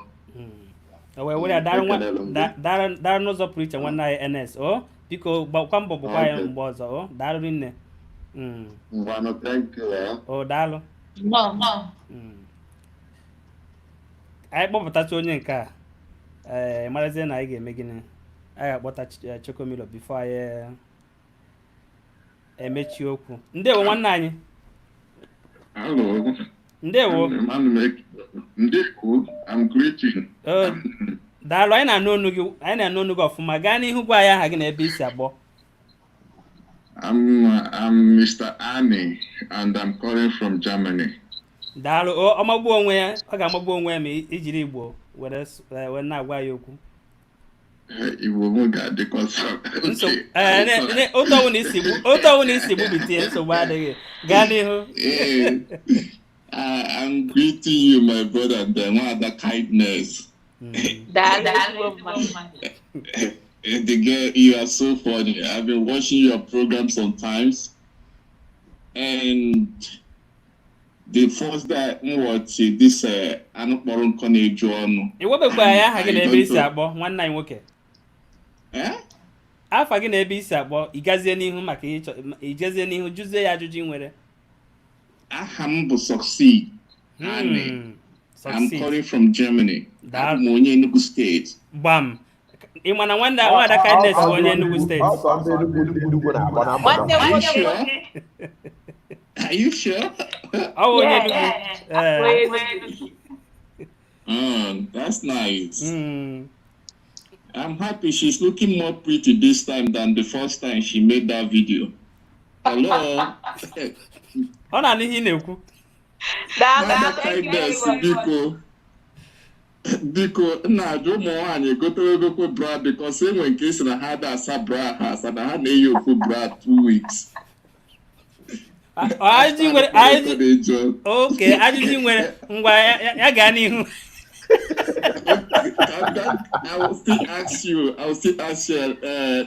O wee were ya daalụ Ekelere m gị. Daalụ n'ụzọ pụrụ iche, nwanne anyị Ns o. Biko, gbakwa mbọ bụkwa ya Okay. mgbe ọzọ o. Daalụ rinne. Ngwanụ, thank you. O, daalụ. Nnọọ. Anyị kpọpụtacha onye nke a, ee, marazie na anyị ga-eme gịnị. Anyị ga-akpọta Chokomilo before anyị emechi okwu. Ndewo, nwanne anyị. Hello. Ndewo. Ndewo. I'm greeting. Daalụ, anyị na-anụ onu gị, anyị na-anụ onu gị ọfụma. Gaa n'ihu, gwa anyị aha gị na ebe i si agbọ. I'm Mr. Annie and I'm calling from Germany. Daalụ. Ọ magbuo onwe ya, ọ ga-amagbu onwe ya ma ijiri Igbo were were na-agwa ya okwu. Igbo m ga-adịkwa sọ. Nsogbu ee, otu ọbụla isi gbubitie, nsogbu adịghị. Gaa n'ihu. Hey, I'm greeting you, my brother, the Nwada Kindness. Daalụ, ezigbo mmadụ. The girl, you are so funny. I've been watching your program sometimes. And the first day m watch this anụ kpọrọ nkọ na-eju ọnụ. Ị webekwara ya aha gị I na ebe don't isi know. akpọ, nwanne anyị nwoke. Eh? Afa gị na ebe isi akpọ, ị gazie n'ihu maka ihe ị gazie n'ihu jụzie ya ajụjụ ị nwere. Aha m bụ Succeed Ani. I'm Succeed. calling from Germany. Daalụ. Abụ m onye Enugu Steeti. Gbam. Ị ma na nwanne nwada Kindness bụ onye Enugu Steeti? Ọsọ ndị Enugu, ndị Enugu na-agba na mgbada. Nwanne m Are you nwoke. sure? Are you sure? Ọ bụ onye Enugu. Ee. Onye Enugu. Oh, that's nice. I'm happy she's looking more pretty this time than the first time she made that video. Hello. Ọ na-anụ ihe ị na-ekwu. Daalụ, Nwada thank you very Kindness, much. biko. Biko, m na-ajụ ụmụ nwaanyị egotere bra, because enwe nke si na ha da asa bra ha asa, na ha na-eyi ofu bra 2 weeks. Ajụjụ ị nwere, ajụjụ oke ajụjụ ị nwere, ngwa, ya gaa n'ihu. I will still ask you, I will still ask you,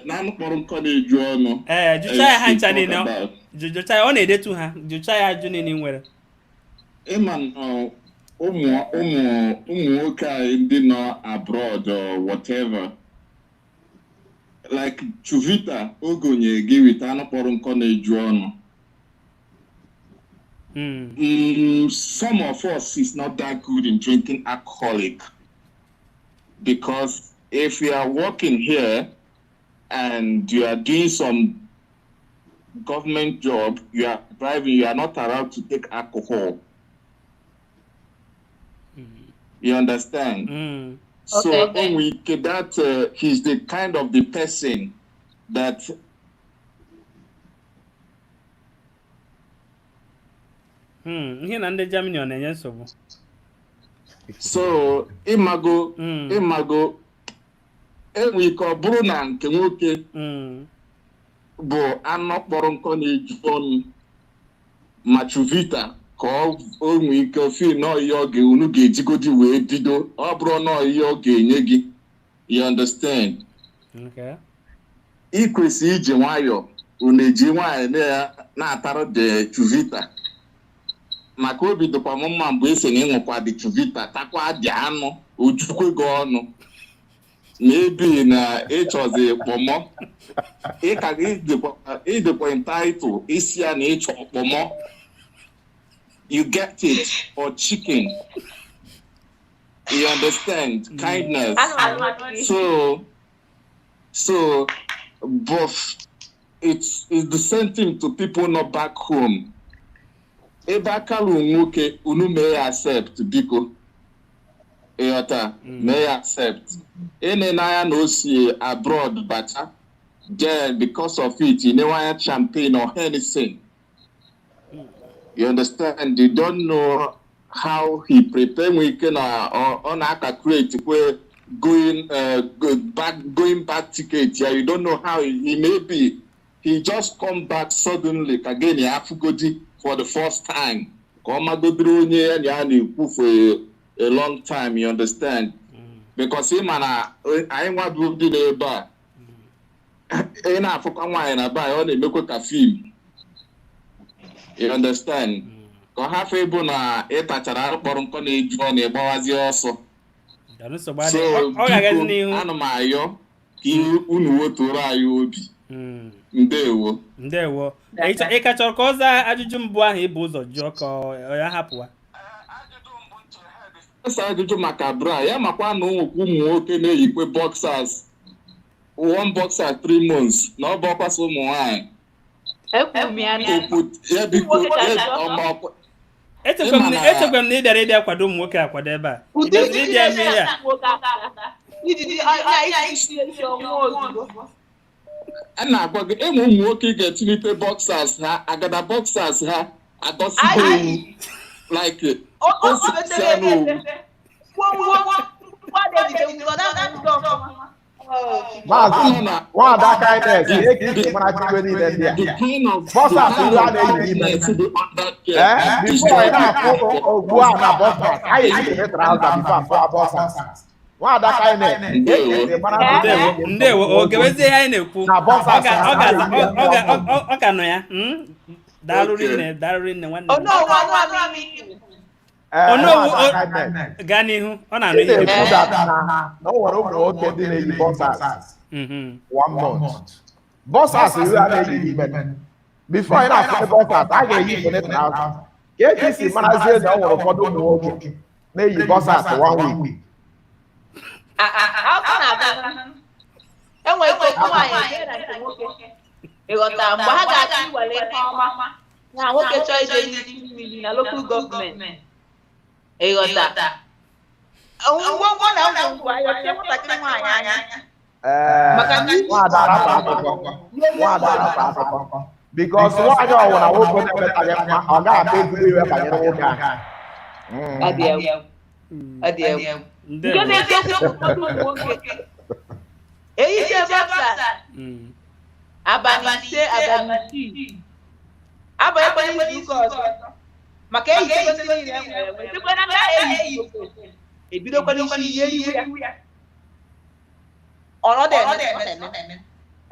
na anụ kpọrọ nkọ na-eju ọnụ. Ee, jụchaa ya ha ncha niile. Talk about. Jụchaa ya, ọ na-edetu ha. Jụchaa ya ajụjụ niile ị nwere. Ịma na ụmụ nwoke anyị ndị nọ abroad or whatever, like Chuvita ogonye gị with anụ kpọrọ nkọ na-eju ọnụ. Some of us is not that good in drinking alcoholic, because if you are working here and you are doing some government job, you are driving, you are not allowed to take alcohol. You understand? Mm. So Okay. when we get that, he's the kind of the person that Ihe na ndị Germany ọ na-enye nsogbu. So ịmago ịmago enwe ike ọ bụrụ na nke nwoke bụ anụ kpọrọ nkọ na-eju ọnụ ma Chuvita ka ọ o nwee ike feel nọọ ihe ọ ga unu ga-ejigodi wee bido, ọ bụrụ nọọ ihe ọ ga-enye gị, you understand? Okay. Ị kwesịrị iji nwayọọ, unu eji nwayọọ na-atara the Chuvita, maka obi dịkwa m mma mgbe esi na ịṅụkwa the Chuvita, takwa dị anụ ojukwe gị ọnụ, ma ebi na ịchọzi kpọmọ, ịka ịdịkwa entitled isi ya na ịchọ kpọmọ, you get it, or chicken, you understand, Kindness? Ana m anụ gị. So but it's the same thing to people not back home. Ebe akalu nwoke unu mee ya accept, biko, ịghọta, mee ya accept. Ene n'anya na o si abroad bata, then because of it ị champagne or anything, you understand? You don't know how he prepare. Nwee ike na ọ na-calculate kwe going go back, going back ticket ya. You don't know how he may be, he just come back suddenly ka gị na ya afụgodi for the first time, ka ọ magodiri onye ya na ya na-ekwu for a long time, you understand? Because ị ma na anyị nwa bụ ndị na-ebe a, ị na-afụkwa nwaanyị na be anyị, ọ na-emekwa ka film, you understand? Ka ọ hafụ ịbụ na ị tachara arụ kpọrọ nkọ na-eju ọ na-ịgbawazi ọsọ. Daalụ, nsogbu So adịghị. Ọ ga-agazi biko, n'ihu. Ana m ayọ ka ihe unu weturu anyị obi. Ndewo. Ndewo. Ị ka chọrọ ka ọ zaa ajụjụ mbụ ahụ ịbụ ụzọ jụọ, ka ọ ya hapụwa? Asa ajụjụ maka bra ya, makwa na ụmụ nwoke na-eyikwe boxers, one boxer 3 months, na ọ bụ ọkwasị ụmụ nwaanyị. Ekwuru m ya na Okwu ya, biko. Ụmụ nwoke Ya kacha ọma ọkwa. Echekwa m Ịma na- echekwa m na ị bịara ịbịa kwado ụmụ nwoke akwado ebe a. Ị Ụdị bịaziri ijiji ịbịa mee ya. na-ata nwoke aka, ijiji ya isi esi ọnwụ ozugbo. A na-agwa gị, ịmụ ụmụ nwoke ga-etilite boxers ha, agada boxers ha adọsigo owu like O o o si metere ya n'owu. Gwuo gwuo na-ejide ọ na-ejide ọfụma. Maazị Ọ nọ na Nwada Kindness, ihe ka isi mara chikwe niile ndị a. the kind of Boxers ndị a na-eyi n'ime. Eh, before ị na-afụ ogbu a na boxers, anyị eyikere trouser before afụ boxers. Nwada Kindness, ihe ka isi mara. Ndewo, ndewo. O gewezie ihe anyị na-ekwu. Na boxers Ọ ga ọ ga ọ ga ọ ka nọ ya. Daalụ Okay. rinne, daalụ rinne nwanne m. Onowu, anụ amị ikwu. Ee, Onowu, Nwada Kindness, gaa n'ihu, ọ na-anụ ị ihe. na-ekwu that na o nwere ụmụ nwoke ndị na-eyi boxers 1 month. Boxers iwu a na-eyi n'ime. Before ị na-afụ boxers, a ga-eyi pụne trouser. Ka eke si marazie na o nwere ụfọdụ ụmụ nwoke na-eyi boxers 1 week. Akụkọ na-aga enwere ike otu nwaanyị ejee na nke nwoke, ịghọta, mgbe ha ga-achọ iwere ihe ọma na nwoke chọọ ije isi mmiri na local gọọmenti, ịghọta, ngwongwo na ngwongwo ayọchie nwatakịrị nwaanyị anya. Ee, Maka na nwada arapụ akụkọ. Nwada arapụ akụkọ. Because nwaanyị ọwụna nwoke na-emetaghị mma, ọ ga-ama ezigbo iwe banyere nwoke ahụ. Ọ dị egwu, ọ dị egwu. Nke Ndewo. na-eziokwu, ụfọdụ ụmụ nwoke eyiche boxers abalị 5, abalị 6, abanyekwa n'izu ụka ọzọ, maka eyichego ndị niile e nwere enwe, sikwa na ndị ahụ eyi ebidokwa n'isi ihe iwu ya ọnọdụ eme.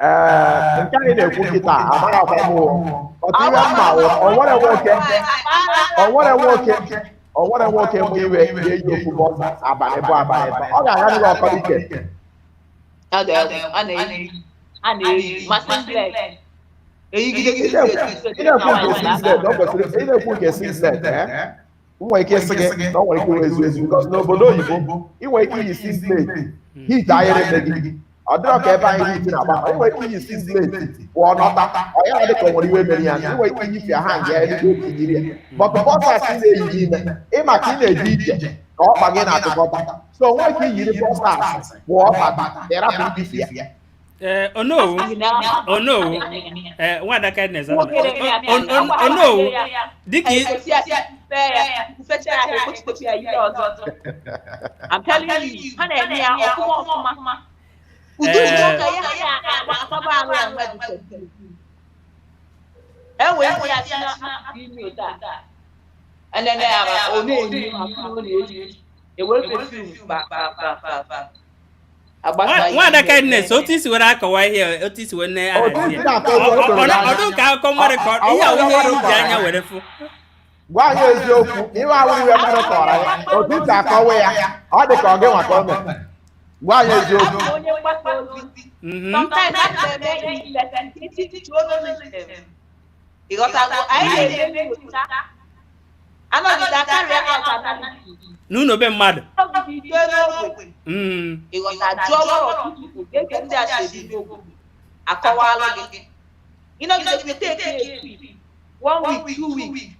Ee, nke anyị na-ekwu kịta amaghịkwa m o. Ọtụ ihe mma wụ, o nwere nwoke, o nwere nwoke, o nwere nwoke mụ iwe ga-eyi ofu boxers abalị bụ abalị bụ. Ọ ga-aga n'ihu ọkọ ike. Ọ dị egwu, ọ na-eyi, a na-eyi ma singlet eyigide. Ị na-ekwu nke singlet, ọ kwesịrị ị na-ekwu nke singlet, eh? M nwere ike ịsị gị na ọ nwere ike iwe ezu ezu because n'obodo oyibo ị nwere ike iyi singlet, heat ahịrị mme gị. Ọ dịrọ ka ebe anyị heat na-agba, ị nwere ike iyi singlet pụọ nọta, ọ ya dị ka o nwere iwe mere ya, ị nwere ike iyife ha nga ya dịka otu yiri ya. But boxers ị na-eyi n'ime, ịma ka ị na-eje ije ka ọkpa gị na-atụkọta, so o nwere ike iyiri boxers pụọ bata, ịrapụ ibife ya. Ee, Onowu, Onowu, ee, nwada Kindness, Onowu, dịka I'm telling you, ha na-eme ya ọfụma ọfụma. Ụdị ụmụ nwoke ya na-agbaba arụ ya mgbe dị enwee ike ya si na ime otu a. Enene ya ma ọ na-eyi ma ọ na-eyi ewere perfume pa pa pa pa pa. Agbasa Nwada Kindness, otu isi were akọwa ihe, otu isi were na-ahazi Otu ya. isi na-akọwa ihe, o doro anya. Ọ dị ka akụkọ mmadụ ka ihe a ihe iji anya were fụ. Gwa anyị eziokwu, iwe awụ iwe mmadụ kọrọ ya, otu isi akọwa ya, ọ dị ka ọ gị nwa ka o mere. Gwa anyị eziokwu. Abụ m onye mgbasa ozi. Sometimes a na-eme investigative journalism. Ịghọtago, anyị na-eme nyocha. Anọgide carry out analysis. N'ụlọ be mmadụ. Anọgide jee n'ogbe. Ịghọta, jụọ one or two people ka eke ndị a si ebi n'ogbe. Akọwalụ gị. Ịnọgide take a trip. 1 week, 2 weeks.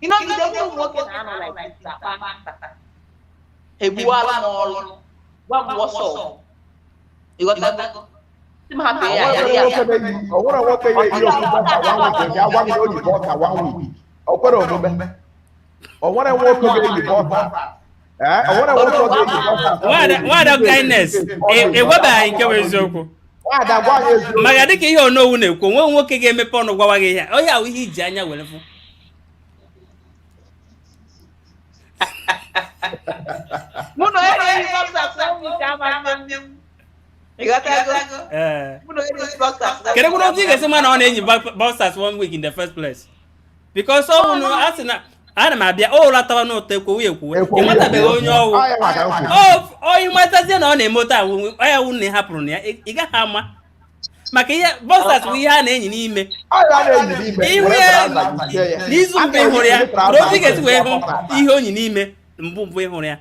Ịnọgide ndị ụmụ nwoke na-anọ like this akpa nkata. Egbuwala m ọrụ. Gwa m what's up. Ịghọtago? Sị m hapụ ya, ya, ya. O nwere nwoke ga-eyi ofu boxer 1 week, ga-agwa gị na o yi boxer 1 week. O kwere omume. O nwere nwoke ga-eyi boxer. Ee, o nwere nwoke ga-eyi boxer. Nwada Kindness, ị gwabeghị nke bụ eziokwu. Nwada, gwa anyị eziokwu. Maka dịka ihe Onowu na-ekwu, onwe nwoke ga-emepe ọnụ gwawa gị ihe a. Onye ahụ ihe iji anya were fụ. Mụ na onye na-eyi boxers 1 week ama nne m. Ịghọtago? Ee. Mụ na onye na-eyi boxers 1 week. Kedu kwuru otu ị ga-esi ma na ọ na-enyi boxers 1 week in the first place? Because ọ bụ na a sị na ana m abịa o latawa n'ụtọ ekwowe ekwuwe, Ekwowe ị nwetabeghị onye ọwụ. Ọ ya maka nkwu. Ọ ịmatazie na ọ na-eme otu ahụ, ọ ya wụ na ị hapụrụ na ya, ị gaghị ama. Maka ihe boxers bụ ihe a na-enyi n'ime. Ọ ya na-eyi n'ime. Ihu Were ya trouser yichie ya. n'izu mbụ ị hụrụ ya, A kedu otu ị ga-esi wee hụ boxers. ihe onyi n'ime mbụ mbụ ị hụrụ ya?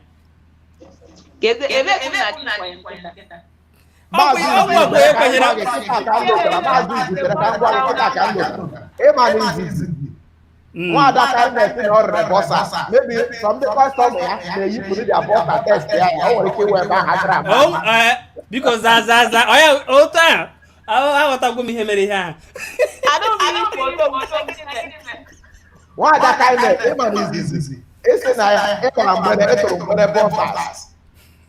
Kedu ebe ka m na-achị kwanye nkịta? Ọ bụ Maazị ọ bụ Izu onye ka m kwenyere. gwa gị kịta ka m lụtara, Maazị Izu chere ka m gwa gị kịta ka m lụtara. Ịma na izizi nwada Kindness na ọ rere boxer, maybe some ndị customer ya na-eyipụrụ their boxer test ya, ya o nwere ike iwe ebe ahụ agara ama. Biko zaa zaa zaa ọ ya otu ahụ aghọtagwo m ihe mere ihe ahụ. Adaobi ikwu otu gịnị mere? Nwada Kindness, ịma na izizi isi na ya ịtara mgbere, ịtụrụ mgbere boxers.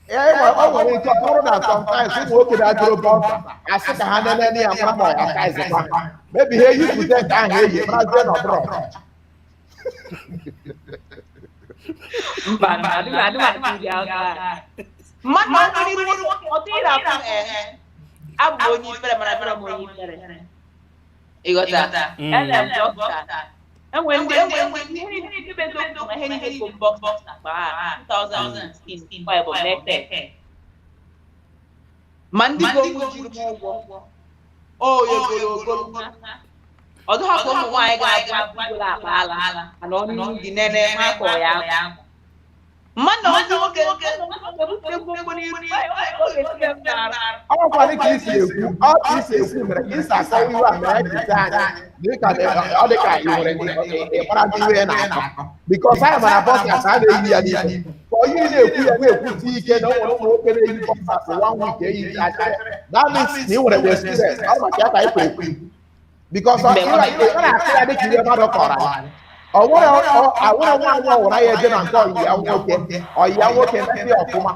O nwere ike ọ bụrụ na sometimes ụmụ nwoke na-ajụrụ boxer asị ka ha nene ya mara ma ọ ya taizikwa, maybe ha eyipụta nke ahụ eyi marazie na ọ bụrụ. Mba, mba, adịghị adịghị adịghị ụdị aka. Mmadụ ọ bụrụ iru nwoke, ọ dịghị afụ ee. Abụ m onye ifere, mana abụrụ m onye ifere. Ịghọta? Ele m boxer. Enwe ndị enwe ndị ihe niile nke bụ eziokwu na ihe niile bụ boxer mgbe a 2016 kwa bụ mete. Ma ndị go jiri m ụgwọ. O yogoro ogolo ha. Ọ dịghị ka ụmụ nwaanyị ga-abụ agụgoro akpa ala mana ọnụ gị nene ha kọ ya akwa. Mmadụ onye nwoke ebute ngwongwo n'iru ọ ga-esi m n'ara. Ọkwa dị ka isi ekwu, ọ ka isi ekwu mere ka isi akọwa iwe a mere jite anya dịka ọ dị ka ị nwere ịgbara gị iwe na-akọ bikos anyị mara bọsas a na-eyi ya n'ife ka onye na-ekwu ya na-ekwusi ike na o nwere ụmụ nwoke na-eyi bọsas one week eyi achịrị. That means na ị nwere experience. Ọ maka ya ka anyị kwa ekwu bikos ọ na-akụ ya dịka ihe mmadụ kọrọ anyị. Ọ nwere awụrụ nwaanyị ọwụra ya eje na nke ọyị ya nwoke, ọyị ya nwoke mepee ya ọfụma,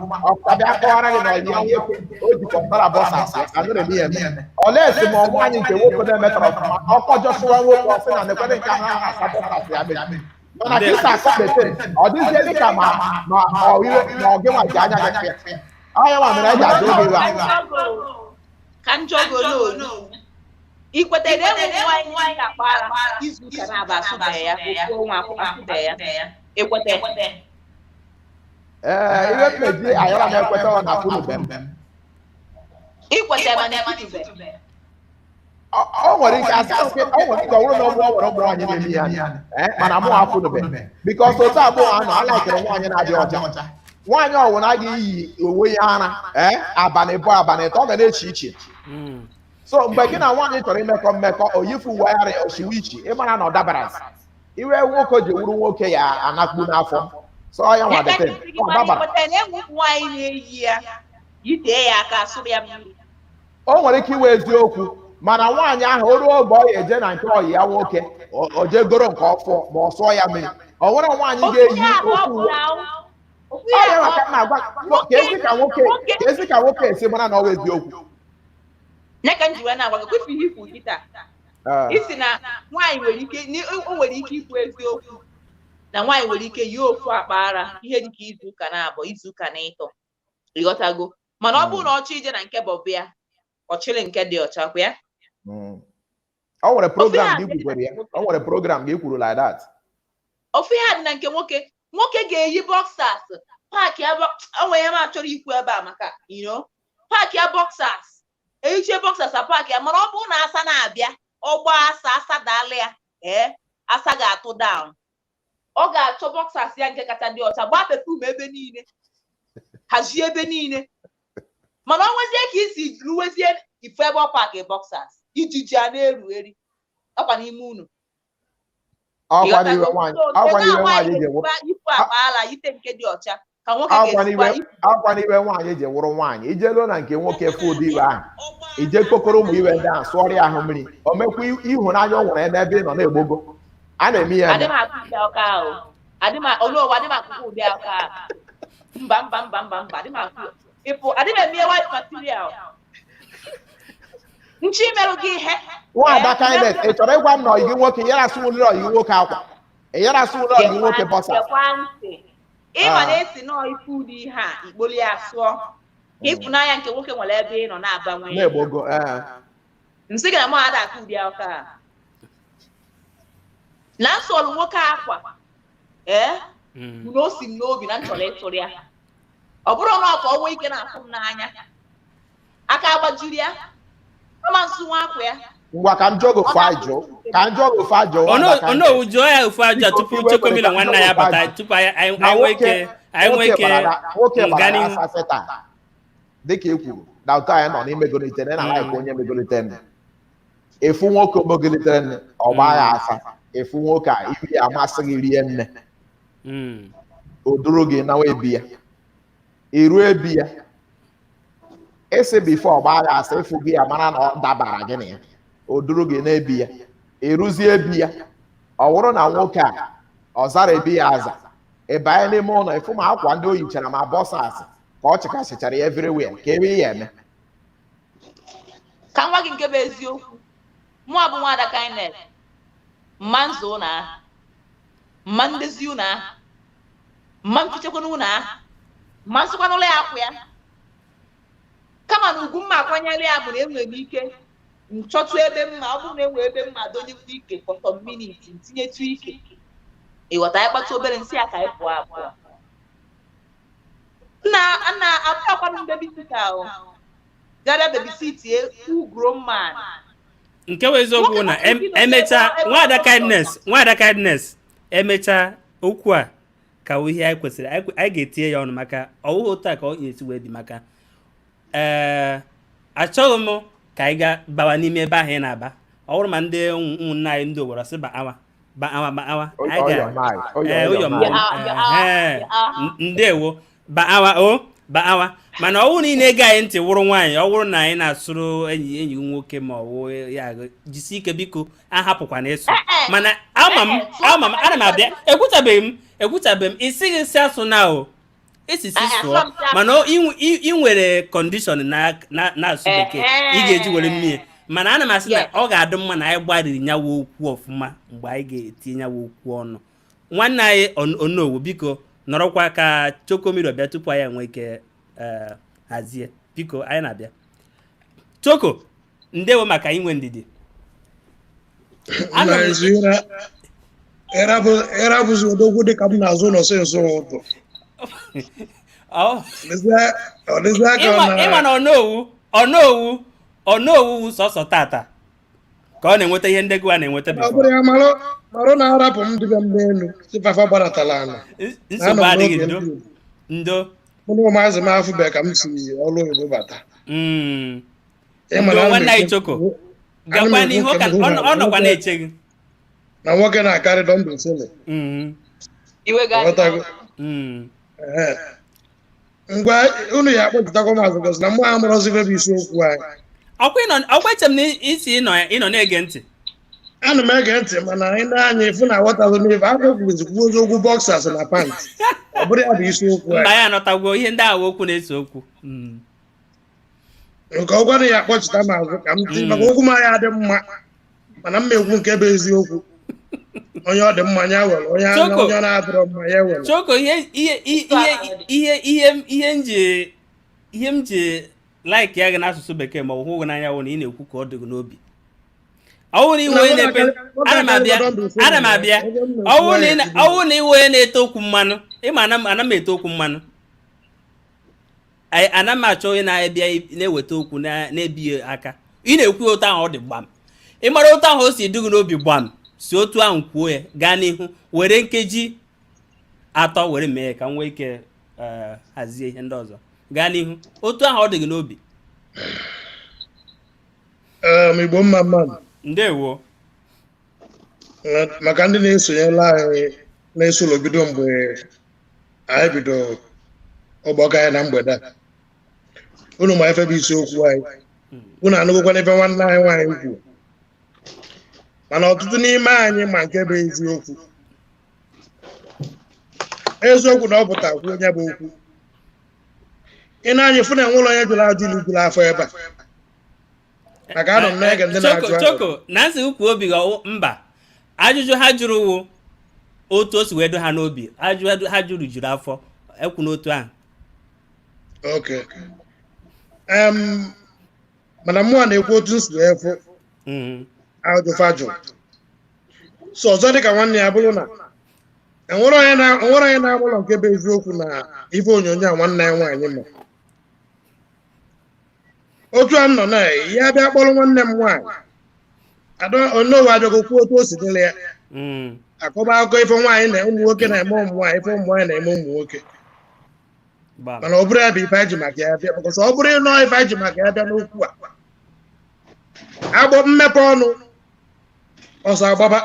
ọbịa kọwara gị na ọyị ya nwoke o jikọtara bọsas anụrụ m ya eme olee esi ma nwaanyị nke nwoke na-emetara ọfụma ọkọjọsịwa nwoke ọsị na nekwere nke ahụ ahụ asa bọsas ya mere. Mana ka isi akọ betere ọ dịzie dịka ma ma ọ iwe ma ọ gị nwa ji anya gị fịa ọ ya nwa mere eji ajụ oge iwe a. Ka njọ golo ikwete na enwe nwaanyị nwaanyị ga-akpa ara izu ụka na-aba asụbeghị ya, ofu ọnwa asụbeghị ya, ekwete? Ee, ihe mmeji ayọrọ m ekweta ọ na kwunube m. Ikwete mana ikwutube. Ọ nwere ike asị oke, ọ nwere ike ọ bụrụ na ọ bụ ọ nwere ụmụ nwaanyị na-eme ya, ee, mana mụ afụnube bikos otu abụọ anọ alaikere nwaanyị na-adị ọcha, nwaanyị ọwụna agaghị iyi onwe ya ara, ee, abalị bụ abalị ịtọ ọ ga na-eche iche. So mgbe gị na nwaanyị chọrọ imekọ mmekọ, o yifu uwe ara oshiwe iche, ịmara na ọ dabara iwe nwoke ji wuru nwoke ya anakpu n'afọ so ya nwa Ya ka dete ndị gị ọ mara dabara. ikwete na enwe ụmụ nwaanyị na-eyi ya yitee ya aka asụrụ ya mmiri. O nwere ike iwe eziokwu, mana nwaanyị ahụ o ruo oge ọ ya eje na nke ọyị ya nwoke, o jee goro nke ọfọ ma ọ sụọ ya mmiri. Ọ nwere nwaanyị Ofu ga-eyi ya abụọ ofu bụ uwe na ofu ọ ya ya abụọ maka m na-agwa ka ezi ka nwoke ka ezi ka nwoke esi mara na ọ bụ eziokwu. Ya ka m ji wee na-agwa gị kwefu ihe ikwu kịta. Ee. Isi na nwaanyị nwere ike o nwere ike ikwu eziokwu na nwaanyị nwere ike yie ofu akpa ara ihe dịka izu ụka na-abụọ, izu ụka na ịtọ, ịghọtago? Mana ọ bụrụ na ọ chọọ ije na nke bọbụ ya, ọ chịrị nke dị ọcha kwa ya. O nwere program ya gị adị kwukwere ya, o nwere program gị kwuru like that. Ofu ihe a dị na nke nwoke, nwoke ga-eyi boxers paaki ya o nwere ihe m achọrọ ikwu ebe a maka paaki ya boxers, ehichie boxers a paaki ya, mana ọ bụrụ na asa na-abịa ọgba asa asa daalụ ya, ee, asa ga-atụ down, ọ ga-achọ boxers ya nke kacha dị ọcha, gbaa perfume ebe niile, hazie ebe niile, mana ọ nwezie ka isi ruwezie ifu ebe ọ paaki boxers ijiji a na-eru eri ọkwa n'ime unu. Ọkwa n'iwe nwaanyị, ọkwa n'iwe nwaanyị ji wụ yipu akpa ala yite nke dị ọcha ka nwoke ọkwa ga-esikwa n'iwe yipu. Ọkwa n'iwe nwaanyị ji wụrụ nwaanyị ije luo na nke nwoke fụ ụdị iwe ahụ, ije kokoro ụmụ iwe ndị ahụ sụọrọ ya ahụ mmiri, o mekwa ịhụnanya o nwere n'ebe ị nọ na-egbogo a na-eme ya Adị eme. m akụ ụdị aka ahụ, adị m olu adị m akụkụ ụdị aka ahụ. Mba mba mba mba mba, adị m akụ ịpụ, adị m eme white material nchi imerụ gị ihe. Nwaada Kindness, ị chọrọ ịgwa m na ọyị gị nwoke yara asụwụliri ọyị gị nwoke akwa, ị yara asụwụliri ọyị gị nwoke bọsa? Gekwa ntị, ịma Ah. na-esi nọọ ifu ụdị ihe a ikpoli ya sụọ ka ịfụnanya nke nwoke nwere ebe ị nọ na-abawanye. Na-egbogo, ee. Nsị gị na mụ ada akụ ụdị aka a na nsọlụ nwoke akwa, ee, bụ na o si m n'obi na m chọrọ ịtụrụ ya, ọ bụrụ na ọ ka ọ nwee ike na-afụ m n'anya aka agbajiri ya ama nsụ nwa akwa ya. Ngwa, ka m jụọ gị ofu ajụ, ka m jụọ gị ofu ajụ, nwaada Kindness. Onowu, jụọ ya ofu ajụ a Biko, tupu iwe Chukwuemilo kwere ka m nwanne ya jụọ gị ofu bata ajụ. tupu anyị anyị Na anyị nwee nwoke ike anyị nwee nwoke ike gbara na nwoke gaa gbara na n'ihu. asa seta dịka e kwuru na ụtọ anyị nọ n'imegolitere na laịk onye megolitere nne. Efu nwoke megolitere nne, ọ gbaa ya asa, efu nwoke a iwe ya amasị gị rie nne, o duru gị nawa ebi ya, iruo ebi ya, esi bifo ọ gbaa ya asa ịfụ gị ya mara na ọ dabara gị na ya, o duru gị n'ebi ya, ịrụzie ebi ya, ọ wụrụ na nwoke a ọ zara ebi ya aza, ị banye n'ime ụlọ ịfụ ma akwa ndị o yichara ma bọsas ka ọ chịkasịchara ya everywhere, ka ebe ya eme. Ka m gwa gị nke bụ eziokwu, mụ abụ nwaada Kindness, mma nzụ ụlọ ahụ, mma ndezi ụlọ ahụ, mma mfichakwana ụlọ ahụ, mma nsịkwana ụlọ ya akwụ ya, kama na ugwu mma akwanyere ya bụ na enwere m ike Nchọtụ ebe mma, ọ bụrụ na enwee ebe mma donyekwu ike for some minutes, ntinyetụ ike, ịghọta, anyị kpatụ obere nsị a ka anyị pụọ apụọ. Nna nna abụghịkwanụ m babysitter o, gara babysit a full grown man. Nke bụ eziokwu na emechaa, Nwada Kindness, Nwada Kindness, emechaa okwu a ka wụ ihe anyị kwesịrị anyị ga-etinye ya ọnụ, maka ọwụghị otu a ka ọ ga-esi wee dị, maka ee, achọghị m ka anyị ga bawa n'ime ebe ahụ ị na-aba. Ọ bụrụ ma ndị ụmụnna anyị ndị Owere sị ba awa ba awa ba awa, anyị ga ee ụyọ Ya, ya, ee, ndewo, ba awa o ba awa. Mana ọ bụrụ na ị na-ege anyị ntị wụrụ nwaanyị, ọ bụrụ na anyị na-asụrụ enyi gị nwoke ma ọ wụ ya, jisi ike biko, ahapụkwana ịsụ. Mana ama m, ama m, ana m abịa. Ekwuchabeghị m, ekwuchabeghị m. Isi gị si asụ na o isi si sụọ, mana ị nwere condition na na-asụ bekee ị ga-eji were mmiri. Mana ana m asị na ọ ga-adị mma na anyị gbariri nyawa okwu ọfụma mgbe anyị ga-etinye nyawa okwu ọnụ. Nwanne anyị Onowu, biko nọrọkwa ka Chokomiro bịa tupu anyị enwe ike hazie. Biko, anyị na-abịa. Choko, ndewo maka inwe ndidi. Anọ Ịrabụzi odogwu dịka m na-azụ ụlọ si nso ụtụ. Ọ Ọ dịzịa ka ọ ịma na Onowu, Onowu, Onowu sọsọ tata ka ọ na-enweta ihe ndị gụwa na-enweta Ọ before. bụrụ ya marụ marụ na-arapụ m dịbe m n'elu si fafa gbadatala ala. Nsogbu adịghị, ndo ndo. Mụ na ụmụazị m afụbe ka m si ọrụ oyibo bata. Ịma Ndo na ana m nwanne anyị ekwu- Choko, ana m gakwa ekwu n'ihu nke ka m hụ ọ na ọ nọkwa nwoke- na-eche gị. Na nwoke na-akarị dọmbesele. Iwe ga Ghọtago? Ehe. Ngwa, unu ya akpọpụtakwa m azụ gosi na mụ amụrụzi ife bụ isiokwu anyị. Ọkwa ọkwa eche m na isi ịnọ na-ege ntị. Ana m ege ntị, mana anyị na-anya ifu na aghọtaghị m ife akwụkwụzi kwuo oziokwu, boxers na pant, ọ bụrụ ya bụ isiokwu Mba, anyị. ya anọtagwo ihe ndị ahụ okwu na-ese okwu. Nke ọ gwara ya akpọchita m azụ ka m ti maka okwu m anya adị mma, mana m ekwu nke bụ eziokwu. Onye ọ dị mma ya were, onye anya Choko. onye ọ na-adịrọ mma ya were. Choko, ihe ihe ihe ihe ihe ihe m ji ihe m ji like ya gị n'asụsụ bekee ma ọ bụ hụ gị n'anya wụ na ị na-ekwu ka ọ dị gị n'obi. Ọ bụrụ na iwe onye na-epe, ana m abịa, ana m abịa. Ọ bụrụ na iwe onye na-ete okwu mmanụ, ịma ana m ete okwu mmanụ. Ana m achọ onye na-abịa na-eweta okwu na-ebighị aka. Ị na-ekwu otu ahụ ọ dị gbam, ị mara otu ahụ o si dị gị n'obi gbam, si otu ahụ kwuo ya. Gaa n'ihu, were nkeji 3 were mee ka m nwee ike hazie ihe ndị ọzọ. Gaa n'ihu otu ahụ ọ dị gị n'obi. Igbo mma mmadụ. Ndewo. Maka ndị na-esonyela anyị na-esolo bido mgbe anyị bido ọgbakọ anyị na mgbede a, unu ma ife bụ isiokwu anyị, unu anụgokwana ife nwanne anyị nwaanyị kwuru, mana ọtụtụ n'ime anyị ma nke bụ eziokwu. Eziokwu na ọ pụta kwuo onye bụ okwu ị na-anya fụ na enwere onye jụrụ ajụ ilu jụrụ afọ ebe a, maka anọ m na-ege ndị Choko na-ajụ ajụ. Choko, na nsị ukwu obi gị mba, ajụjụ ha jụrụ wụ otu o si wee do ha n'obi. Ajụjụ ha jụrụ juru afọ, ekwu n'otu ahụ. Ok, mana mụnwa na-ekwu otu m si wee fụ ajụfa jụrụ. So ọzọ dịka nwanne ya bụrụ na enwere onye na-amụlọ nke bụ eziokwu na ife onyonyo a nwanne ya nwaanyị ma otu a m nọ na ya bịa kpọrọ nwanne m nwaanyị onowe abịago kwuo otu o si dịrị ya akọba akụkọ ife nwaanyị na ụmụ nwoke na-eme ụmụ nwaanyị, ife ụmụ nwaanyị na-eme ụmụ nwoke. Gbam. Mana ọ bụrụ ya bụ ife anyị ji maka ya bịa, maka ọ bụrụ ịnọ ife anyị ji maka ya bịa n'okwu a, agbọ mmepe ọnụ ọsọ agbaba,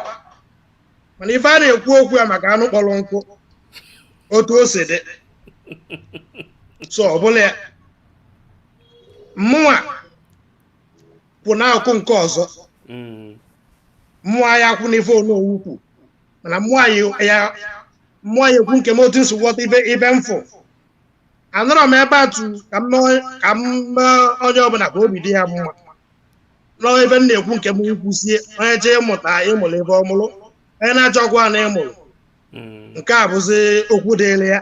mana ife a na-ekwu okwu ya maka anụ kpọrọ nkụ otu o si dị, so ọ bụla ya mụnwa kwụ n'akụkụ nke ọzọ. Mmụọ ya akwụ n'ife onowu kwu, mana mmụọ ya mmụọ ya ekwu nke m otu nsi ghọta ibe ibe mfụ. Anọrọ m ebe a tu ka m mee onye ọbụla ka obi dị ya mma nọọ ebe m na-ekwu nke m kwusie. Onye chọọ ịmụta ịmụrụ ebe ọ mụrụ, onye na-achọkwa na ịmụrụ nke a bụzi okwu dịrị ya.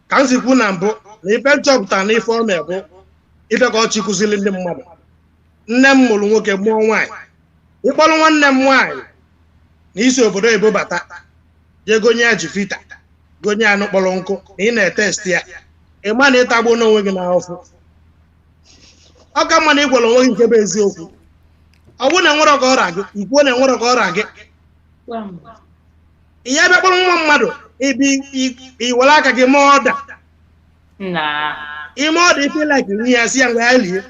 Ka m si kwu na mbụ na ife nchọpụta na ife ọ na-ebu Ife ka ọchị kụziri ndị mmadụ. Nne m mụrụ nwoke, mụọ nwaanyị. Ịkpọrọ nwanne m nwaanyị na isi obodo oyibo bata, jee gonye ya Chivita, gonye anụ kpọrọ nkụ, na ị na-etest ya, ị ma na ịtagbuo n'onwe gị n'ahụfụ. Ọ ka mma na ị gwara onwe gị nke bụ eziokwu. Ọ bụrụ na enwere ka ọra gị, ikwuo na enwere ka ọra gị. Ị ya bịa kpọrọ nwa mmadụ ibi, i were aka gị mee ọda ime ọda ife like nri ya, si ya ngwa, ya lie.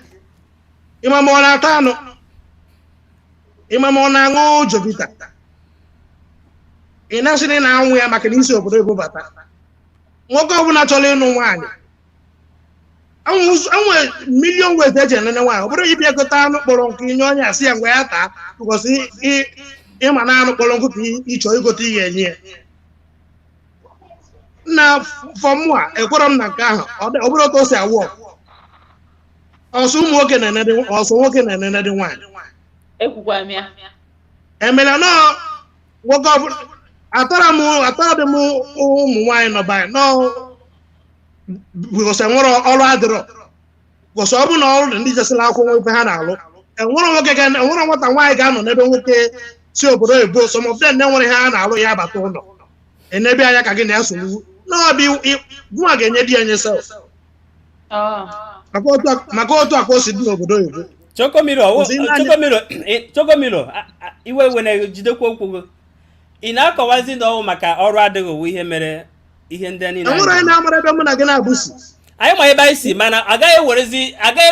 Ịma ma ọ na-ata anụ, ịma ma ọ na-aṅụ Chivita, ị na-asị na ị na-anwụ ya maka na isi obodo oyibo bata. Nwoke ọbụla chọrọ ịnụ nwaanyị, enwe million ways eji enene nwaanyị. Ọ bụrụ ịbịa gote anụ kpọrọ nkụ inye onye, asị ya ngwa, ya taa, because ịma na anụ kpọrọ nkụ ka ị chọọ igote, ihe enye ya na fọmụ a. Ekwerọ m na nke ahụ. Ọ bụrụ otu o si awụ ọsọ ụmụ nwoke na-enede, ọsọ nwoke na-enene dị nwaanyị. Ekwukwa m ya. Emere nọọ nwoke ọbụla atara m, atara dị m ụmụ nwaanyị nọ be anyị nọọ, because enwere ọrụ adịrọ, because ọ bụ na ọrụ dị, ndị jesịla akwụkwọ ife ha na-alụ. Enwere nwoke ga, enwere nwata nwaanyị ga-anọ n'ebe nwoke si obodo oyibo, some of them na-enwere ihe ha na-alụ, ya bata ụlọ enebe anya ka gị na ya sogbu n'ọbịa gụnwa ga-enye di ya nye self. Maka otu a ka o si dị n'obodo oyibo. Chokomilo. Kwụsị ile anya. Chokomilo, Chokomilo, iwe iwe na-ejidekwa okwu gị. Ị na-akọwazi na ọwụ maka ọrụ adịghị owu ihe mere ihe ndị a niile enwere anyị onye na-amara ebe mụ na gị na-abụsi. Anyị ma ebe anyị si, mana agaghị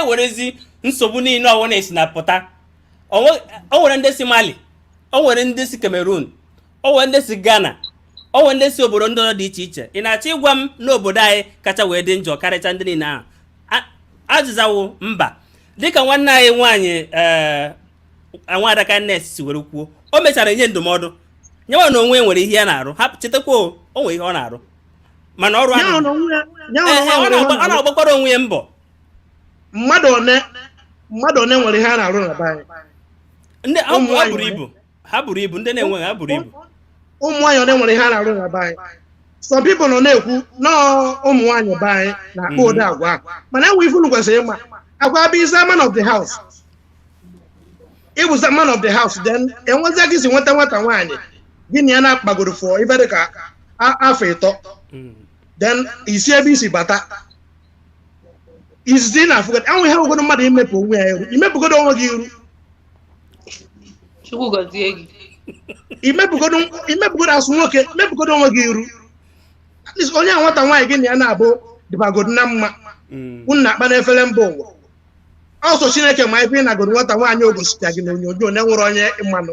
ewerezi nsogbu niile ọwụ na-esi na pụta. O nwere ndị si Mali, o nwere ndị si Cameroon, o nwere ndị si Ghana, o nwere ndị si obodo ndị ọzọ dị iche iche. Ị na-achọ ịgwa m n'obodo anyị kacha wee dị njọ karịcha ndị niile ahụ? Azịza wụ mba. Dịka nwanne anyị nwaanyị, ee, nwaada Kindness si were kwuo, o mechara nye ndụmọdụ nyewa na onwe nwere ihe ya na-arụ. Hapụ, chetakwa o nwere ihe ọ na-arụ, mana ọrụ ya ahụ na onwe ya, ya na Ee, onwe ya ọ nwere ihe na-agba- ọ ọ na-arụ. na-agbakwara onwe ya mbọ. Mmadụ one nwere ihe a na-arụ na be anyị? Ndị ha Ụmụ ha nwaanyị buru one. ibu, ha buru ibu, ndị na-enweghị ha buru ibu. Ụmụ nwaanyị one nwere ihe a na-arụ na be anyị? Some people nọ na-ekwu nọọ ụmụ nwaanyị be anyị na-akpa ụdị agwa ahụ, mana enwe ife unu kwesịrị ịma. Agwa bụ isa man of the house, ịbụza man of the house, then enwezi gị si nweta nwata nwaanyị gị na ya na-akpagoro for ife dị ka afọ 3, then isi ebe isi bata izizi na afụgodo enwe ihe ogodo mmadụ imepụ onwe ya iru, imepụgodo onwe gị iru. Chukwu gọzie gị. Imepụgodo, imepụgodo asụ nwoke, imepụgodo onwe gị iru. At least onye a nwata nwaanyị gị na ya na-abụ dịbagodo na mma, unu na-akpa n'efere mba ụwa ọsọ. Chineke ma ife ị nagoro nwata nwaanyị, o gosita gị n'onyonyo na enwere onye mmanụ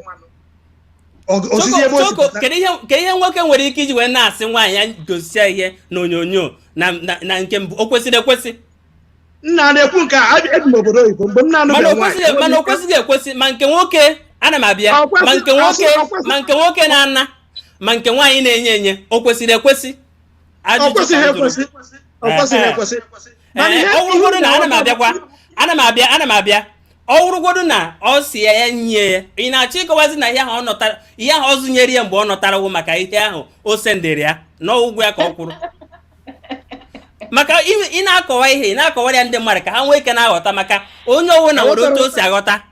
osisi ebe o si Choko, pụta. Kedu ihe nwoke nwere ike iji wee na-asị nwaanyị ya gosia ihe n'onyonyo na nke mbụ, o kwesịrị ekwesị? Nna na-ekwu nke a, ebi m obodo oyibo mgbe m mana na-anụbeghị o kwesịghị, mana o kwesịghị ekwesị. Ma nke nwoke, ana m abịa. Ọ kwesị- Ma nke nwoke, ọ kwesị- ma nke nwoke na-ana, ma nke nwaanyị na-enye enye, o kwesịrị ekwesị? Ọ Ajụjụ ka kwesịghị m jụrụ. ekwesị, ọ kwesịghị ekwesị. Mana Ee, ihe ọ wụrụgodu na ihe ana m abịakwa, ana m abịa, ana m abịa. Ọ wụrụgodu na ọ si ya, ya nye ya, ị na-achọ ịkọwazi na ihe ahụ ọ nọtara, ihe ahụ ọ zụnyere ya mgbe ọ nọtara wụ maka ihe ahụ o sendịrị ya n'ụgwọ ya ka ọ kwụrụ? Maka ị na-akọwa ihe, ị na-akọwara ya ndị mmadụ ka ha nwee ike na-aghọta, maka onye ọbụla nwere otu o si aghọta.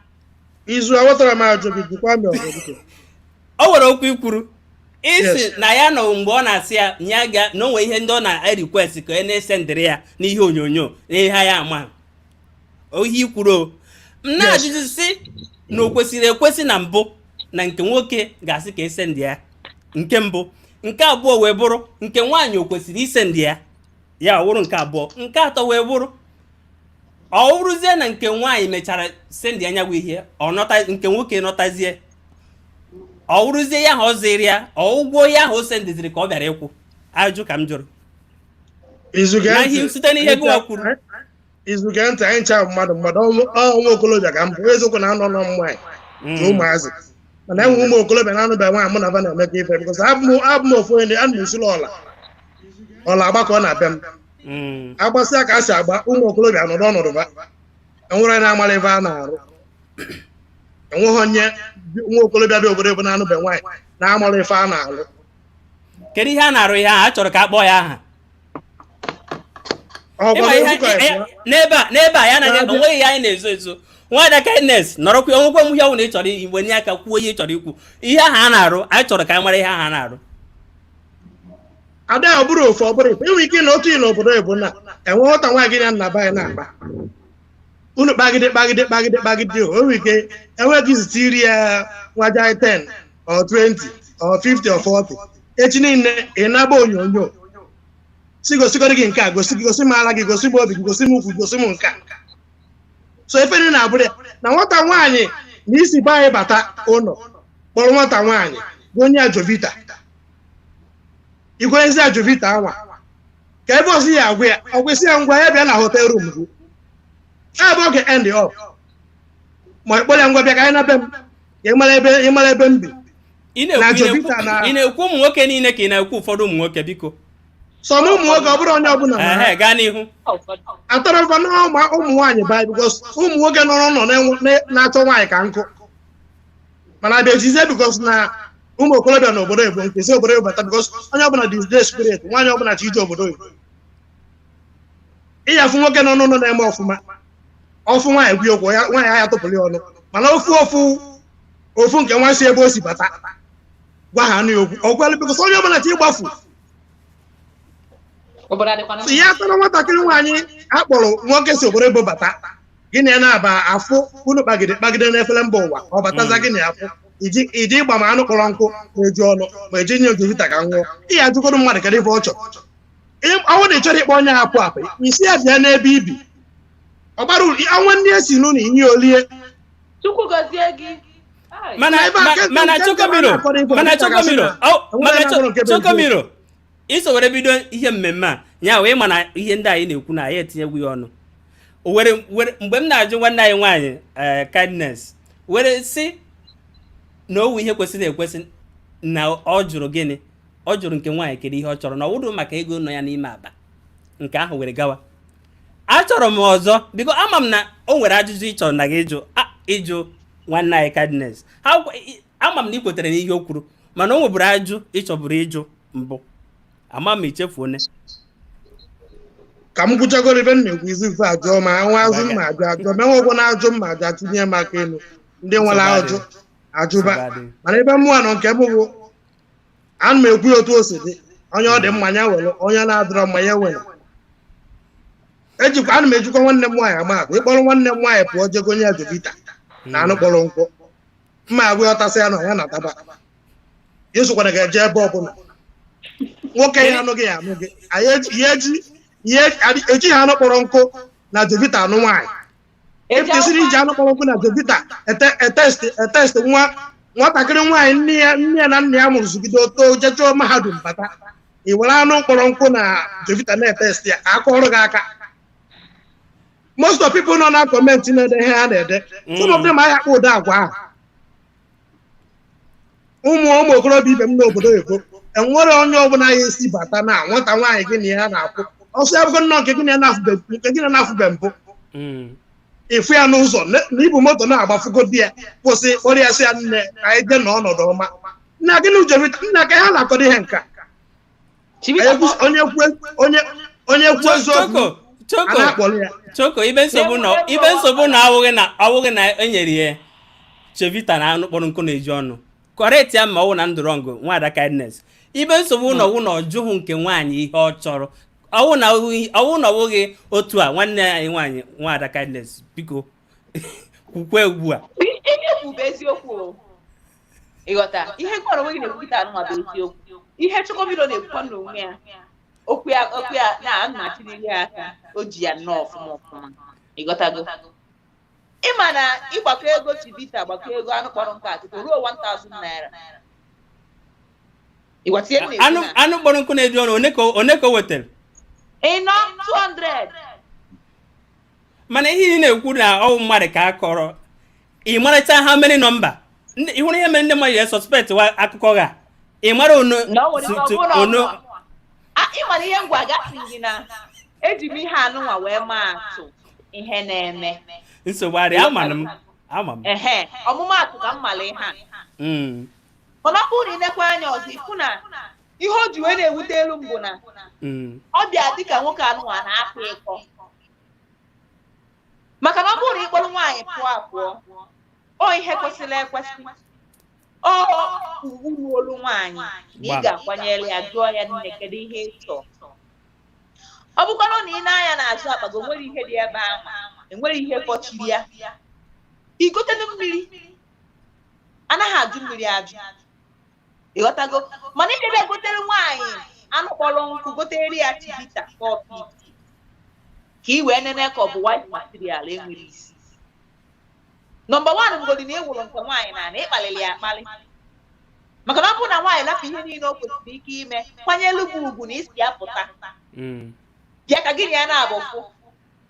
Izu, aghọtara m ajụ gị, jikwa m ọzọ biko. O nwere okwu ikwuru, isi Yes. na ya nọ mgbe ọ na-asị ya ya ga na o nwere ihe ndị ọ na-request ka ọ na-esendịrị ya n'ihe onyonyo na ihe ya ama ihe ikwuru o. M na-ajụjụ si na o kwesịrị ekwesị na mbụ na nke nwoke ga-asị ka esendị ya nke mbụ, nke abụọ wee bụrụ nke nwaanyị o kwesịrị isendị ya, ya ọ wụrụ nke abụọ, nke atọ wee bụrụ ọ wụrụzie na nke nwaanyị mechara sendị anya bụ ihe ọ nọta, nke nwoke nọtazie, ọ wụrụzie ya ahụ ọ ziri ya, ọ ụgwọ ya ahụ o sendiziri ka ọ bịara ịkwụ. Ajụ ka m jụrụ. Izu, gee Na ntị. site n'ihe gịnwa kwuru. Izu, gee ntị. Anyị ncha bụ mmadụ, mmadụ ọnwa okolobịa ka m bụ. Eziokwu na anọ nọ m nwaanyị na ụmụazị, mana enwe ụmụ okolobịa na-anụbeghị nwaanyị mụ na ba na-emekọ ife, because abụ m ofu onye ana m esiri ọla ọla agbakọ na be m. Agbasịa ka a si agba, ụmụ okolobịa nọdụ ọnọdụ ba, enwere onye na-amara ife a na-arụ. Enweghị onye nwa okolobịa bịa obodo ebe na-anụbe nwaanyị na-amara ife a na-arụ. Kedu ihe a na-arụ? Ihe ahụ a chọrọ ka a kpọọ ya aha. Ọ Ịma gwara ihe okwu ka ịbụọ. n'ebe a ya anaghị Na-abịa. onweghị ihe anyị na-ezo ezo. Nwada Kindness, nọrọkwa onwekwe m ihe ọbụla ị chọrọ igwe nye aka kwuo ihe ị chọrọ ikwu. Ihe ahụ a na-arụ, anyị chọrọ ka anyị mara ihe ahụ a na-arụ. Ada, ọ bụrụ ofu, ọ bụrụ ife inwe ike na otu ị n'obodo oyibo na enwe nwata nwaanyị gị na nna be anyị na-akpa, unu kpagide kpagide kpagide kpagide, o nwere ike enweghị izite iri ya nwaja 10 or 20 or 50 or 40. Echi niile ị naba onyonyo si gosigoro gị nke a, gosi gị, gosi m ara gị, gosi m obi gị, gosi m ukwu, gosi m nke a. So efe niile na-abụrụ ya na nwata nwaanyị na isi be anyị bata ụlọ kpọrọ nwata nwaanyị bụ onye ajovita igwerezi ajovita anwa ka ebe ọzọ ya agwa ya, ọ kwesị ya ngwa ya bịa na hotel room gị ebe ọ ga-end up, ma ị kpọrọ ya ngwa bịa ka anyị na be m ka ị mara ebe m bi. Ị Na na-ekwu ị Jovita na-ekwu na- ị na-ekwu ụmụ nwoke niile ka ị na-ekwu ụfọdụ ụmụ nwoke, biko? Some ụmụ nwoke, ọ bụrụ onye ọbụla ma. Ehe, gaa n'ihu. Atọrọ mfa na ụmụ nwaanyị ba, because ụmụ nwoke nọrọ nọ na-achọ nwaanyị ka nkụ, mana abịa ejizie because na ụmụ okorobịa n'obodo oyibo nke si obodo oyibo bata, because onye ọbụla dị desperate, nwaanyị ọbụla chọ ije obodo oyibo. Ịyafụ nwoke nọ n'ụlọ na-eme ọfụma ọfụ nwaanyị gwi okwu ya, nwaanyị ahịa tụpụrụ ya ọnụ, mana ofu ofu ofu nke nwa si ebe o si bata gwa ha anụ ya okwu ọgwalụ, because onye ọbụla chọ ịgbafu. Obodo adịkwana. Si ya atọrọ nwatakịrị nwaanyị akpọrọ nwoke si obodo ebo bata, gịnị ya na-aba afụ unu kpagide kpagide n'efere mba ụwa, ọ bataza gịnị afụ iji iji ịgba ma anụ kpọrọ nkụ na-eju ọnụ ma eji nye Jovita ka nwụọ. Ị ya ajụgodo mmadụ kedu ife ọ chọrọ. Ọnwụ na ị chọrọ ịkpọ onye apụ apụ, isi ya bịa n'ebe ibi ọ gbara uru ọnwa ndị esi n'ụlọ inye olie. Chukwu gọzie gị. Ai. Mana Na ebe a, mana nke Chokomiro a na-akọrọ ife mana ọdịda gasị Chokomiro na- ọ enweghị maka na-akọrọ nke bụ Chokomiro iso were bido ihe mmemme a ya wee, mana ihe ndị anyị na-ekwu na anyị etinyegwu ya ọnụ. O were mgbe m na-ajụ nwanne anyị nwaanyị ee Kindness were sị na owu ihe kwesịrị ekwesị na ọ jụrụ gịnị, ọ jụrụ nke nwaanyị kedu ihe ọ chọrọ na ọ wụrụ maka ego nọ ya n'ime akpa nke ahụ were gawa. Achọrọ m ọzọ, biko, ama m na o nwere ajụjụ ị chọrọ na gị ịjụ ịjụ nwanne anyị Kindness. Ama m na ị kwetere n'ihe o kwuru, mana o nweburu ajụ ị chọburu ịjụ mbụ, ama m ichefuone. Ka m gwụchagoro ebe m na-ekwu izu ife ajụọ ma nwa azụ mma ajụ ajụ ma enwekwa na ajụ mma ajụ atụnye m aka elu ndị nwere ajụ ajụba. Nsogbu adịghị. Mana ebe mmụọ nọ nke m bụ ana m ekwu ya otu o si dị. Onye ọ dị mma ya were, onye na-adịrọ mma ya were. Ejikwa ana m ejikwa nwanne m nwaanyị ama atụ. Ịkpọrọ nwanne m nwaanyị pụọ jego onye Jovita na anụ kpọrọ nkwụ mma agwa ya ọtasị ya na ya na-ataba ya sokwana ga-eje ebe ọbụla nwoke ya anụghị ya anụ gị. Anyị ihe ejighị anụ kpọrọ nkụ na Jovita anụ nwaanyị. Ekwesịrị iji anụ kpọrọ nkụ na Jovita etest nwa nwatakịrị nwaanyị nne ya na nna ya mụrụ zugide oto jechọọ mahadum bata, i were anụ kpọrọ nkụ na Jovita na-etest ya ka aka ọrụ gị aka. Most of people nọ na comment na-ede ihe ha na-ede, some of them ahịa akpa ụdị agwa ahụ. Ụmụ ụmụ okorobịa ibe m n'obodo oyibo, enwere onye ọbụla ya esi bata na nwata nwaanyị gị na ya na-akwụ ọsọ ya bụgo nnọọ nke gị na ya na-afụbe nke gị na na-afụbe mbụ, ịfụ ya n'ụzọ na ibu moto na-agbafugo di ya kwụsị, kpọrọ ya sị ya, "Nne, ka anyị jee n'ọnọdụ ọma." Nna gị na Ujovita, nna, ka ha na-akọdo ihe nka. Onye kwuo eziokwu, Choko a Choko na-akpọrọ ya. Choko, ibe nsogbu na awụghị na enyere ya Chevita na anụ kpọrọ nkụ na-eji ọnụ. Correct ya ma ọ wụ na ndụ wrong. Nwada Kindness, ibe nsogbu na ọwụ na ọ jụghị nke nwaanyị ihe ọ chọrọ, ọwụ na ọwụghị otu a. Nwanne anyị nwaanyị, Nwada Kindness, biko kwukwe ugbu a. Ihe kwu bụ eziokwu o. Ịghọta ihe gị onwe gị na-ekwukịta anụnwa bụ eziokwu. Ihe Chukwubido na-ekwukwa n'onwe ya, okwu ya na ana-achịrịrị ya aka, o ji ya nnọọ ọfụma ọfụma. Ịghọtago, ịma na ịgbakọ ego Chivita, gbakọ ego anụ kpọrọ nkụ atụtụ ruo 1000 naira. Ịghọta ihe m na-ekwu? Anụ Na anụ kpọrọ nkụ na-eji ọnụ one ka o wetara? Ịnọ 200. Mana ihe ị na-ekwu na ọwụ mmadụ ka a kọrọ, ị maracha ha mere nọmba. Ị hụrụ ihe mere ndị mmadụ ya suspect wa akụkọ ga ị mara ono Na o nwere ike ọ bụrụ na ono. Ịma na ihe ngwa gasị gị na eji m ihe anụnwa wee maa atụ ihe na-eme. Nsogbu adị, ama m, ama m. Ehe, ọmụmaatụ ka m mara ihe a. Mana ọ bụrụ na ị nekwa anya ọzọ, ịfụ na ihe o ji wee na-ewute elu m bụ na Ọ bịa dịka nwoke anụnwa na-akpa ịkọ, maka na ọ bụrụ na ịkpọrọ nwaanyị pụọ apụọ, ọ ihe kwesịrị ekwesị, ọ ugwu ruolu nwaanyị na ị ga-akwanyere ya, jụọ ya, "Nne, kedu ihe ị chọọ?" Ọ bụkwanụ na ị na-anya n'azụ akpa gị, onwere ihe dị ebe ahụ, enwere ihe kpọchiri ya, igotenu mmiri, anaghị ajụ mmiri ajụ, ịghọtago? Mana ị bịa gotere nwaanyị anụ kpọrọ nkụ, gotere ya Chivita 450 ka ị wee nene ka ọ bụ wife material, enwere isi. Number one bụgodi na ị wụrụ nke nwaanyị na ịkpaliri ya akpali, maka na ọ bụrụ na nwaanyị lapụ ihe niile o kwesịrị ike ime, kwanyelu gị ugwu na isi ya pụta bịa ka gị na ya na-abụ fụ,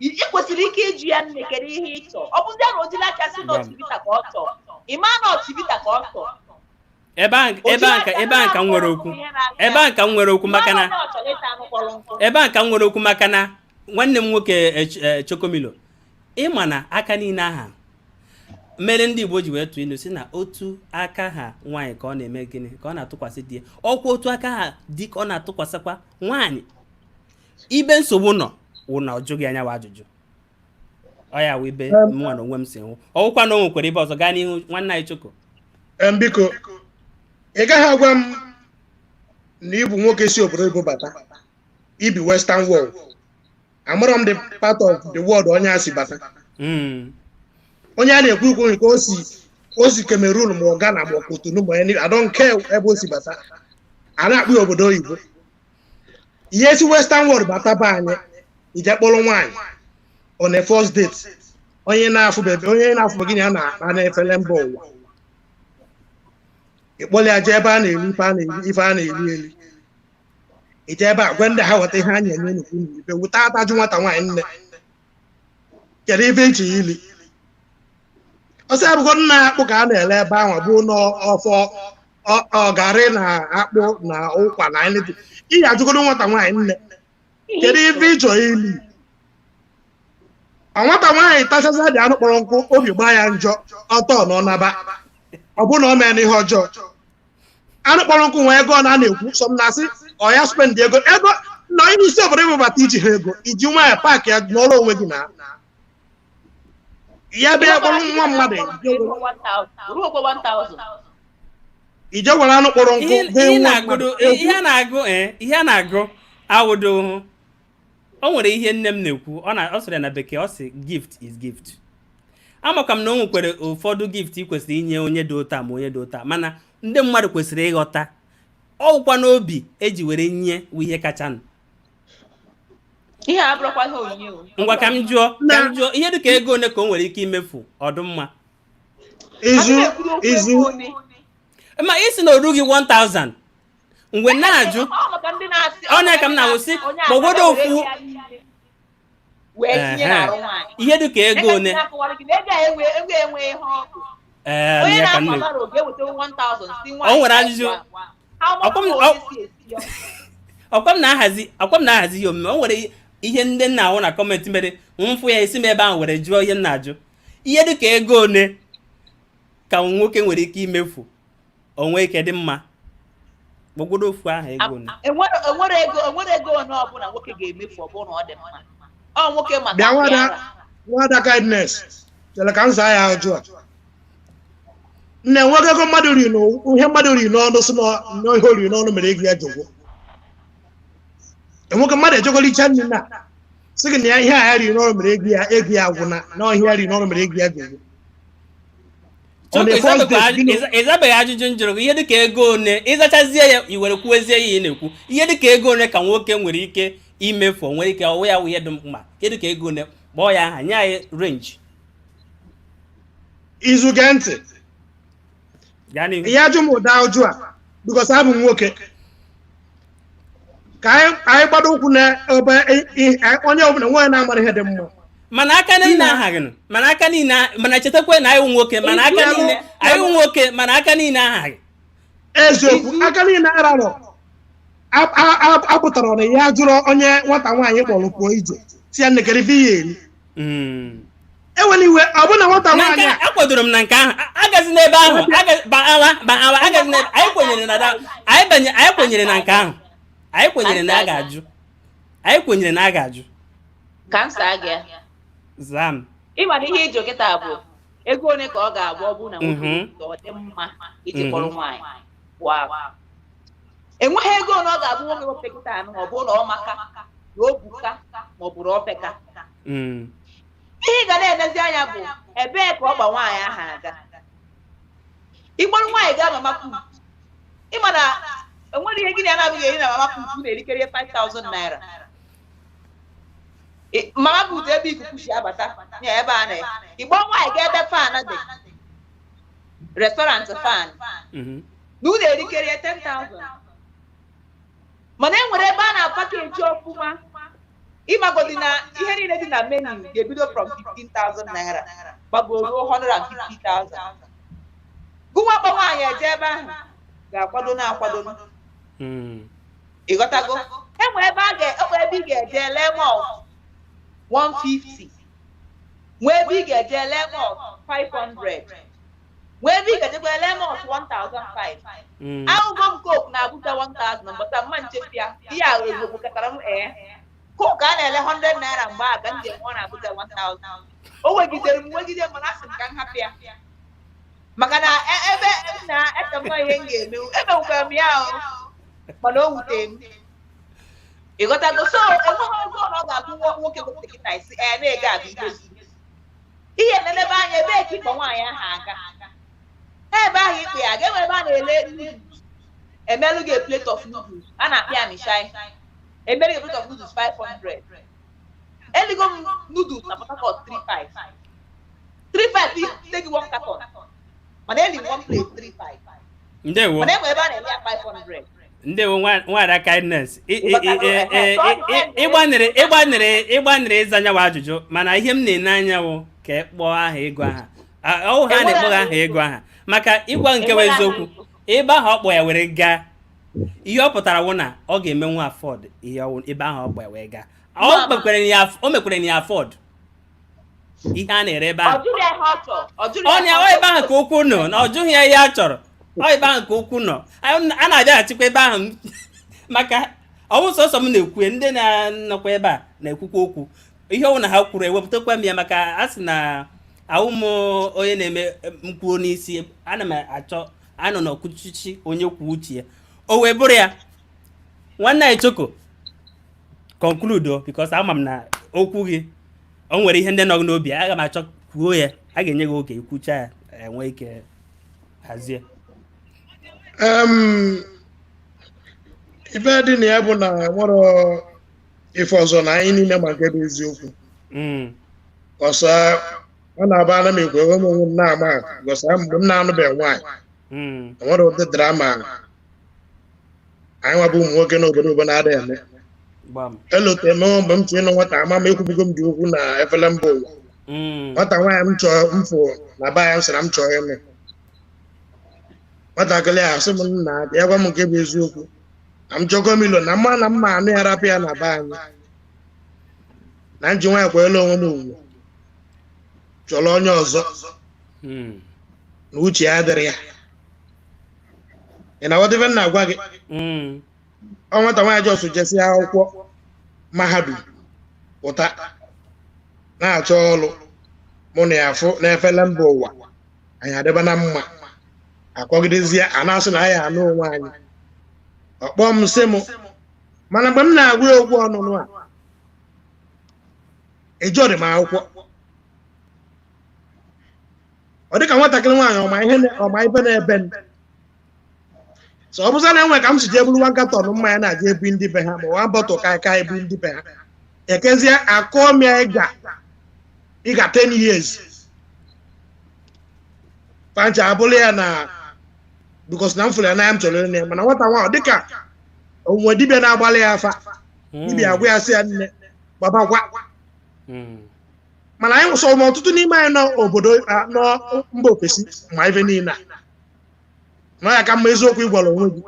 ị kwesịrị ike ịjụ ya, "Nne, kedu ihe ị chọọ?" Ọ bụzi ya na o jiri aka si na Chivita ka ọ chọọ, ị maa na Chivita ka ọ chọọ. Ebe ahụ ka m nwere okwu, ebe ahụ ka m nwere okwu, maka na ọ chọrọ ịta anụ kpọrọ nkụ. Ebe ahụ ka m nwere okwu, maka na nwanne m nwoke Chokomilo, ịma na aka niile aha mere ndị Igbo ji wee tụọ ilu si na otu aka ha nwaanyị ka ọ na-eme gịnị, ka ọ na-atụkwasị di ya, ọkwa otu aka ha di ka ọ na-atụkwasịkwa nwaanyị. Ibe nsogbu nọ wụ na ọ jụghị anya wa ajụjụ. Ọ ya wụ ibe mụnwa na onwe m si hụ. Ọwụkwa na o nwekwara ibe ọzọ. Gaa n'ihu, nwanne anyị Choko. Biko, ị gaghị agwa m na ịbụ nwoke si obodo oyibo bata, ibi western world. Amarọ m the part of the world onye a si bata. Onye a na-ekwu ikwu nke o si Cameroon ma ọ Ghana ma ọ Cotonou ma I don't care ebe o si bata, a na-akpụ ya obodo oyibo. Ihe si western world bata be anyị, ije kpọrọ nwaanyị on a first date, onye na-afụbe, onye na-afụbe gị na ya na-akpa na-efele mba ụwa, ịkpọrọ ya jee ebe a na-eri ife a na-eri, ife a na-eri eri, ije ebe a gwa ndị ha weta ihe a na-enye nnukwu ife weta atajụ nwata nwaanyị, "Nne, kedu ife iche ili?" Ọsọ abụgo nna akpụ ka a na-ele ebe ahụ, bụ n'ọfọ ọgarị na akpụ na ụkwa na anything. Ị ga-ajụgodo nwata nwaanyị, "Nne, kedu ife ị chọrọ ili?" Ọ nwata nwaanyị tachaza dị anụ kpọrọ nkụ, obi gbaa ya njọ, ọtọ na ọnaba. Ọ bụ na o mee n'ihe ọjọọ, anụ kpọrọ nkụ nwee ego ọ na na-ekwu sọ m na-asị ọ ya spend ego ego na onye isi obodo ịbụbata iji ha ego iji nwaanyị paakị ya n'ọrụ onwe gị na ya bịa kpọrọ nwa mmadụ. Ruo 1000. Ije were anụ kpọrọ nkụ ihe gee ihe nwa na-agụdo mmadụ. ihe a na-agụ, ee, ihe a na-agụ awụdo. O nwere ihe nne m na-ekwu, ọ na ọ sịrị ya na bekee, ọ sị, "Gift is gift." Amakwa m na o nwekwara ụfọdụ gift ị kwesịrị inye onye dị ụta ma onye dị ụta, mana ndị mmadụ kwesịrị ịghọta ọgwụkwa n'obi eji were nye wụ ihe kachanụ. Ihe a abụrụkwa ihe onyinye o. Ngwa, ka m jụọ, ka m jụọ, ihe dịka ego one ka o nwere ike imefu ọdụmma? Izu Adịghị ekwuru okwu izu ego one. Ma isi na orughị 1000 mgbe na-ajụ. Ọ maka ndị na-asị Ọ na ka m na-awụsị, onye kpọgodo aka ofu. were ya niile wee tinye n'arụ nwaanyị. Ihe dịka ego one? Na-akọwara gị na ego a enwe ego enwe ihe ọkụ. Ee, Onye ya ka m na-akwa na-ekwu. baro ga-eweta 1000 si nwaanyị. O nwere ajụjụ. Ọkwa Ọkwa ọkwa m na-ahazi, ọkwa m na-ahazi ihe omume. O nwere ihe ndị nna ahụ na comment mere mfụ ya, esi m ebe ahụ were jụọ ihe m na-ajụ: ihe dịka ego one ka nwoke nwere ike imefu onwe ike dị mma? Kpọgodo ofu ahụ, ego one. Enwere ego, enwere ego one ọbụla nwoke ga-emefu ọ bụrụ na ọ dị mma. Ọ nwoke maka Bịa nwada. ara. Nwada Kindness chere ka m zaa ya ajụ a. Nne, nwoke ego mmadụ ri ihe mmadụ ri n'ọnụ si na ihe o riri n'ọnụ mere ego ya jogwo. Nwoke mmadụ ejegolicha nri na sị gị na ya ihe a ya riri n'ọnụ mere ego ya agwụna, na ihe ya riri n'ọnụ mere ego ya jogwo. On Choko, the first date, ịzabeghị ajụjụ m jụrụ gị. Ihe dịka ego one, ịzachazie ya, i were kwuezie ihe ị na-ekwu. Ihe dịka ego one ka nwoke nwere ike imefu o nwere ike ọwụ ya wụ ihe dị mkpa? Ihe dịka ego one, kpọọ ya aha, nye anyị range. Izu, gee ntị. Gaa n'ihu. Ihe ajụ m ụda ụjụ a because abụ m nwoke, ka anyị gbado ụkwụ n'ebe onye ọbụla nwaanyị na-amara ihe dị mma. Mana aka niile ahaghị nụ. Mana aka niile, mana chetakwa na anyị wụ nwoke, mana aka niile anyị wụ nwoke, mana aka niile ahaghị. Eziokwu, aka niile ararọ apụtara na ya jụrụ onye nwata nwaanyị kpọrọ pụọ ije si ya nnekere ife ihe eri. Ewela iwe, ọ bụ na nwata Na nwaanyị nke a akwadoro m na nke ahụ, agazi n'ebe ahụ, ba awa ba awa, agazi n'ebe anyị kwenyere na anyị banye, anyị kwenyere na nke ahụ, anyị kwenyere na a ga-ajụ. Anyị kwenyere na a ga-ajụ. Ka m saa gị ya. Zaa m. Ịma na ihe ịjụ kịta bụ ego ole ka ọ ga-abụ ọ bụrụ na nwoke ka ọ dị mma iji kpọrọ nwaanyị. Wow. Enweghị ego ole ọ ga-abụ nwoke wepụta kịta anụ, ọ bụrụ na ọ maka na o buka ma ọ bụrụ opeka. Ihe ị ga na-elezi anya bụ ebee ka ọ gba nwaanyị ahụ aga. Ịgbọrọ nwaanyị gaa mama put, ịma na enwere ihe gị na ya na-abụghị eri na mama put na-erikere 5000 naira. Mama put ebe ikuku si abata ya ebe a na ịgbọ nwaanyị gaa ebe fan dị, restaurant fan, na unu erikere 10,000. Mana e nwere ebe a na-apakeji ọfụma, ịmagodi na ihe niile dị na menu ga-ebido from 15,000 naira gbago ruo 150,000. Gụnwa kpọ nwaanyị eje ebe ahụ ga-akwado na-akwado. Ịghọtago? Enwere ebe a ga-enwe ebe ị ga-eje lee malt 150, nwee ebe ị ga-eje lee malt 500, nwee ebe ị ga-ejekwa lee malt 1005. Ahụgo m Coke na Abuja 1000 mbọta mma nchefu ya. Ihe a ego kpọkọtara m. Ee, Coke a na-ele 100 naira mgbe a ka m ji enwe na Abuja 1000. O wegidere m wegide, mana asị m ka m hapụ ya, maka na ebe m na-eche m ihe m ga-emenwu, emenwukwara m ya o, mana o wutere m. Ịghọtago? So enweghị ego na ọ ga-abụ nwoke wepụta kịta isi ee na-ego abụ ihe zuru ihe nenebe anya ebee ka ịkpọ nwaanyị ahụ aga. Ebe ahụ ikpe ya ga enwere ebe a na-ele noodles, emelụ gị a plate of noodles a na-akpị ya mishai, emere gị a plate of noodles 500. Eligo m noodles na Port Harcourt 35 35, take one carton, mana eli m one plate 35. Ndewo. Mana enwere ebe a na-ele ya 500. Ndewo, nwada Kindness. Ịgbanịrị ịza nyawa ajụjụ, mana ihe m na-ene anya wụ ka ị kpọọ aha ego aha. Ọwụ ha na-ekpọ aha ego aha maka ịgwa nke bụ eziokwu. Ebe ahụ ọ kpọ ya were gaa, ihe ọ pụtara wụ na ọ ga-emenwu afford ihe ọwụ ebe ahụ ọ kpọ ya wee gaa. Ọ mekwere ya, o mekwere na ya afford ihe a na-ere ebe Ọ ahụ. jụrụ ya ihe ọ chọrọ, ọ jụrụ ya Ọ na ọ ebe ahụ ka okwu nọ, na ọ jụghị ya ihe a chọrọ. Ọ ebe ahụ ka okwu nọ. A na-abịaghachikwa ebe ahụ maka ọ bụ sọsọ m na-ekwu, ndị na-anọkwa ebe a na-ekwukwa okwu. Ihe ọbụla ha kwuru, ewepụtakwa m ya, maka a sị na ahụ m onye na-eme mkwuo n'isi, ana m achọ anọ n'ọkụchichi onye kwuo uche ya. O wee bụrụ ya, nwanne anyị Choko, conclude o, because ama m na okwu gị o nwere ihe ndị nọ gị n'obi. Aga m achọ kwuo ya, a ga-enye gị oge ikwucha ya, enwe ike hazie. Ife dị na ya bụ na nwere ife ọzọ na anyị niile ma nke bụ eziokwu. Ọsọ ọ na-aba ana m ekwe enwe m onwe m na-ama gosa mgbe m na-anụbeghị nwaanyị. Enwere ụdị drama anyị nwabụ ụmụ nwoke n'obodo obodo na-adịghị eme. Gbam. Elote emewo mgbe m chọrọ ịnụ nwata, ama m ekwubugo m dị okwu na efere mba ụwa. Nwata nwaanyị m chọọ mfụ na be anyị, m sịrị m chọọ ịnụ nwatakịrị a, sị m nna ya gwa m nke bụ eziokwu na m chọkọ m ilo na mma na mma anụ ya, rapụ ya na be anyị, na nji nwaanyị kwanyere onwe m ugwu, chọrọ onye ọzọ na uche ya adịrị ya. Ị na-aghọta ife m na-agwa gị? Ọ nwata nwaanyị jos jesi akwụkwọ mahadum pụta na-achọ ọrụ, mụ na ya afụ n'efere mba ụwa, anyị adịba na mma, akọgidezie a na-asị na anyị anụ onwe anyị. Ọkpọ m sị m, mana mgbe m na-agwa ya okwu ọnụnụ a, ejọrị m akwụkwọ, ọ dịka nwatakịrị nwaanyị ọma ihe ọma ife na-ebe m. So ọ bụza na enwe ka m si jee buru nwa carton mmanya na-aja ebu ndị be ha, ma nwa bottle kai kai ebu ndị be ha, ekezie akụọ m ya ịga 10 years pancha abụrụ ya na because na m fụrụ ya n'anya, m chọrọ ịnụ ya. Mana nwata nwa ọ dịka onwe dibịa na-agbalị ya afa, dibịa agwa ya sị ya nne gbabakwa. Mana anyị sọ ma ọtụtụ n'ime anyị nọ obodo nọ mba ofesi ma ife niile a nọ ya ka mma eziokwu ịgwara onwe gị.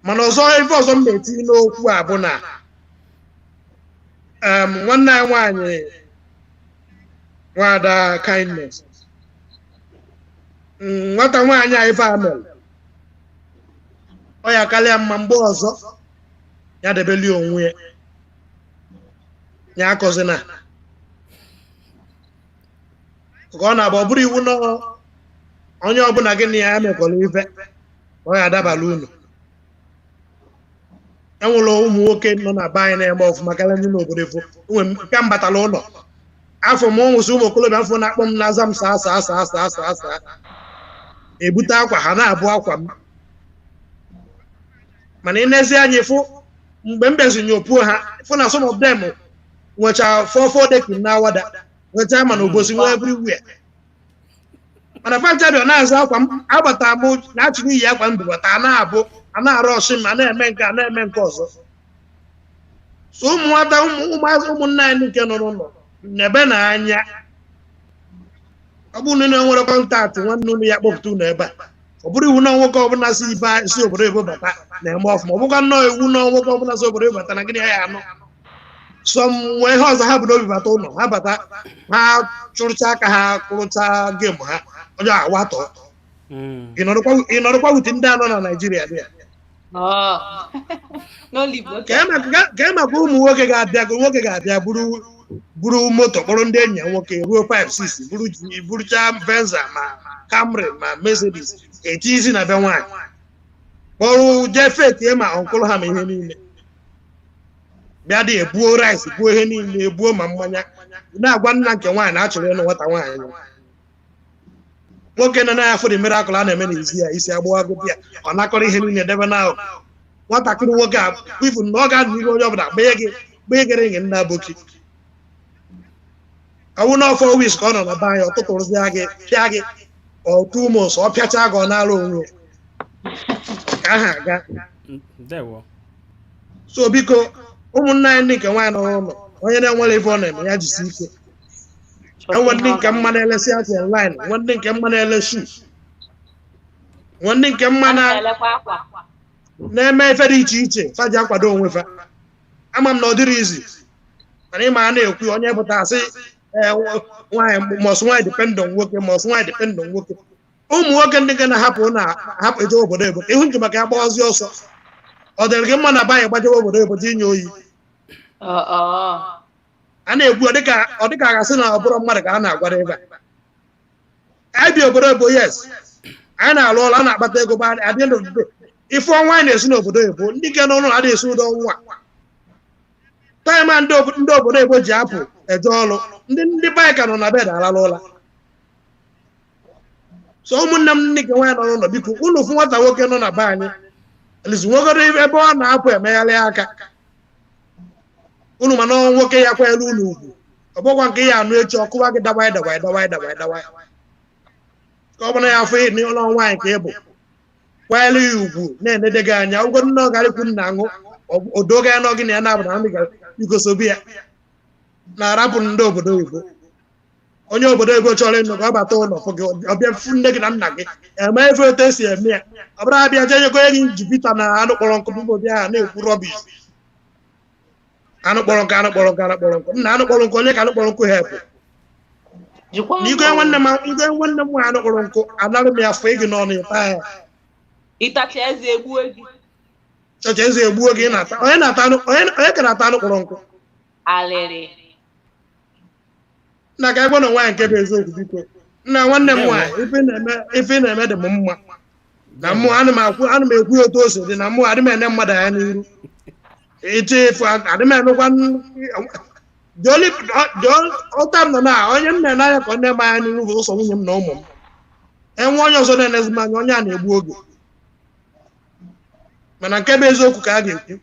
Mana ọzọ, ife ọzọ m na-etinye n'okwu a bụ na nwanne anyị nwaanyị, nwada Kindness, nwata nwaanyị a ife a mere ọ ya karịa mma mgbe ọzọ. Ya debeli onwe ya, ya akọzina ka ọ na-abụ ọ bụrụ iwu na onye ọbụla gị na ya mekọrọ ife ọ ya adabala unu. Enwere ụmụ nwoke nọ na be anyị na-eme ọfụma karịa ndị n'obodo efu. Enwe nke m batara ụlọ afọ m nwụsị ụmụ okorobịa afọ na-akpọ m na-aza m saa saa saa saa saa saa, ebute akwa ha na-abụ akwa m. Mana ị nezi anya fụ mgbe m bịazi nyopuo ha, fụ na some of them nwecha four four decking na awada, nwecha mana obosi nwe everywhere. Mana fancha bịa na-aza akwa m, agbata m na-achịrị iyi akwa m bubata, a na-abụ a na-arụ ọsị m, a na-eme nke a na-eme nke ọzọ. So ụmụ nwata, ụmụazị, ụmụnne anyị nke nọ n'ụlọ n'ebe na anya, ọ bụrụ na unu nwere contact nwanne unu, ya kpọpụta unu ebe a. Ọ bụrụ iwu na nwoke ọbụla si ibe si obodo oyibo bata na-eme ọfụma, ọ bụkwa nnọọ iwu na nwoke ọbụla si obodo oyibo bata na gịnị ya anụ sọm nwee ihe ọzọ ha bụ n'obi bata ụlọ ha, bata ha chụrụcha aka ha kụrụcha game ha, onye awatọ. Ị nọrọkwa with ndị anọ na Naijiria dị ya. Ka e maka ụmụ nwoke ga-abịa, nwoke ga-abịa buru moto kpọrọ ndị enyi ya nwoke ruo 5 6, buru ji burucha Venza ma Camry ma Mercedes, eti isi na be nwaanyị, kpọrọ jee fetie ma uncle ha ma ihe niile, bịa dị ebuo rice, buo ihe niile, ebuo ma mmanya, na-agwa nna nke nwaanyị na achọrọ ịnụ nwata nwaanyị. Nwoke nọ na afọ dị miracle a na-eme n'ezi ya, isi agbụwago ya, ọ nakọrọ ihe niile debe na nwatakịrị nwoke a ifu na ọ ga-anụ ihe onye ọbụla gbanye gị gbanye gị nna boki ọwụ na 4 weeks ka ọ nọ na be anyị, ọ tụtụrụzịa gị, pịa gị ọ 2 months, ọ pịacha gị, ọ na-arụ onwe ka aha aga. Ndewo. So biko, ụmụnne anyị ndị nke nwaanyị nọ n'ụlọ, onye na-enwere ife ọ na-eme, ya jisi ike. Enwe ndị nke mma na-elesi akwa online, nwe ndị nke mma na-ele shoe, nwe ndị nke mma na-eme ife dị iche iche fa ji akwado onwe fa. Ama m na ọ dịrị izi, mana ịma a na-ekwu onye pụta asị nwaanyị must nwaanyị depend on nwoke, must nwaanyị depend on nwoke. Ụmụ nwoke ndị nke na-ahapụ na-ahapụ eje obodo ebo ihu nji maka ya gbawazi ọsọ, ọ dịrị gị mma na be anyị gbajewe obodo ebo ji inye oyi a na-ekwu, ọ dịka a gasị na ọ bụrụ mmadụ ka a na-agwara ebe a. Anyị bi obodo ebo, yes, anyị na-alụ ọrụ, a na-akpata ego ba. At the end of the day, ife ọnwa anyị na-esi n'obodo ebo, ndị nke n'ụlọ adịghị esi ụdọ ọnwa time a ndị obodo ebo ji apụ eje ọrụ, ndị be anyị ka nọ na bed alala ụla. So ụmụnne m ndị nke nwaanyị nọ n'ụlọ, biko, unu fụ nwata nwoke nọ na be anyị elizi nwegoro ebe ọ na-apụ emegharị aka unu, mana nwoke ya kwanyere unu ugwu, ọ bụkwa nke ya anụ echi ọkụwa gị dawai dawai dawai dawai dawai. Ka ọ bụrụ ya afọ n'ụlọ nwaanyị ka ị bụ, kwanyere ya ugwu, na-enede gị anya ụgwọ nne ọ gara ikwu nna aṅụ odoga ya n'ọgị na ya na-abụ na ndị gara igosobi ya na-arapụ ndị obodo oyibo. Onye obodo oyibo chọrọ ịnụ ka ọ bata ụlọ fụ gị, ọbịa fụ nne gị na nna gị, eme efe otu esi eme ya. Ọ bụrụ abịa jee nyego gị jupita na anụ kpọrọ nkụ bụbụ bịa ha na-ekwu rubbish, anụ kpọrọ nkụ, anụ kpọrọ nkụ, anụ kpọrọ nkụ, nna, anụ kpọrọ nkụ, onye ka anụ kpọrọ nkụ hepụ na igwe nwanne m, igwe nwanne m nwaanyị anụ kpọrọ nkụ, anara m ya fụ gị n'ọnụ ịta ya. Ịtacha eze egbuo gị. Chọcha eze egbuo gị. Na-ata onye na-ata anụ, onye ka na-ata anụ kpọrọ nkụ. Alịrị. Nna, ka egbe na nwaanyị nke bụ eziokwu. Biko, nna, nwanne m nwaanyị, ife ị na-eme dị m mma na mmụọ. Ana m akwụ, ana m ekwu otu o si dị na mmụọ. Adị m ene mmadụ anya n'iru ịchọ ịfụ, adị m emekwa ụta m nọ na onye m na-ene anya ka ọ na-eme anya n'iru bụ ụsọ nwunye m na ụmụ m. Enwe onye ọzọ na-enezi m anya, onye a na-egbu oge. Mana nke bụ eziokwu ka a ga-ekwu,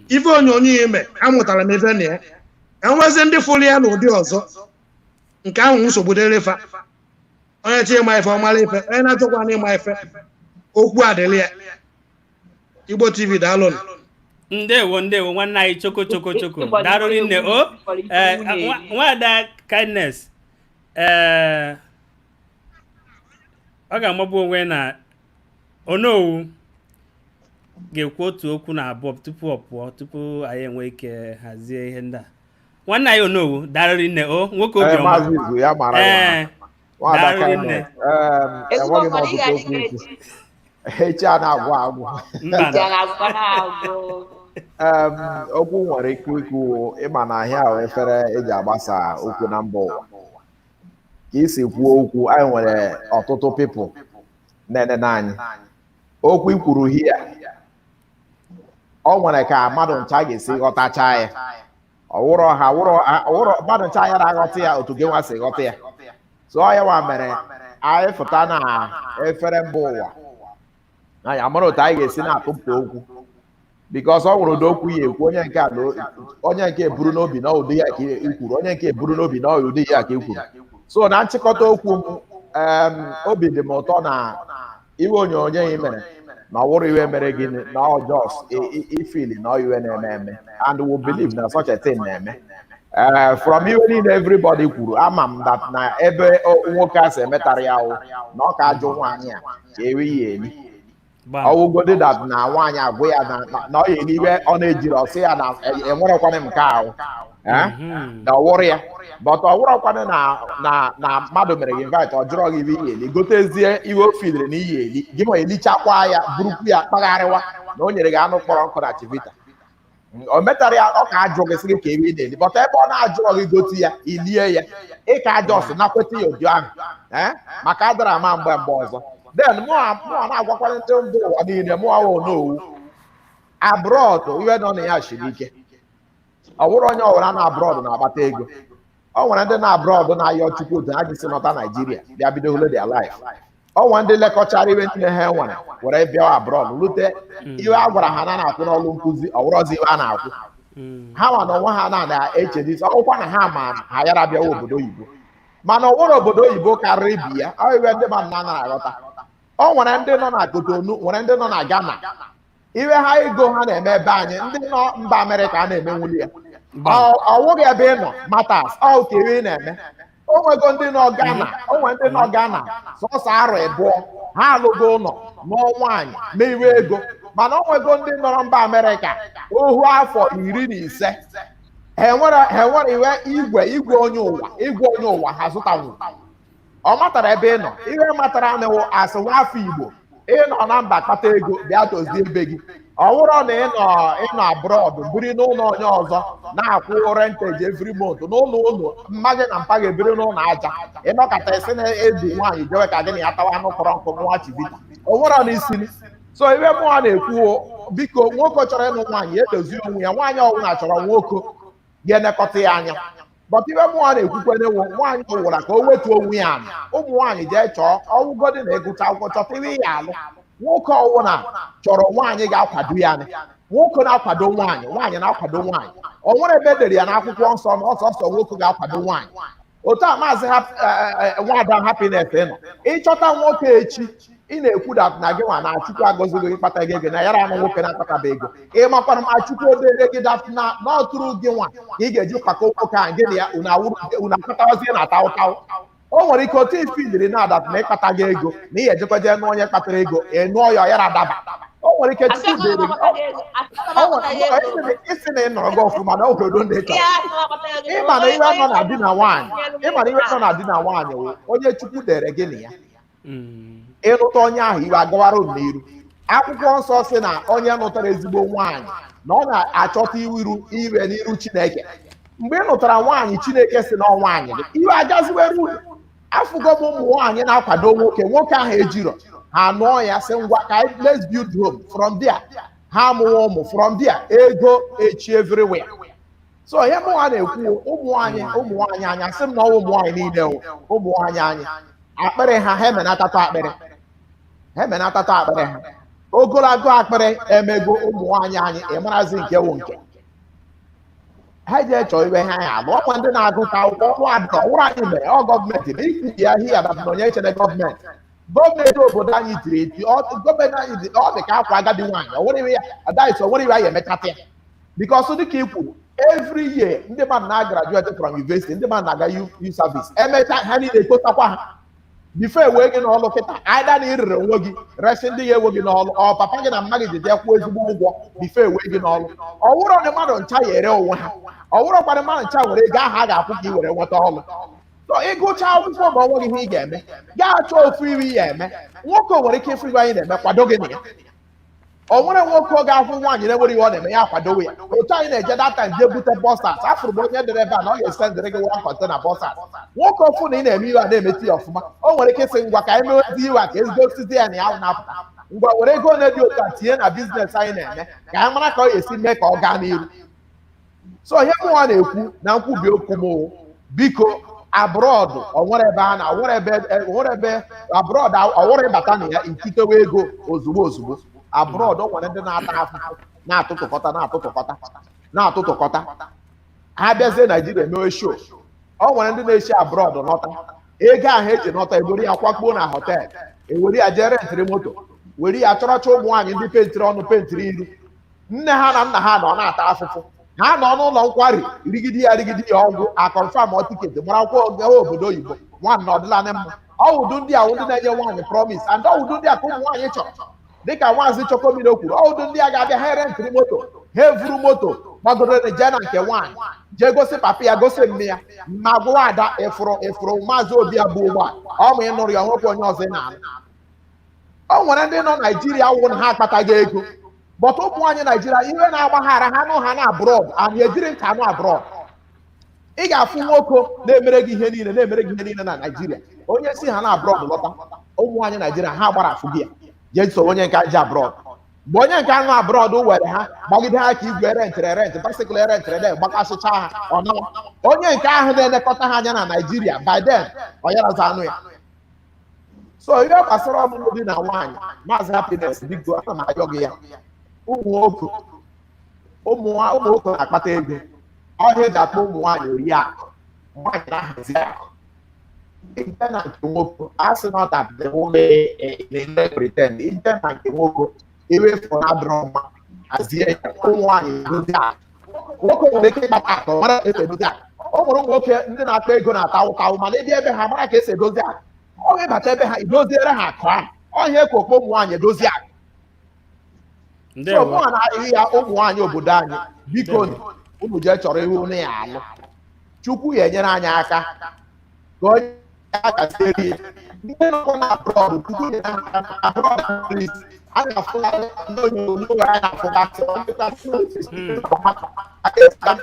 ife onyonyo ime amụtara m ife na ya enwezi ndị fụrụ ya n'ụdị ọzọ nke ahụ, nsogbu dịrị fa. Onye chọ ịma ife, ọmara ife. Onye na-achọkwa na ịma ife, okwu adịrị ya. Igbo TV, daalụnụ. Ndewo, ndewo, nwanne anyị. Choko choko choko, daalụ rinne o. Ee, nwada Kindness, ee, ọ ga-amagbu onwe na Onowu ga-ekwu otu okwu na abụọ tupu ọ pụọ, tupu anyị enwe ike hazie ihe ndị a. Nwanne anyị Onowu, daalụ rinne o, nwoke obiọma. Maazị Izu, ya mara ya. Ee. Nwada Daalụ rinne. Kindness, enweghị m ọtụtụ okwu ikwu. Echi a na-agwụ agwụ. Mba. Ja na-agwụ na-agwụ. Okwu nwere ike ikwu, ịma na ahịa ahụ efere eji agbasa okwu na mba ụwa ka isi kwuo okwu. Anyị nwere ọtụtụ people na-enene anyị. Okwu ikwuru hia, ọ nwere ka mmadụ ncha ga-esi ghọtacha ya. Ọwụrọ ha wụrọ mmadụ ncha ya na-aghọta ya otu gị nwa si ghọta ya. So ọ ya nwa mere anyị fụta na efere mba ụwa, anyị amara otu anyị ga-esi na-atụpụta okwu, because ọ nwere ụdị okwu ya ekwu, onye nke a na onye nke eburu n'obi na ụdị ya ka i kwuru, onye nke eburu n'obi na ụdị ya ka i kwuru. So na nchịkọta okwu m, obi dị m ụtọ na iwe onyonyo ị mere na ọ wụrụ iwe mere gị na ọ just ifili na ọ iwe na-eme eme, and we believe na such a thing na-eme. From iwe niile everybody kwuru, ama m that na ebe nwoke a si emetara ya wụ na ọ ka ajụ nwaanyị a ka ewe ya eli. Ọwụgodi that na nwaanyị agwụ ya na ọ ya eli iwe ọ na-ejiri ọsị ya na enwerekwana m nke ahụ. Eh? Na ọ wụrụ ya, but ọ wụrọkwanụ na mmadụ mere gị invite, ọ jụrọ gị iwe ihe eli, gotezie iwe o filiri na iyi eli gị, ma elichakwa ya, burukwu ya kpagharịwa na o nyere gị anụ kpọrọ nkụ na Chivita. O metara ya, ọ ka ajụ gị sị gị ka ebe ị na-eli, but ebe ọ na-ajụrọ gị, gote ya, ilie ya, ị ka ajọ nakweta ya ụdị ahụ. Eh? Maka adara ama mgbe mgbe ọzọ. Then mụa na-agwakwara ndị mba ụwa niile, mụa wụ n'owu abroad, iwe nọ na ya siri ike. Ọ bụrụ onye ọbụla na abroad na-akpata ego, ọ nwere ndị na abroad na-ayọ Chukwu otu ha ji si nọta Naijiria bịa bido hole their life. Ọ nwere ndị lekọchara iwe niile ha nwere were bịa abroad, rute iwe a gwara ha na na-akwụ n'ọrụ nkụzi, ọ wụrọzi iwe a na-akwụ ha ma na onwe ha na-echedi ọkwa na ha ma ha yara bịawa obodo oyibo. Mana ọ nwere obodo oyibo karịrị ibi ya. Ọ iwe ndị mmadụ na-anaghị aghọta. Ọ nwere ndị nọ na Kotonu, nwere ndị nọ na Ghana, iwe ha ego ha na-eme ebe anyị ndị nọ mba Amerịka a na-emenwuli ya. Ọ wụghị ebe ị nọ matters, ọ ka ebe ị na-eme. O nwego ndị nọ Ghana, o nwere ndị nọ Ghana sọsọ arọ ịbụọ ha alụgo ụlọ, nụọ nwaanyị, mee iwe ego. Mana o nwego ndị nọrọ mba Amerịka ohu afọ 15, ha enwere iwe igwe onye ụwa ha zụtanwu. Ọ matara ebe ị nọ, ihe matara nịwụ asị nwa afọ Igbo ịnọ na mba kpata ego bịa dozie ebe gị. Ọ bụrụ na ịnọ abroad, biri n'ụlọ onye ọzọ, na-akwụ rentage every month n'ụlọ ụlọ mma gị na mpa gị, ebiri n'ụlọ aja, ịnọkọta isi na edu nwaanyị jewe ka gị na ya tawa anụ kpọrọ nkụ nwa Chivita, o nwere n'isi. So iwe mụnwa na-ekwu, biko, nwoke chọrọ ịnụ nwaanyị edozi onwe ya. Nwaanyị ọbụla chọrọ nwoke ga-elekọta ya anya, but iwe mụnwa na-ekwukwe nwaanyị ụwara ka o wetuo onwe ya ala. Ụmụ nwaanyị jee chọọ ọgwụgọdị na ịgụcha akwụkwọ, chọta iwe ya alụ. Nwoke ọwụna chọrọ nwaanyị ga-akwado ya. Nwoke na-akwado nwaanyị, nwaanyị na-akwado nwaanyị. O nwere ebe edere ya n'akwụkwọ nsọ na ọsọsọ nwoke ga-akwado nwaanyị? Otu a maazị nwada Happiness nọ ịchọta nwoke echi, ị na-ekwu that na gị nwa na Chukwu agọzigo gị kpata gị ego na yara anụ nwoke na-akpataba ego. Ị makwara ma Chukwu odere gị that na n'ọtụrụ gị nwa ka ị ga-eji kwakọ nwoke ahụ, gị na ya unu akpatawazie na ataụtaụ. O nwere ike otu ifiliri na that na ịkpata gị ego na ị ejekwa jee nụọ onye kpatara ego, ị nụọ ya, ọ yara adaba. O nwere ike Chukwu dere gị isi na ị nọrọ gị ọfụma na obodo ndị chọrọ. Ịma na iwe nọ na di na nwaanyị, ịma na iwe nọ na di na nwaanyị wụ onye Chukwu dere gị na ya. Ịnụta onye ahụ, iwe agawara n'iru. Akwụkwọ nsọ si na onye nụtara ezigbo nwaanyị na ọ na-achọta iru iwe n'iru Chineke. Mgbe ị nụtara nwaanyị Chineke si na nwaanyị gị, iwe agaziwere uru. Afụgo m ụmụ nwaanyị na-akwado nwoke, nwoke ahụ ejiro ha nụọ ya, sị ngwa ka let's build home. From there ha amụwa ụmụ, from there ego echi everywhere. So ihe mụnwa na-ekwu, ụmụ nwaanyị anya sị m na ọwụ ụmụ nwaanyị niile, ụmụ nwaanyị anyị, akpịrị ha, ha emenatata akpịrị ha, emenatata akpịrị ha. Ogologo akpịrị emego ụmụ nwaanyị anyị ịmarazi nke wụ nke ha ji echọ iwe ha ya alụ. Ọkwa ndị na-agụta akwụkwọ ọrụ adịrọ ọwụrụ anyị mere ọ gọọmenti na ikwu ya hia na onye chere gọọmenti gọọmenti obodo anyị tiri eti. Gọọmenti anyị dị ọ dị ka akwa agadi nwaanyị. O nwere iwe ya adaghịsị, o nwere iwe anyị emechata ya, because dịka i kwuru, every year ndị mmadụ na-graduate from university, ndị mmadụ na-aga youth service, emechaa ha niile ekpotakwa ha before ewee gị n'ọlụ. Kịta aida na irere onwe gị resi ndị ya ewe gị n'ọlụ, ọ papa gị na mma gị ji jee kwụọ ezigbo ụgwọ before ewee gị n'ọlụ. Ọ wụrụ na mmadụ ncha ya ere onwe ha, ọ wụrụkwana mmadụ ncha nwere ego ahụ a ga-akwụ ka ị were nweta ọlụ. So ịgụcha akwụkwọ ma ọ nweghị ihe ị ga-eme, gaa chọọ ofu iri ya eme. Nwoke nwere ike ịfụ iwe anyị na-eme, kwado gị na ya. O nwere nwoke ọ ga-afụ nwaanyị na-enwere ihe ọ na-eme, ya akwadowe ya. Otu anyị na-eje that time jee bute boxers, afụrụ m onye dere ebe a na ọ ga-esendịrị gị one container boxers. Nwoke ofu na ị na-eme iwe a na-emeti ya ọfụma, o nwere ike ịsị, "Ngwa, ka anyị mewezi iwe a ka ezigbo osisi ya na ya na-apụta. Ngwa, were ego na-dị otu a tinye na business anyị na-eme, ka anyị mara ka ọ ga-esi mee ka ọ gaa n'iru." So ihe mụnwa na-ekwu na nkwubi okwu m o, biko, abroad, onwere ebe a na onwere ebe abroad ọwụrụ ịbata na ya ititewe ego ozugbo ozugbo. Abroad, o nwere ndị na-ata afụfụ, na-atụtụkọta, na-atụtụkọta, na-atụtụkọta, ha bịazie Naijiria emewe show. O nwere ndị na-esi abroad nọta, ego ahụ eji nọta, ewere ya kwakpuo na hotel, ewere ya jee rentịrị moto, were ya chọrọcha ụmụ nwaanyị ndị pentịrị ọnụ, pentịrị iru. Nne ha na nna ha nọ na-ata afụfụ, ha nọ n'ụlọ nkwari, rigide ya, rigide ya, ọgwụ aconfirm ticket, mara akwụkwọ gawa obodo oyibo. Nwanne, ọdịla mma. Ọwụdụ ndị a wụ ndị na-enye nwaanyị promise, and ọwụdụ ndị a ka ụmụ nwaanyị chọrọ. Dịka Maazị Chokomilo kwuru, ọwụdụ ndị a ga-abịa, ha rentịrị moto, ha evuru moto gbagoro jee na nke nwaanyị, jee gosi papa ya, gosi mme ya, ma gụwa ada ịfụrụ ịfụrụ Maazị Obi abụ ụgbọ a. Ọ ma ị nụrụ ya, nwekwa onye ọzọ ị na-anụ. O nwere ndị nọ Naijiria wụ na ha akpataghị ego, but ụmụ nwaanyị Naijiria, ihe na-agba ha ara, ha nụ ha na abroad, anyị ejiri nka anụ abroad. Ị ga-afụ nwoke na-emere gị ihe niile, na-emere gị ihe niile na Naijiria, onye si ha na abroad lọta, ụmụ nwaanyị Naijiria ha gbara afụ gị ya jee so onye nke ji abroad. Mgbe onye nke anụ abroad were ha gbagide ha ka igwe rentịrị rent, bicycle rentịrị de, gbakasịcha ha, ọ nawa. Onye nke ahụ na-elekọta ha anya na Naijiria, by then ọ yaraza anụ ya. So ihe gbasara ọmụmụ di na nwaanyị, Maazị Happiness, biko, ana m ayọ gị ya. Ụmụ nwoke, ụmụ nwoke na-akpata ego, ọhịa eji akpọ ụmụ nwaanyị ori akụ. Nwaanyị na-ahazi akụ. Ije na nke nwoke, a sị not that the woman na-eme pretend. Ije na nke nwoke, ewefu na adịrọ mma, hazie ya. Ụmụ nwaanyị edozi akụ. Nwoke nwere ike ịkpata akụ, mara ka esi edozi akụ. O nwere ụmụ nwoke ndị na-akpa ego na-ata ụtawụ, mana ebe ebe ha mara ka esi edozi akụ, ọ ga-ebata ebe ha edoziere ha akụ ahụ. Ọhịa ekokpo ụmụ nwaanyị edozi akụ. So Ndewo. mụ na-ahịhị ya, ụmụ nwaanyị obodo anyị, biko, unu jee chọrọ ihu unu ya alụ. Chukwu ya enyere anyị aka ka onye aka sieri ya. Ndị nọkwa na abroad, Chukwu nyere ha aka na abroad. At least a na-afụgasị ndị onyonyo, anyị na-afụgasị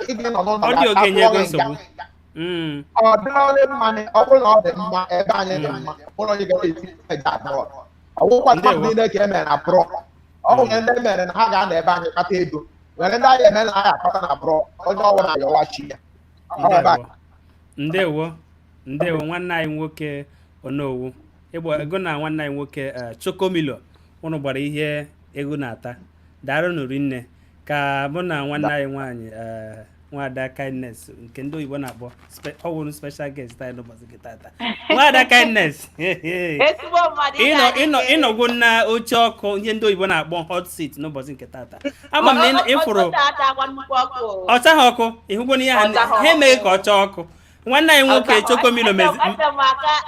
ị nọ n'ụlọ Ọ dị oge nye ego ga-atụọ gị nga. nsogbu. Ọ dịrị mma, ọ bụrụ na ọ dị mma ebe anyị dị mma, ọ bụrụ onye gara esi eje abroad, ọgwụkwa mmadụ Ndewo. niile ka e mere na abroad. Ọ nwere ndị mere na ha ga-anọ ebe anyị kpata ego, nwere ndị anyị eme na anyị akpata na abroad. Onye ọbụla ayọwachi ya. Ọ ebe a. Ndewo, ndewo, ndewo, nwanne anyị nwoke Onowu ịgba ego na nwanne anyị nwoke Chokomilo, ụnụ gbara ihe ego na-ata. Daalụ rinne. Ka mụ na nwanne anyị nwaanyị, Nwada Kindness, nke ndị oyibo na-akpọ ọwụrụ special guest anyị n'ụbọchị nke tata, Nwada Kindness. Ezigbo mmadụ. Ịnọ ịnọ ịnọgwo na oche ọkụ, ihe ndị oyibo na-akpọ hot seat n'ụbọchị nke tata. Ama m na ịfụrụ ọ chaghị ọkụ, ịhụgwo na ihe ha Ọ chaghị ha emeghị ka ọ chaa ọkụ. Nwanne anyị nwoke Chokomilo mezi,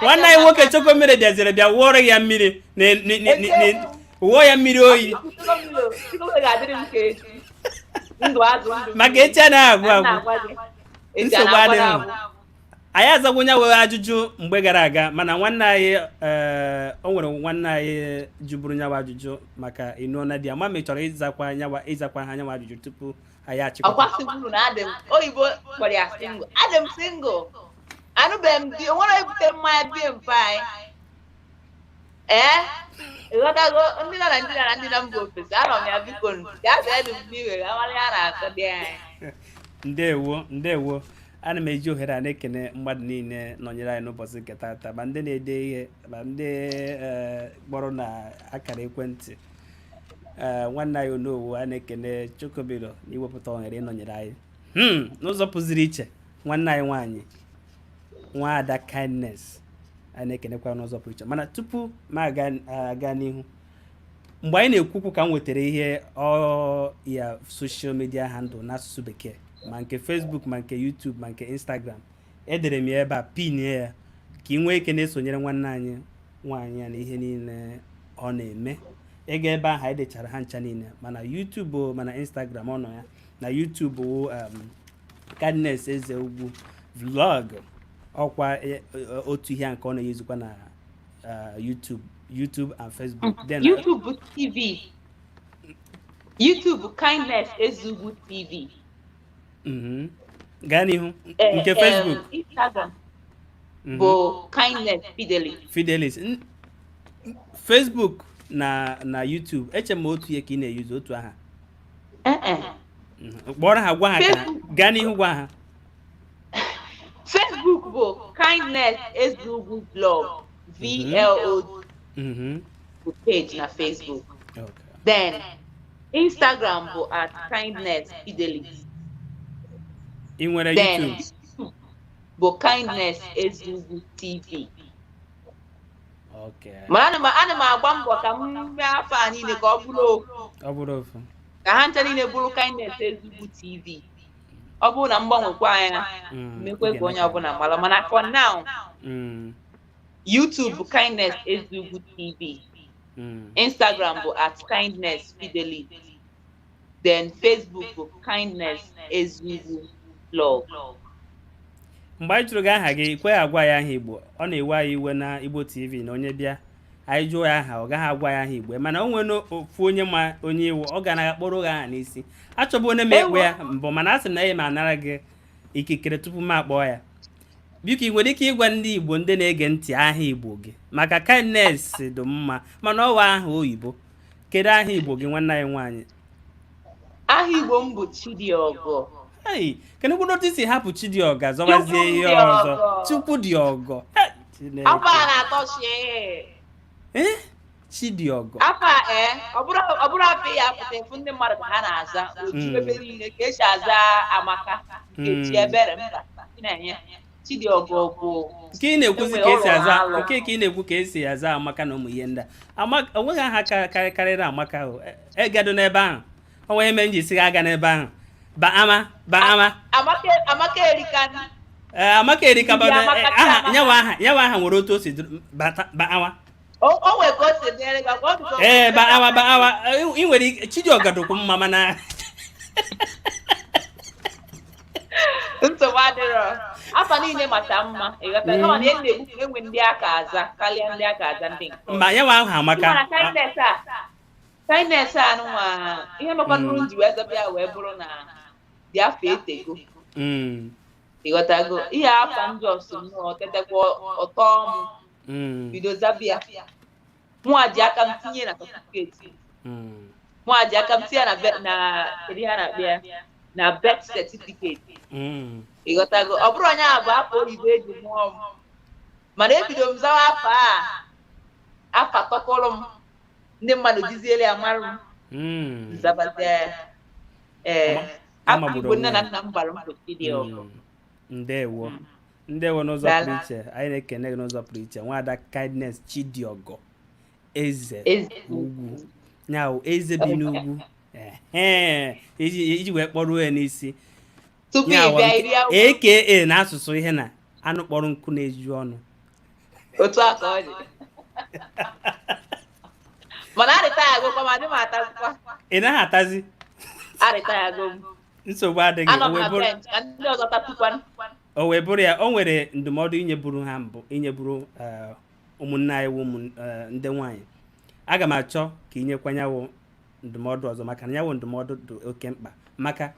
nwanne anyị nwoke Chokomilo bịaziri bịa wụọrọ ya mmiri wụọ ya mmiri oyi. Ga-adịrị m ka echi, ndụ azụ ndụ. Maka echi anaghị agwụ agwụ. Nsogbu adịghị. Anyị azagwo ya wee ajụjụ mgbe gara aga, mana nwanne anyị, o nwere nwanne anyị jụburu nyawa ajụjụ maka ịnụọ di. Ama m ị chọrọ ịzakwa nyawa, ịzakwa ha nyawa ajụjụ tupu anyị achịkọta. Ọkwa sị na adị m, oyibo kpọrọ ya single, adị m single, anụbeghị m di. Onwere ebute mmanya bie mpe anyị. Ee, ịghọtago? Ndị nọ Naijiria na ndị nọ mba ofesi, anọ m ya. Biko ya zee dị m n'iwe, amara ya na-akọ dị anyị. Ndewo, ndewo. Ana m eji ohere a na-ekene mmadụ niile nọnyere anyị n'ụbọchị nke tata, ma ndị na-ede ihe, ma ndị kpọrọ na akara ekwentị. Nwanne anyị Onowu, a na-ekene Chokobilo na iwepụta ohere ịnọnyere anyị n'ụzọ pụziri iche. Nwanne anyị nwaanyị, Nwaada Kindness, anyị na-ekenekwa n'ụzọ pụrụ iche. Mana tupu m aga n'ihu, mgbe anyị na-ekwukwu ka m nwetara ihe ọ ya social media handle n'asụsụ bekee, ma nke Facebook, ma nke YouTube, ma nke Instagram, edere m ya ebe a, pinie ya ka ị nwee ike na-esonyere nwanne anyị nwaanyị ya na ihe niile ọ na-eme. Ịga ebe ahụ, anyị dechara ha ncha niile, mana YouTube o, mana Instagram ọ nọ ya. Na YouTube wụ Kindness Eze Ugwu Vlog. Ọkwa otu ihe a nke ọ na-eyizukwa na YouTube and Facebook. Then YouTube bụ TV. YouTube Kindness Ezugwu TV. Gaa n'ihu. Nke Facebook? Instagram bụ Kindness Fidelis. Fidelis. Facebook na YouTube, eche m otu ihe ka ị na-eyuzu, otu aha. Kpọrọ ha, gwa ha ka gaa n'ihu, gwa ha. Facebook bụ Kindness Ezugwu Blog, VLOG bụ page na Facebook. Then Instagram bụ @kindnessfidelis. Ị nwere Then YouTube? Bụ Kindness Ezugwu TV. Okay. Mana ana m agba mbọ ka m mee afọ a niile ka ọ bụrụ ofu. Ọ bụrụ ofu. Ka ha ncha niile bụrụ Kindness Ezugwu TV. Ọ bụrụ na mgbanwekwa anya, mekwe ka onye ọbụla mara, mana for now, YouTube bụ Kindness Ezugwu TV. Instagram bụ @kindnessfidelis. Then Facebook bụ Kindness Ezugwu Blog. Mgbe anyị jụrụ gị aha gị, kwe agwa ya aha Igbo. Ọ na-ewe anyị iwe na Igbo TV na onye bịa, anyị jụọ ya aha, ọ gaghị agwa ya aha Igbo. Mana o nwere ofu onye ma onye iwu, ọ ga na-akpọrọ gị aha n'isi. Achọbụ onye ma ekwe ya mbụ, mana a sị m na ya ma anara gị ikikere tupu m akpọọ ya. Biko, ị nwere ike ịgwa ndị Igbo ndị na-ege ntị aha Igbo gị? Maka Kindness dị mma, mana ọwa aha oyibo. Kedu aha Igbo gị, nwanne anyị nwaanyị? Aha Igbo m bụ Chidiogo. Hey, kedu kwudo otu isi hapụ Chidiogo zọwazie ihe ọzọ? Chukwudiogo. Afọ a na-atọ chi. Eh? Chidiogo. Afọ a, ọ bụrụ afọ ya apụta efu ndị mmadụ ka ha na-aza otu ebe niile ka esi aza Amaka, Nkechi, Ebere, mba na-enye Chidiogo bụ nke ị na-ekwuzi ka esi aza, nke ka ị na-ekwu ka esi aza Amaka na ụmụ ihe ndị a. Amaka onweghị aha karịrị Amaka o. Egado n'ebe ahụ. O nweghị eme m ji si gị aga n'ebe ahụ. Ba ama, ba ama. Amaka erika. Amaka erika ba aha nyawa, aha nyawa, aha nwere otu o si ba awa. O nwere ka o si dịrị gị. Ee, ba awa, ba awa. Ị nwere ike Chidiogo dịkwa mma, mana nsogbu adịrọ. Afa niile macha mma, ịghọta? Kama na na-egbu enwe ndị aka aza karịa ndị aka aza ndị nke. Mba, nyawa ahụ amaka. Kindness a nụnwa, ihe mekwanụrụ ji wee zọbịa wee bụrụ na dị afọ etego, ịghọtago? Ihe afa ndị ọsụ mmụọ tetekwa ọtọ m bido zabịa, mụa ji aka m tinye na certificate, mụa ji aka m tinye na kedu ihe a na-akpọ ya, na birth certificate, ịghọtago? Ọ bụrụ onye a bụ afọ oyibo eji mụọ m, mana ebido m zawa afọ a, afa tọkọrọ m, ndị mmadụ jiziele ya mara m, nzabazie ya. Ee, afọ Igbo nne na nna m gbara mbọ Chidiogo. Ndewo, ndewo n'ụzọ pụrụ iche. Anyị na-ekene gị n'ụzọ pụrụ iche, nwaada Kindness Chidiogo Eze Ugwu, nyawo eze bi n'ugwu, iji wee kpọrọ ya n'isi aka n'asụsụ ihe na anụ kpọrọ nkụ na-eju ọnụ. Otu a ka ọ dị, mana arịta ya agụkwa ma adị m atazikwa. Ị naghị atazi? Arịta ya agụ m. Nsogbu adịghị. O wee bụrụ ya, o nwere ndụmọdụ inyeburu ha mbụ, inyeburu ụmụnne anyị wụ ndị nwaanyị. Aga m achọ ka inyekwa nyawo ndụmọdụ ọzọ, maka na nyawo ndụmọdụ dị oke mkpa, maka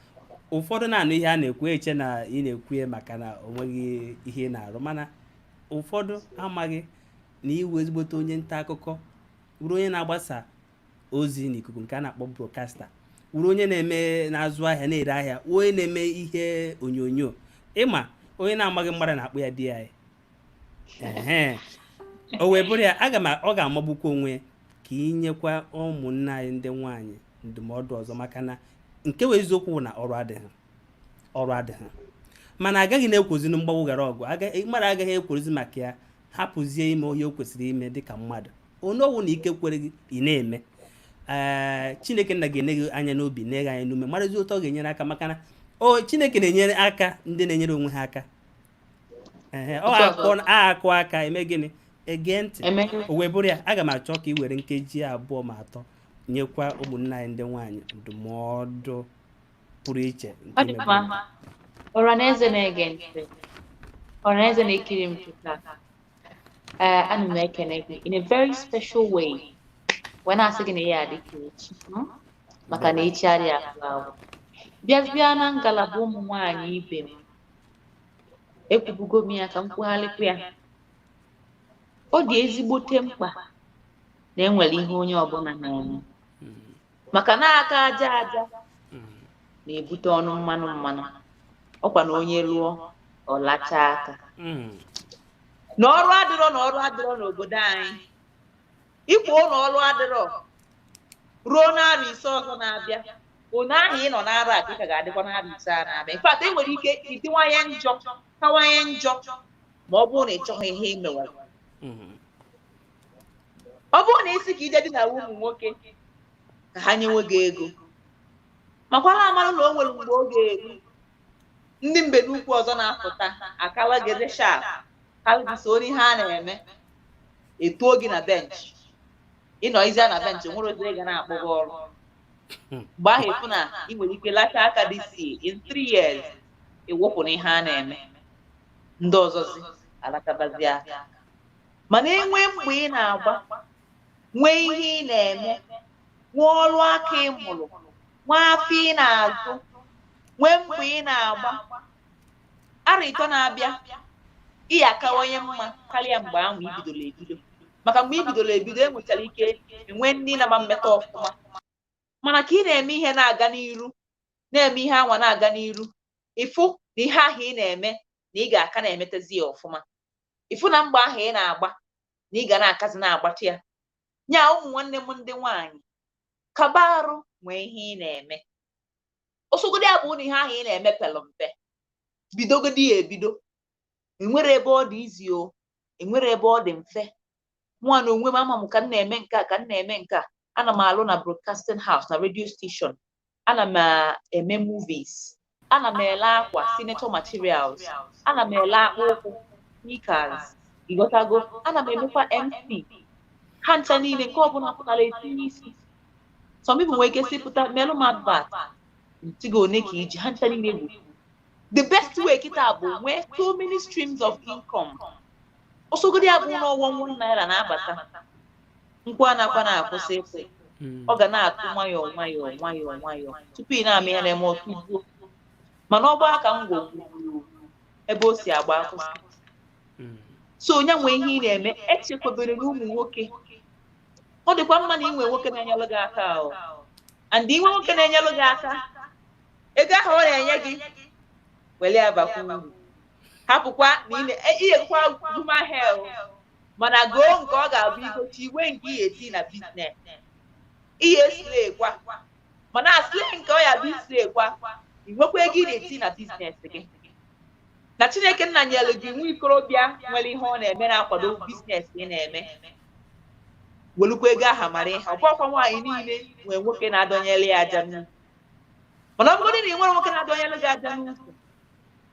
ụfọdụ na-anụ ihe a na-ekwu eche na ị na-ekwu ya maka na o nweghị ihe ị na-arụ, mana ụfọdụ amaghị na iwu ezigbote onye nta akụkọ, wuru onye na-agbasa ozi n'ikuku nke a na-akpọ broadcaster, wuru onye na-eme na-azụ ahịa, na-ere ahịa, onye na-eme ihe onyonyo. Ịma onye na-amaghị mmadụ na-akpọ ya di anyị. Ehe, o wee bụrụ ya, aga m ọ ga-amagbukwa onwe ka inyekwa ụmụnne anyị ndị nwaanyị ndụmọdụ ọzọ, maka na nke wee eziokwu na ọrụ adịghị, ọrụ adịghị, mana agaghị na-ekwozinu mgbagwo gara ọgụ. Mmadụ agaghị ekworozi maka ya hapụzie ime ihe o kwesịrị ime dịka mmadụ. Onye ọwụ na ike kwere gị ị na-eme, ee, Chineke nna ga-ene gị anya n'obi, na gị anya n'ume, marazi otu ọ ga-enyere aka, maka na o Chineke na-enyere aka ndị na-enyere onwe ha aka. Ee, ọ akụ aka eme gịnị, ege ntị. O wee bụrụ ya, aga m achọ ka ị were nkeji 2 ma 3 nyekwa ụmụnne anyị ndị nwaanyị ndụmọdụ pụrụ iche. Ọra na eze na-ege ntị, ọra na eze na-ekiri m taa, ana m ekene gị in a very special way, wee na-asị gị na ya adị ka echi. Maka na echi adịghị agwụ agwụ. Bịazịa na ngalaba ụmụ nwaanyị ibe m, ekwubugo m ya ka m kwugharịkwa ya. Ọ dị ezigbote mkpa na enwere ihe onye ọbụla na-eme, maka na aka aja aja na-ebute ọnụ mmanụ mmanụ. Ọkwa na onye lụọ ọ lachaa aka. Na ọrụ adịrọ, na ọrụ adịrọ n'obodo anyị. Ikwu na ọrụ adịrọ ruo n'arọ 5 ọzọ na-abịa, onye ahụ ị nọ n'arọ a ka ga-adịkwa n'arọ 5 a na-abịa. In fact, enwere ike ịdịwanye njọ, kawanye njọ, ma ọ bụrụ na ị chọghị ihe ị mewara. Ọ bụrụ na isi ka ije dị na ụmụ nwoke ka ha nyewe gị ego, makwara amara na o nwere mgbe ọ ga-eru ndị mbe n'ukwu ọzọ na-apụta akala gị dị sharp, kalụ gị so n'ihe a na-eme, etuo gị na bench. Ịnọ izi na bench, nwere ozi ị ga na-akpọ gị ọrụ. Mgbe ahụ ịfụ na ị nwere ike lachaa aka dị si in 3 years, ịwụpụ n'ihe a na-eme, ndị ọzọzi alakabazi aka. Mana enwe mgbe ị na-agba, nwee ihe ị na-eme, nwee ọrụ aka ị mụrụ, nwee afọ ị na-azụ, nwee mgbe ị na-agba, arọ 3 na-abịa, ị akawanye mma karịa mgbe ahụ i bidoro ebido. Maka mgbe i bidoro ebido, enwechara ike enwe ndị na-ama mmeta ọfụma. Mana ka ị na-eme ihe na-aga n'iru, na-eme ihe anwa na-aga n'iru, ịfụ na ihe ahụ ị na-eme na ị ga-aka na-emetezi ya ọfụma. Ịfụ na mgbe ahụ ị na-agba na ị ga na-akazi na-agbatị ya. Nya ụmụ nwanne m ndị nwaanyị, kaba arụ nwee ihe ị na-eme. Osogodi abụ na ihe ahụ ị na-eme pelu mpe, bidogodi ya ebido. Enwere ebe ọ dị izi o, enwere ebe ọ dị mfe. Mụa na onwe m ama m ka m na-eme nke a, ka m na-eme nke a. Ana m alụ na broadcasting house, na radio station. Ana m eme movies. Ana m ele akwa, senator materials. Ana m ele akpụ ụkwụ, sneakers. Ịghọtago? Ana m emekwa MC. Ha ncha niile nke ọbụla pụtara etinye isi. Some people nwere ike si pụta melụ m advert. Ntigo one ka iji ha ncha niile bụ. The best way kịta bụ nwee so many streams of income. Osogodi abụ n'ọnwa 1 naira na-abata, nkwa na-akwa na-akwụsị ịkwụ. Ọ ga na-atụ nwayọọ nwayọọ nwayọọ nwayọọ tupu ị na-ama ihe na-eme ọtụgbuo. Mana ọgba aka m gwogwuru ebe o si agba akwụsị. So onye nwe ihe ị na-eme, echekwabere na ụmụ nwoke. Ọ dịkwa mma na inwe nwoke na-enyelụ gị aka o. And inwe nwoke na-enyelụ gị aka, ego ahụ ọ na-enye gị wele ya bakwa uru. Hapụkwa na ị ga-ekwa human hair, mana goo nke ọ ga-abụ igochi igwe nke ị eti na biznes. Ihe esilekwa, mana asịle nke ọ ya bụ isilekwa, inwekwa ego ị na-eti na biznes gị. Na Chineke nna nyere gị nwa ikorobịa nwere ihe ọ na-eme na-akwado biznes ị na-eme, welukwa ego aha mara ihe. Ọ bụrụkwa nwaanyị niile nwee nwoke na-adọnyere ya aja n'ukwu. Mana ọ bụrụ na ị nwere nwoke na-adọnyere gị aja n'ukwu,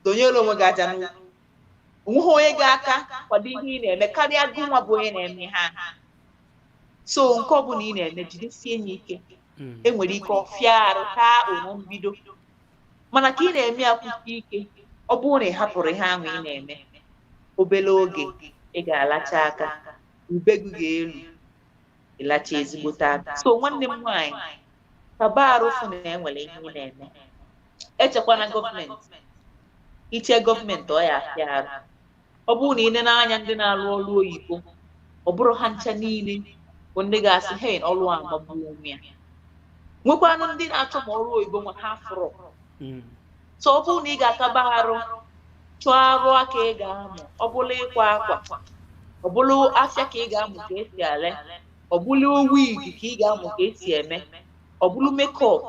dọnyere onwe gị aja n'ukwu. Onweghị onye ga-aka kwado ihe ị na-eme karịa gị nwa bụ onye na-eme ha. So nke ọbụla ị na-eme, jidesie ya ike. Enwere ike ọfịa arụ taa akpụ na mbido, mana ka ị na-eme ya kwụsie ike. Ọ bụrụ na ị hapụrụ ihe ahụ ị na-eme, obere oge ị ga-alacha aka, ube gị ga-elu, ịlacha ezigbote aka. So nwanne m nwaanyị, kaba arụ fụ na enwere ihe ị na-eme. Echekwana gọọmenti. Iche gọọmenti ọ ya afịa arụ. Ọ bụrụ na ị nene anya ndị na-alụ ọrụ oyibo, ọ bụrụ ha ncha niile bụ ndị ga-asị hei ọrụ a magbuo onwe ya. Nwekwanụ ndị na-achọ ma ọrụ oyibo nwe ha fụrụ. So ọ bụrụ na ị ga-akaba arụ chọọ arụ aka ị ga-amụ, ọ bụrụ ịkwa akwa, ọ bụrụ afịa ka ị ga-amụ ka esi ale, ọ bụrụ wig ka ị ga-amụ ka esi eme, ọ bụrụ mekọp,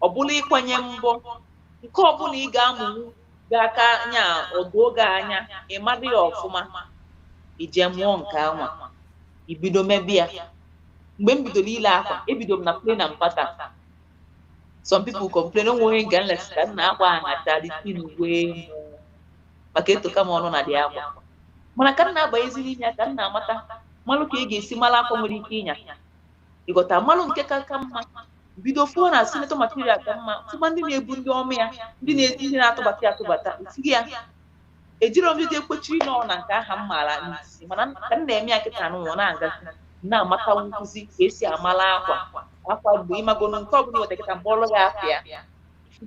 ọ bụrụ ịkwanye mbọ, nke ọbụla ị ga-amụ ga-aka nya ọdụ oge anya ị mara ya ọfụma, ije mụọ nke anwa, ibido mebe ya. Mgbe m bidoro ile akwa, ebido m na plain and pattern. Some people complain, onwe onye nga nlesịta nna akwa ahụ achara uwe maka etoka m ọnụ na dị akwa. Mana ka m na-abanyezi n'ime ya, ka m na-amata malụ ka ị ga-esi mara akwa nwere ike ịnya. Ịghọta malụ nke ka ka mma, bido fụọ na senator material ka mma, tụba ndị na-ebu ndị ọmụ ya, ndị na-atụbata ya atụbata, otighị ya. Ejiro m bido ekwechiri nọ na nke aha m maara n'isi, mana ka m na-eme ya kịta n'ụwa na-agazi, na-amata nkụzi ka esi amala akwa. Akwa bụ ịmagonu nke ọbụla iweta kịta mgbe ọlụ gị afịa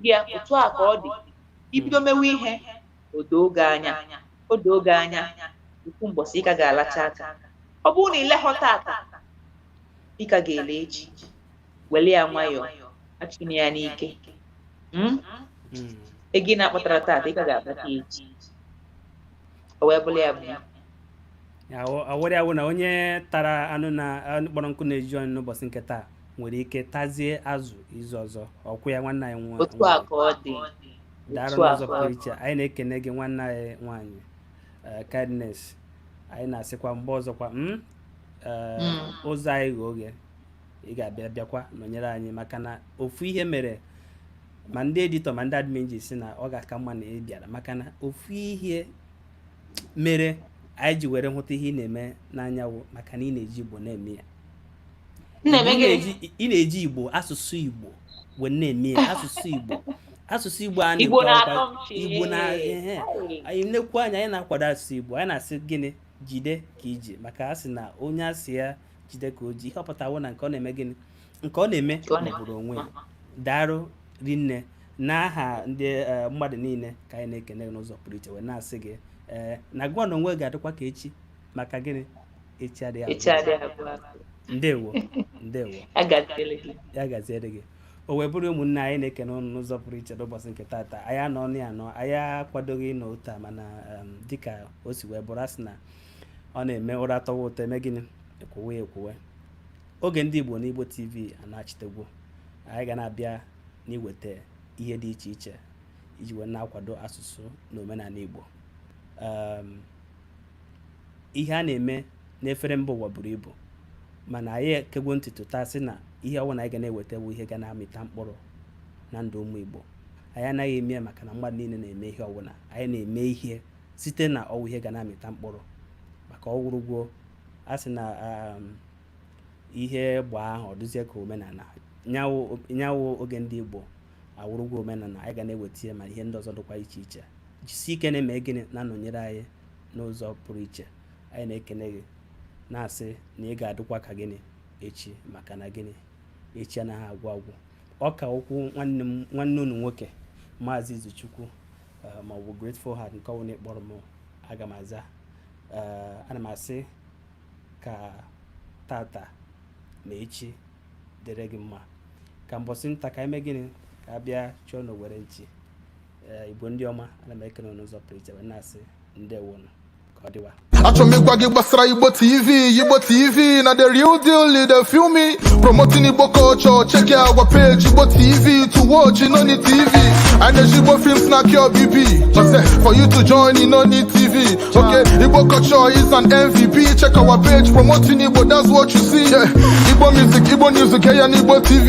gị ya, otu a ka ọ dị. Ibido mewe ihe, o doo gị anya, o doo gị anya ukwu mbọsị ị ka ga-alacha aka. Ọ bụrụ na ilehọ tata, ị ka ga-ele echi. Wele ya nwayọọ, achụna ya n'ike. Ego ị na-akpatara tata, ị ka ga-akpata echi. O wee bụrụ ya bụ ya. Awụrị awụ na onye tara anụ na anụ kpọrọ nkụ na-eju ọnụ n'ụbọchị nke taa nwere ike tazie azụ izu ọzọ. Ọkwụ ya, nwanne anyị nwa. Otu a ka ọ dị. Daalụ Otu a n'ụzọ ka ọ pụrụ dị. iche. Anyị na-ekene gị, nwanne anyị nwaanyị, Kindness. Anyị na-asịkwa mgbe ọzọkwa ụzọ anyị ghe oghe, ị ga-abịa bịakwa nọnyere anyị, maka na ofu ihe mere ma ndị editor ma ndị admin ji si na ọ ga-aka mma na ị bịara, maka na ofu ihe mere anyị ji were hụta ihe ị na-eme n'anyanwụ, maka na ị na-eji Igbo na-eme ya. M na-eme Ị gịnị? ị na-eji Igbo, asụsụ Igbo wee na-eme ya. Asụsụ Igbo, asụsụ Igbo a Igbo na-ekwu na-atọ akwa m chi. Igbo na ehe. Anyị nekwu anya, anyị na-akwado asụsụ Igbo. Anyị na-asị gịnị? Jide ka iji, maka a sị na onye asị ya jide ka o ji ihe ọ pụtawo na nke ọ na-eme gịnị, nke ọ na-eme Nke ọ na-eme. magburu onwe ya. Daarụ rinne. N'aha ndị mmadụ niile ka anyị na-ekene gị n'ụzọ pụrụ iche, wee na-asị gị na gụọ na onwe ga-adịkwa ka echi. Maka gịnị? Echi adịghị agwụ Echi adịghị agwụ agwụ. Ndewo, ndewo. Agaziele gị. Ya gaziere gị. O wee bụrụ ụmụnne anyị na-ekene ụnụ n'ụzọ pụrụ iche n'ụbọchị nke taata. Anyị anọ ọnụ ya anọ, anyị akwadoghị ịnọ otu a, mana dịka o si wee bụrụ, asị na ọ na-eme ụra tọwa ụtọ, eme gịnị? Ekwuwe ekwuwe. Oge ndị Igbo na Igbo TV anachitegwo. Anyị ga na-abịa n'iweta ihe dị iche iche iji wee na-akwado asụsụ na omenala Igbo. Ihe a na-eme n'efere mba ụwa buru ibu, mana anyị ekegwo ntị taa sị na ihe ọbụla anyị ga na-eweta bụ ihe ga na-amịta mkpụrụ na ndụ ụmụ Igbo. Anyị anaghị eme ya maka na mmadụ niile na-eme ihe ọbụla. Anyị na-eme ihe site na ọwụ ihe ga na-amịta mkpụrụ, maka ọwụrụgwo a sị na ihe gbaa ahụ ọ dịzie ka omenala nyawo. Oge ndị Igbo awụrụgwo omenala, anyị ga na-eweta ya, ma ihe ndị ọzọ dịkwa iche iche. Jisie ike na-eme gịnị, na-anọnyere anyị n'ụzọ pụrụ iche. Anyị na-ekene gị, na-asị na ị ga-adịkwa ka gịnị echi, maka na gịnị? Echi anaghị agwụ agwụ. Ọka okwu nwanne m, nwanne unu nwoke, Maazị Izuchukwu, ma ọ bụ Grateful Heart, nke ọbụla ịkpọrọ m aga m aza. Ana m asị ka tata ma echi dịrị gị mma, ka mbọsị nta ka eme gịnị, ka a bịa chọọ na owere nchi. Ee, Igbo ndị ọma, ana m ekene unu n'ụzọ pụrụ iche, wee na-asị ndewonu, ka ọ dịwa. Achọrọ m ịgwa gị gbasara Igbo TV. Igbo TV na the real deal, e dey feel me. Promoting Igbo culture, check out our page, Igbo TV. To watch, you no need TV. And the Igbo films na cure BP. For you to join, you no need TV. Okay, Igbo culture is an MVP. Check our page, promoting Igbo, that's what you see. Yeah. Igbo music, Igbo music, hey, and Igbo TV.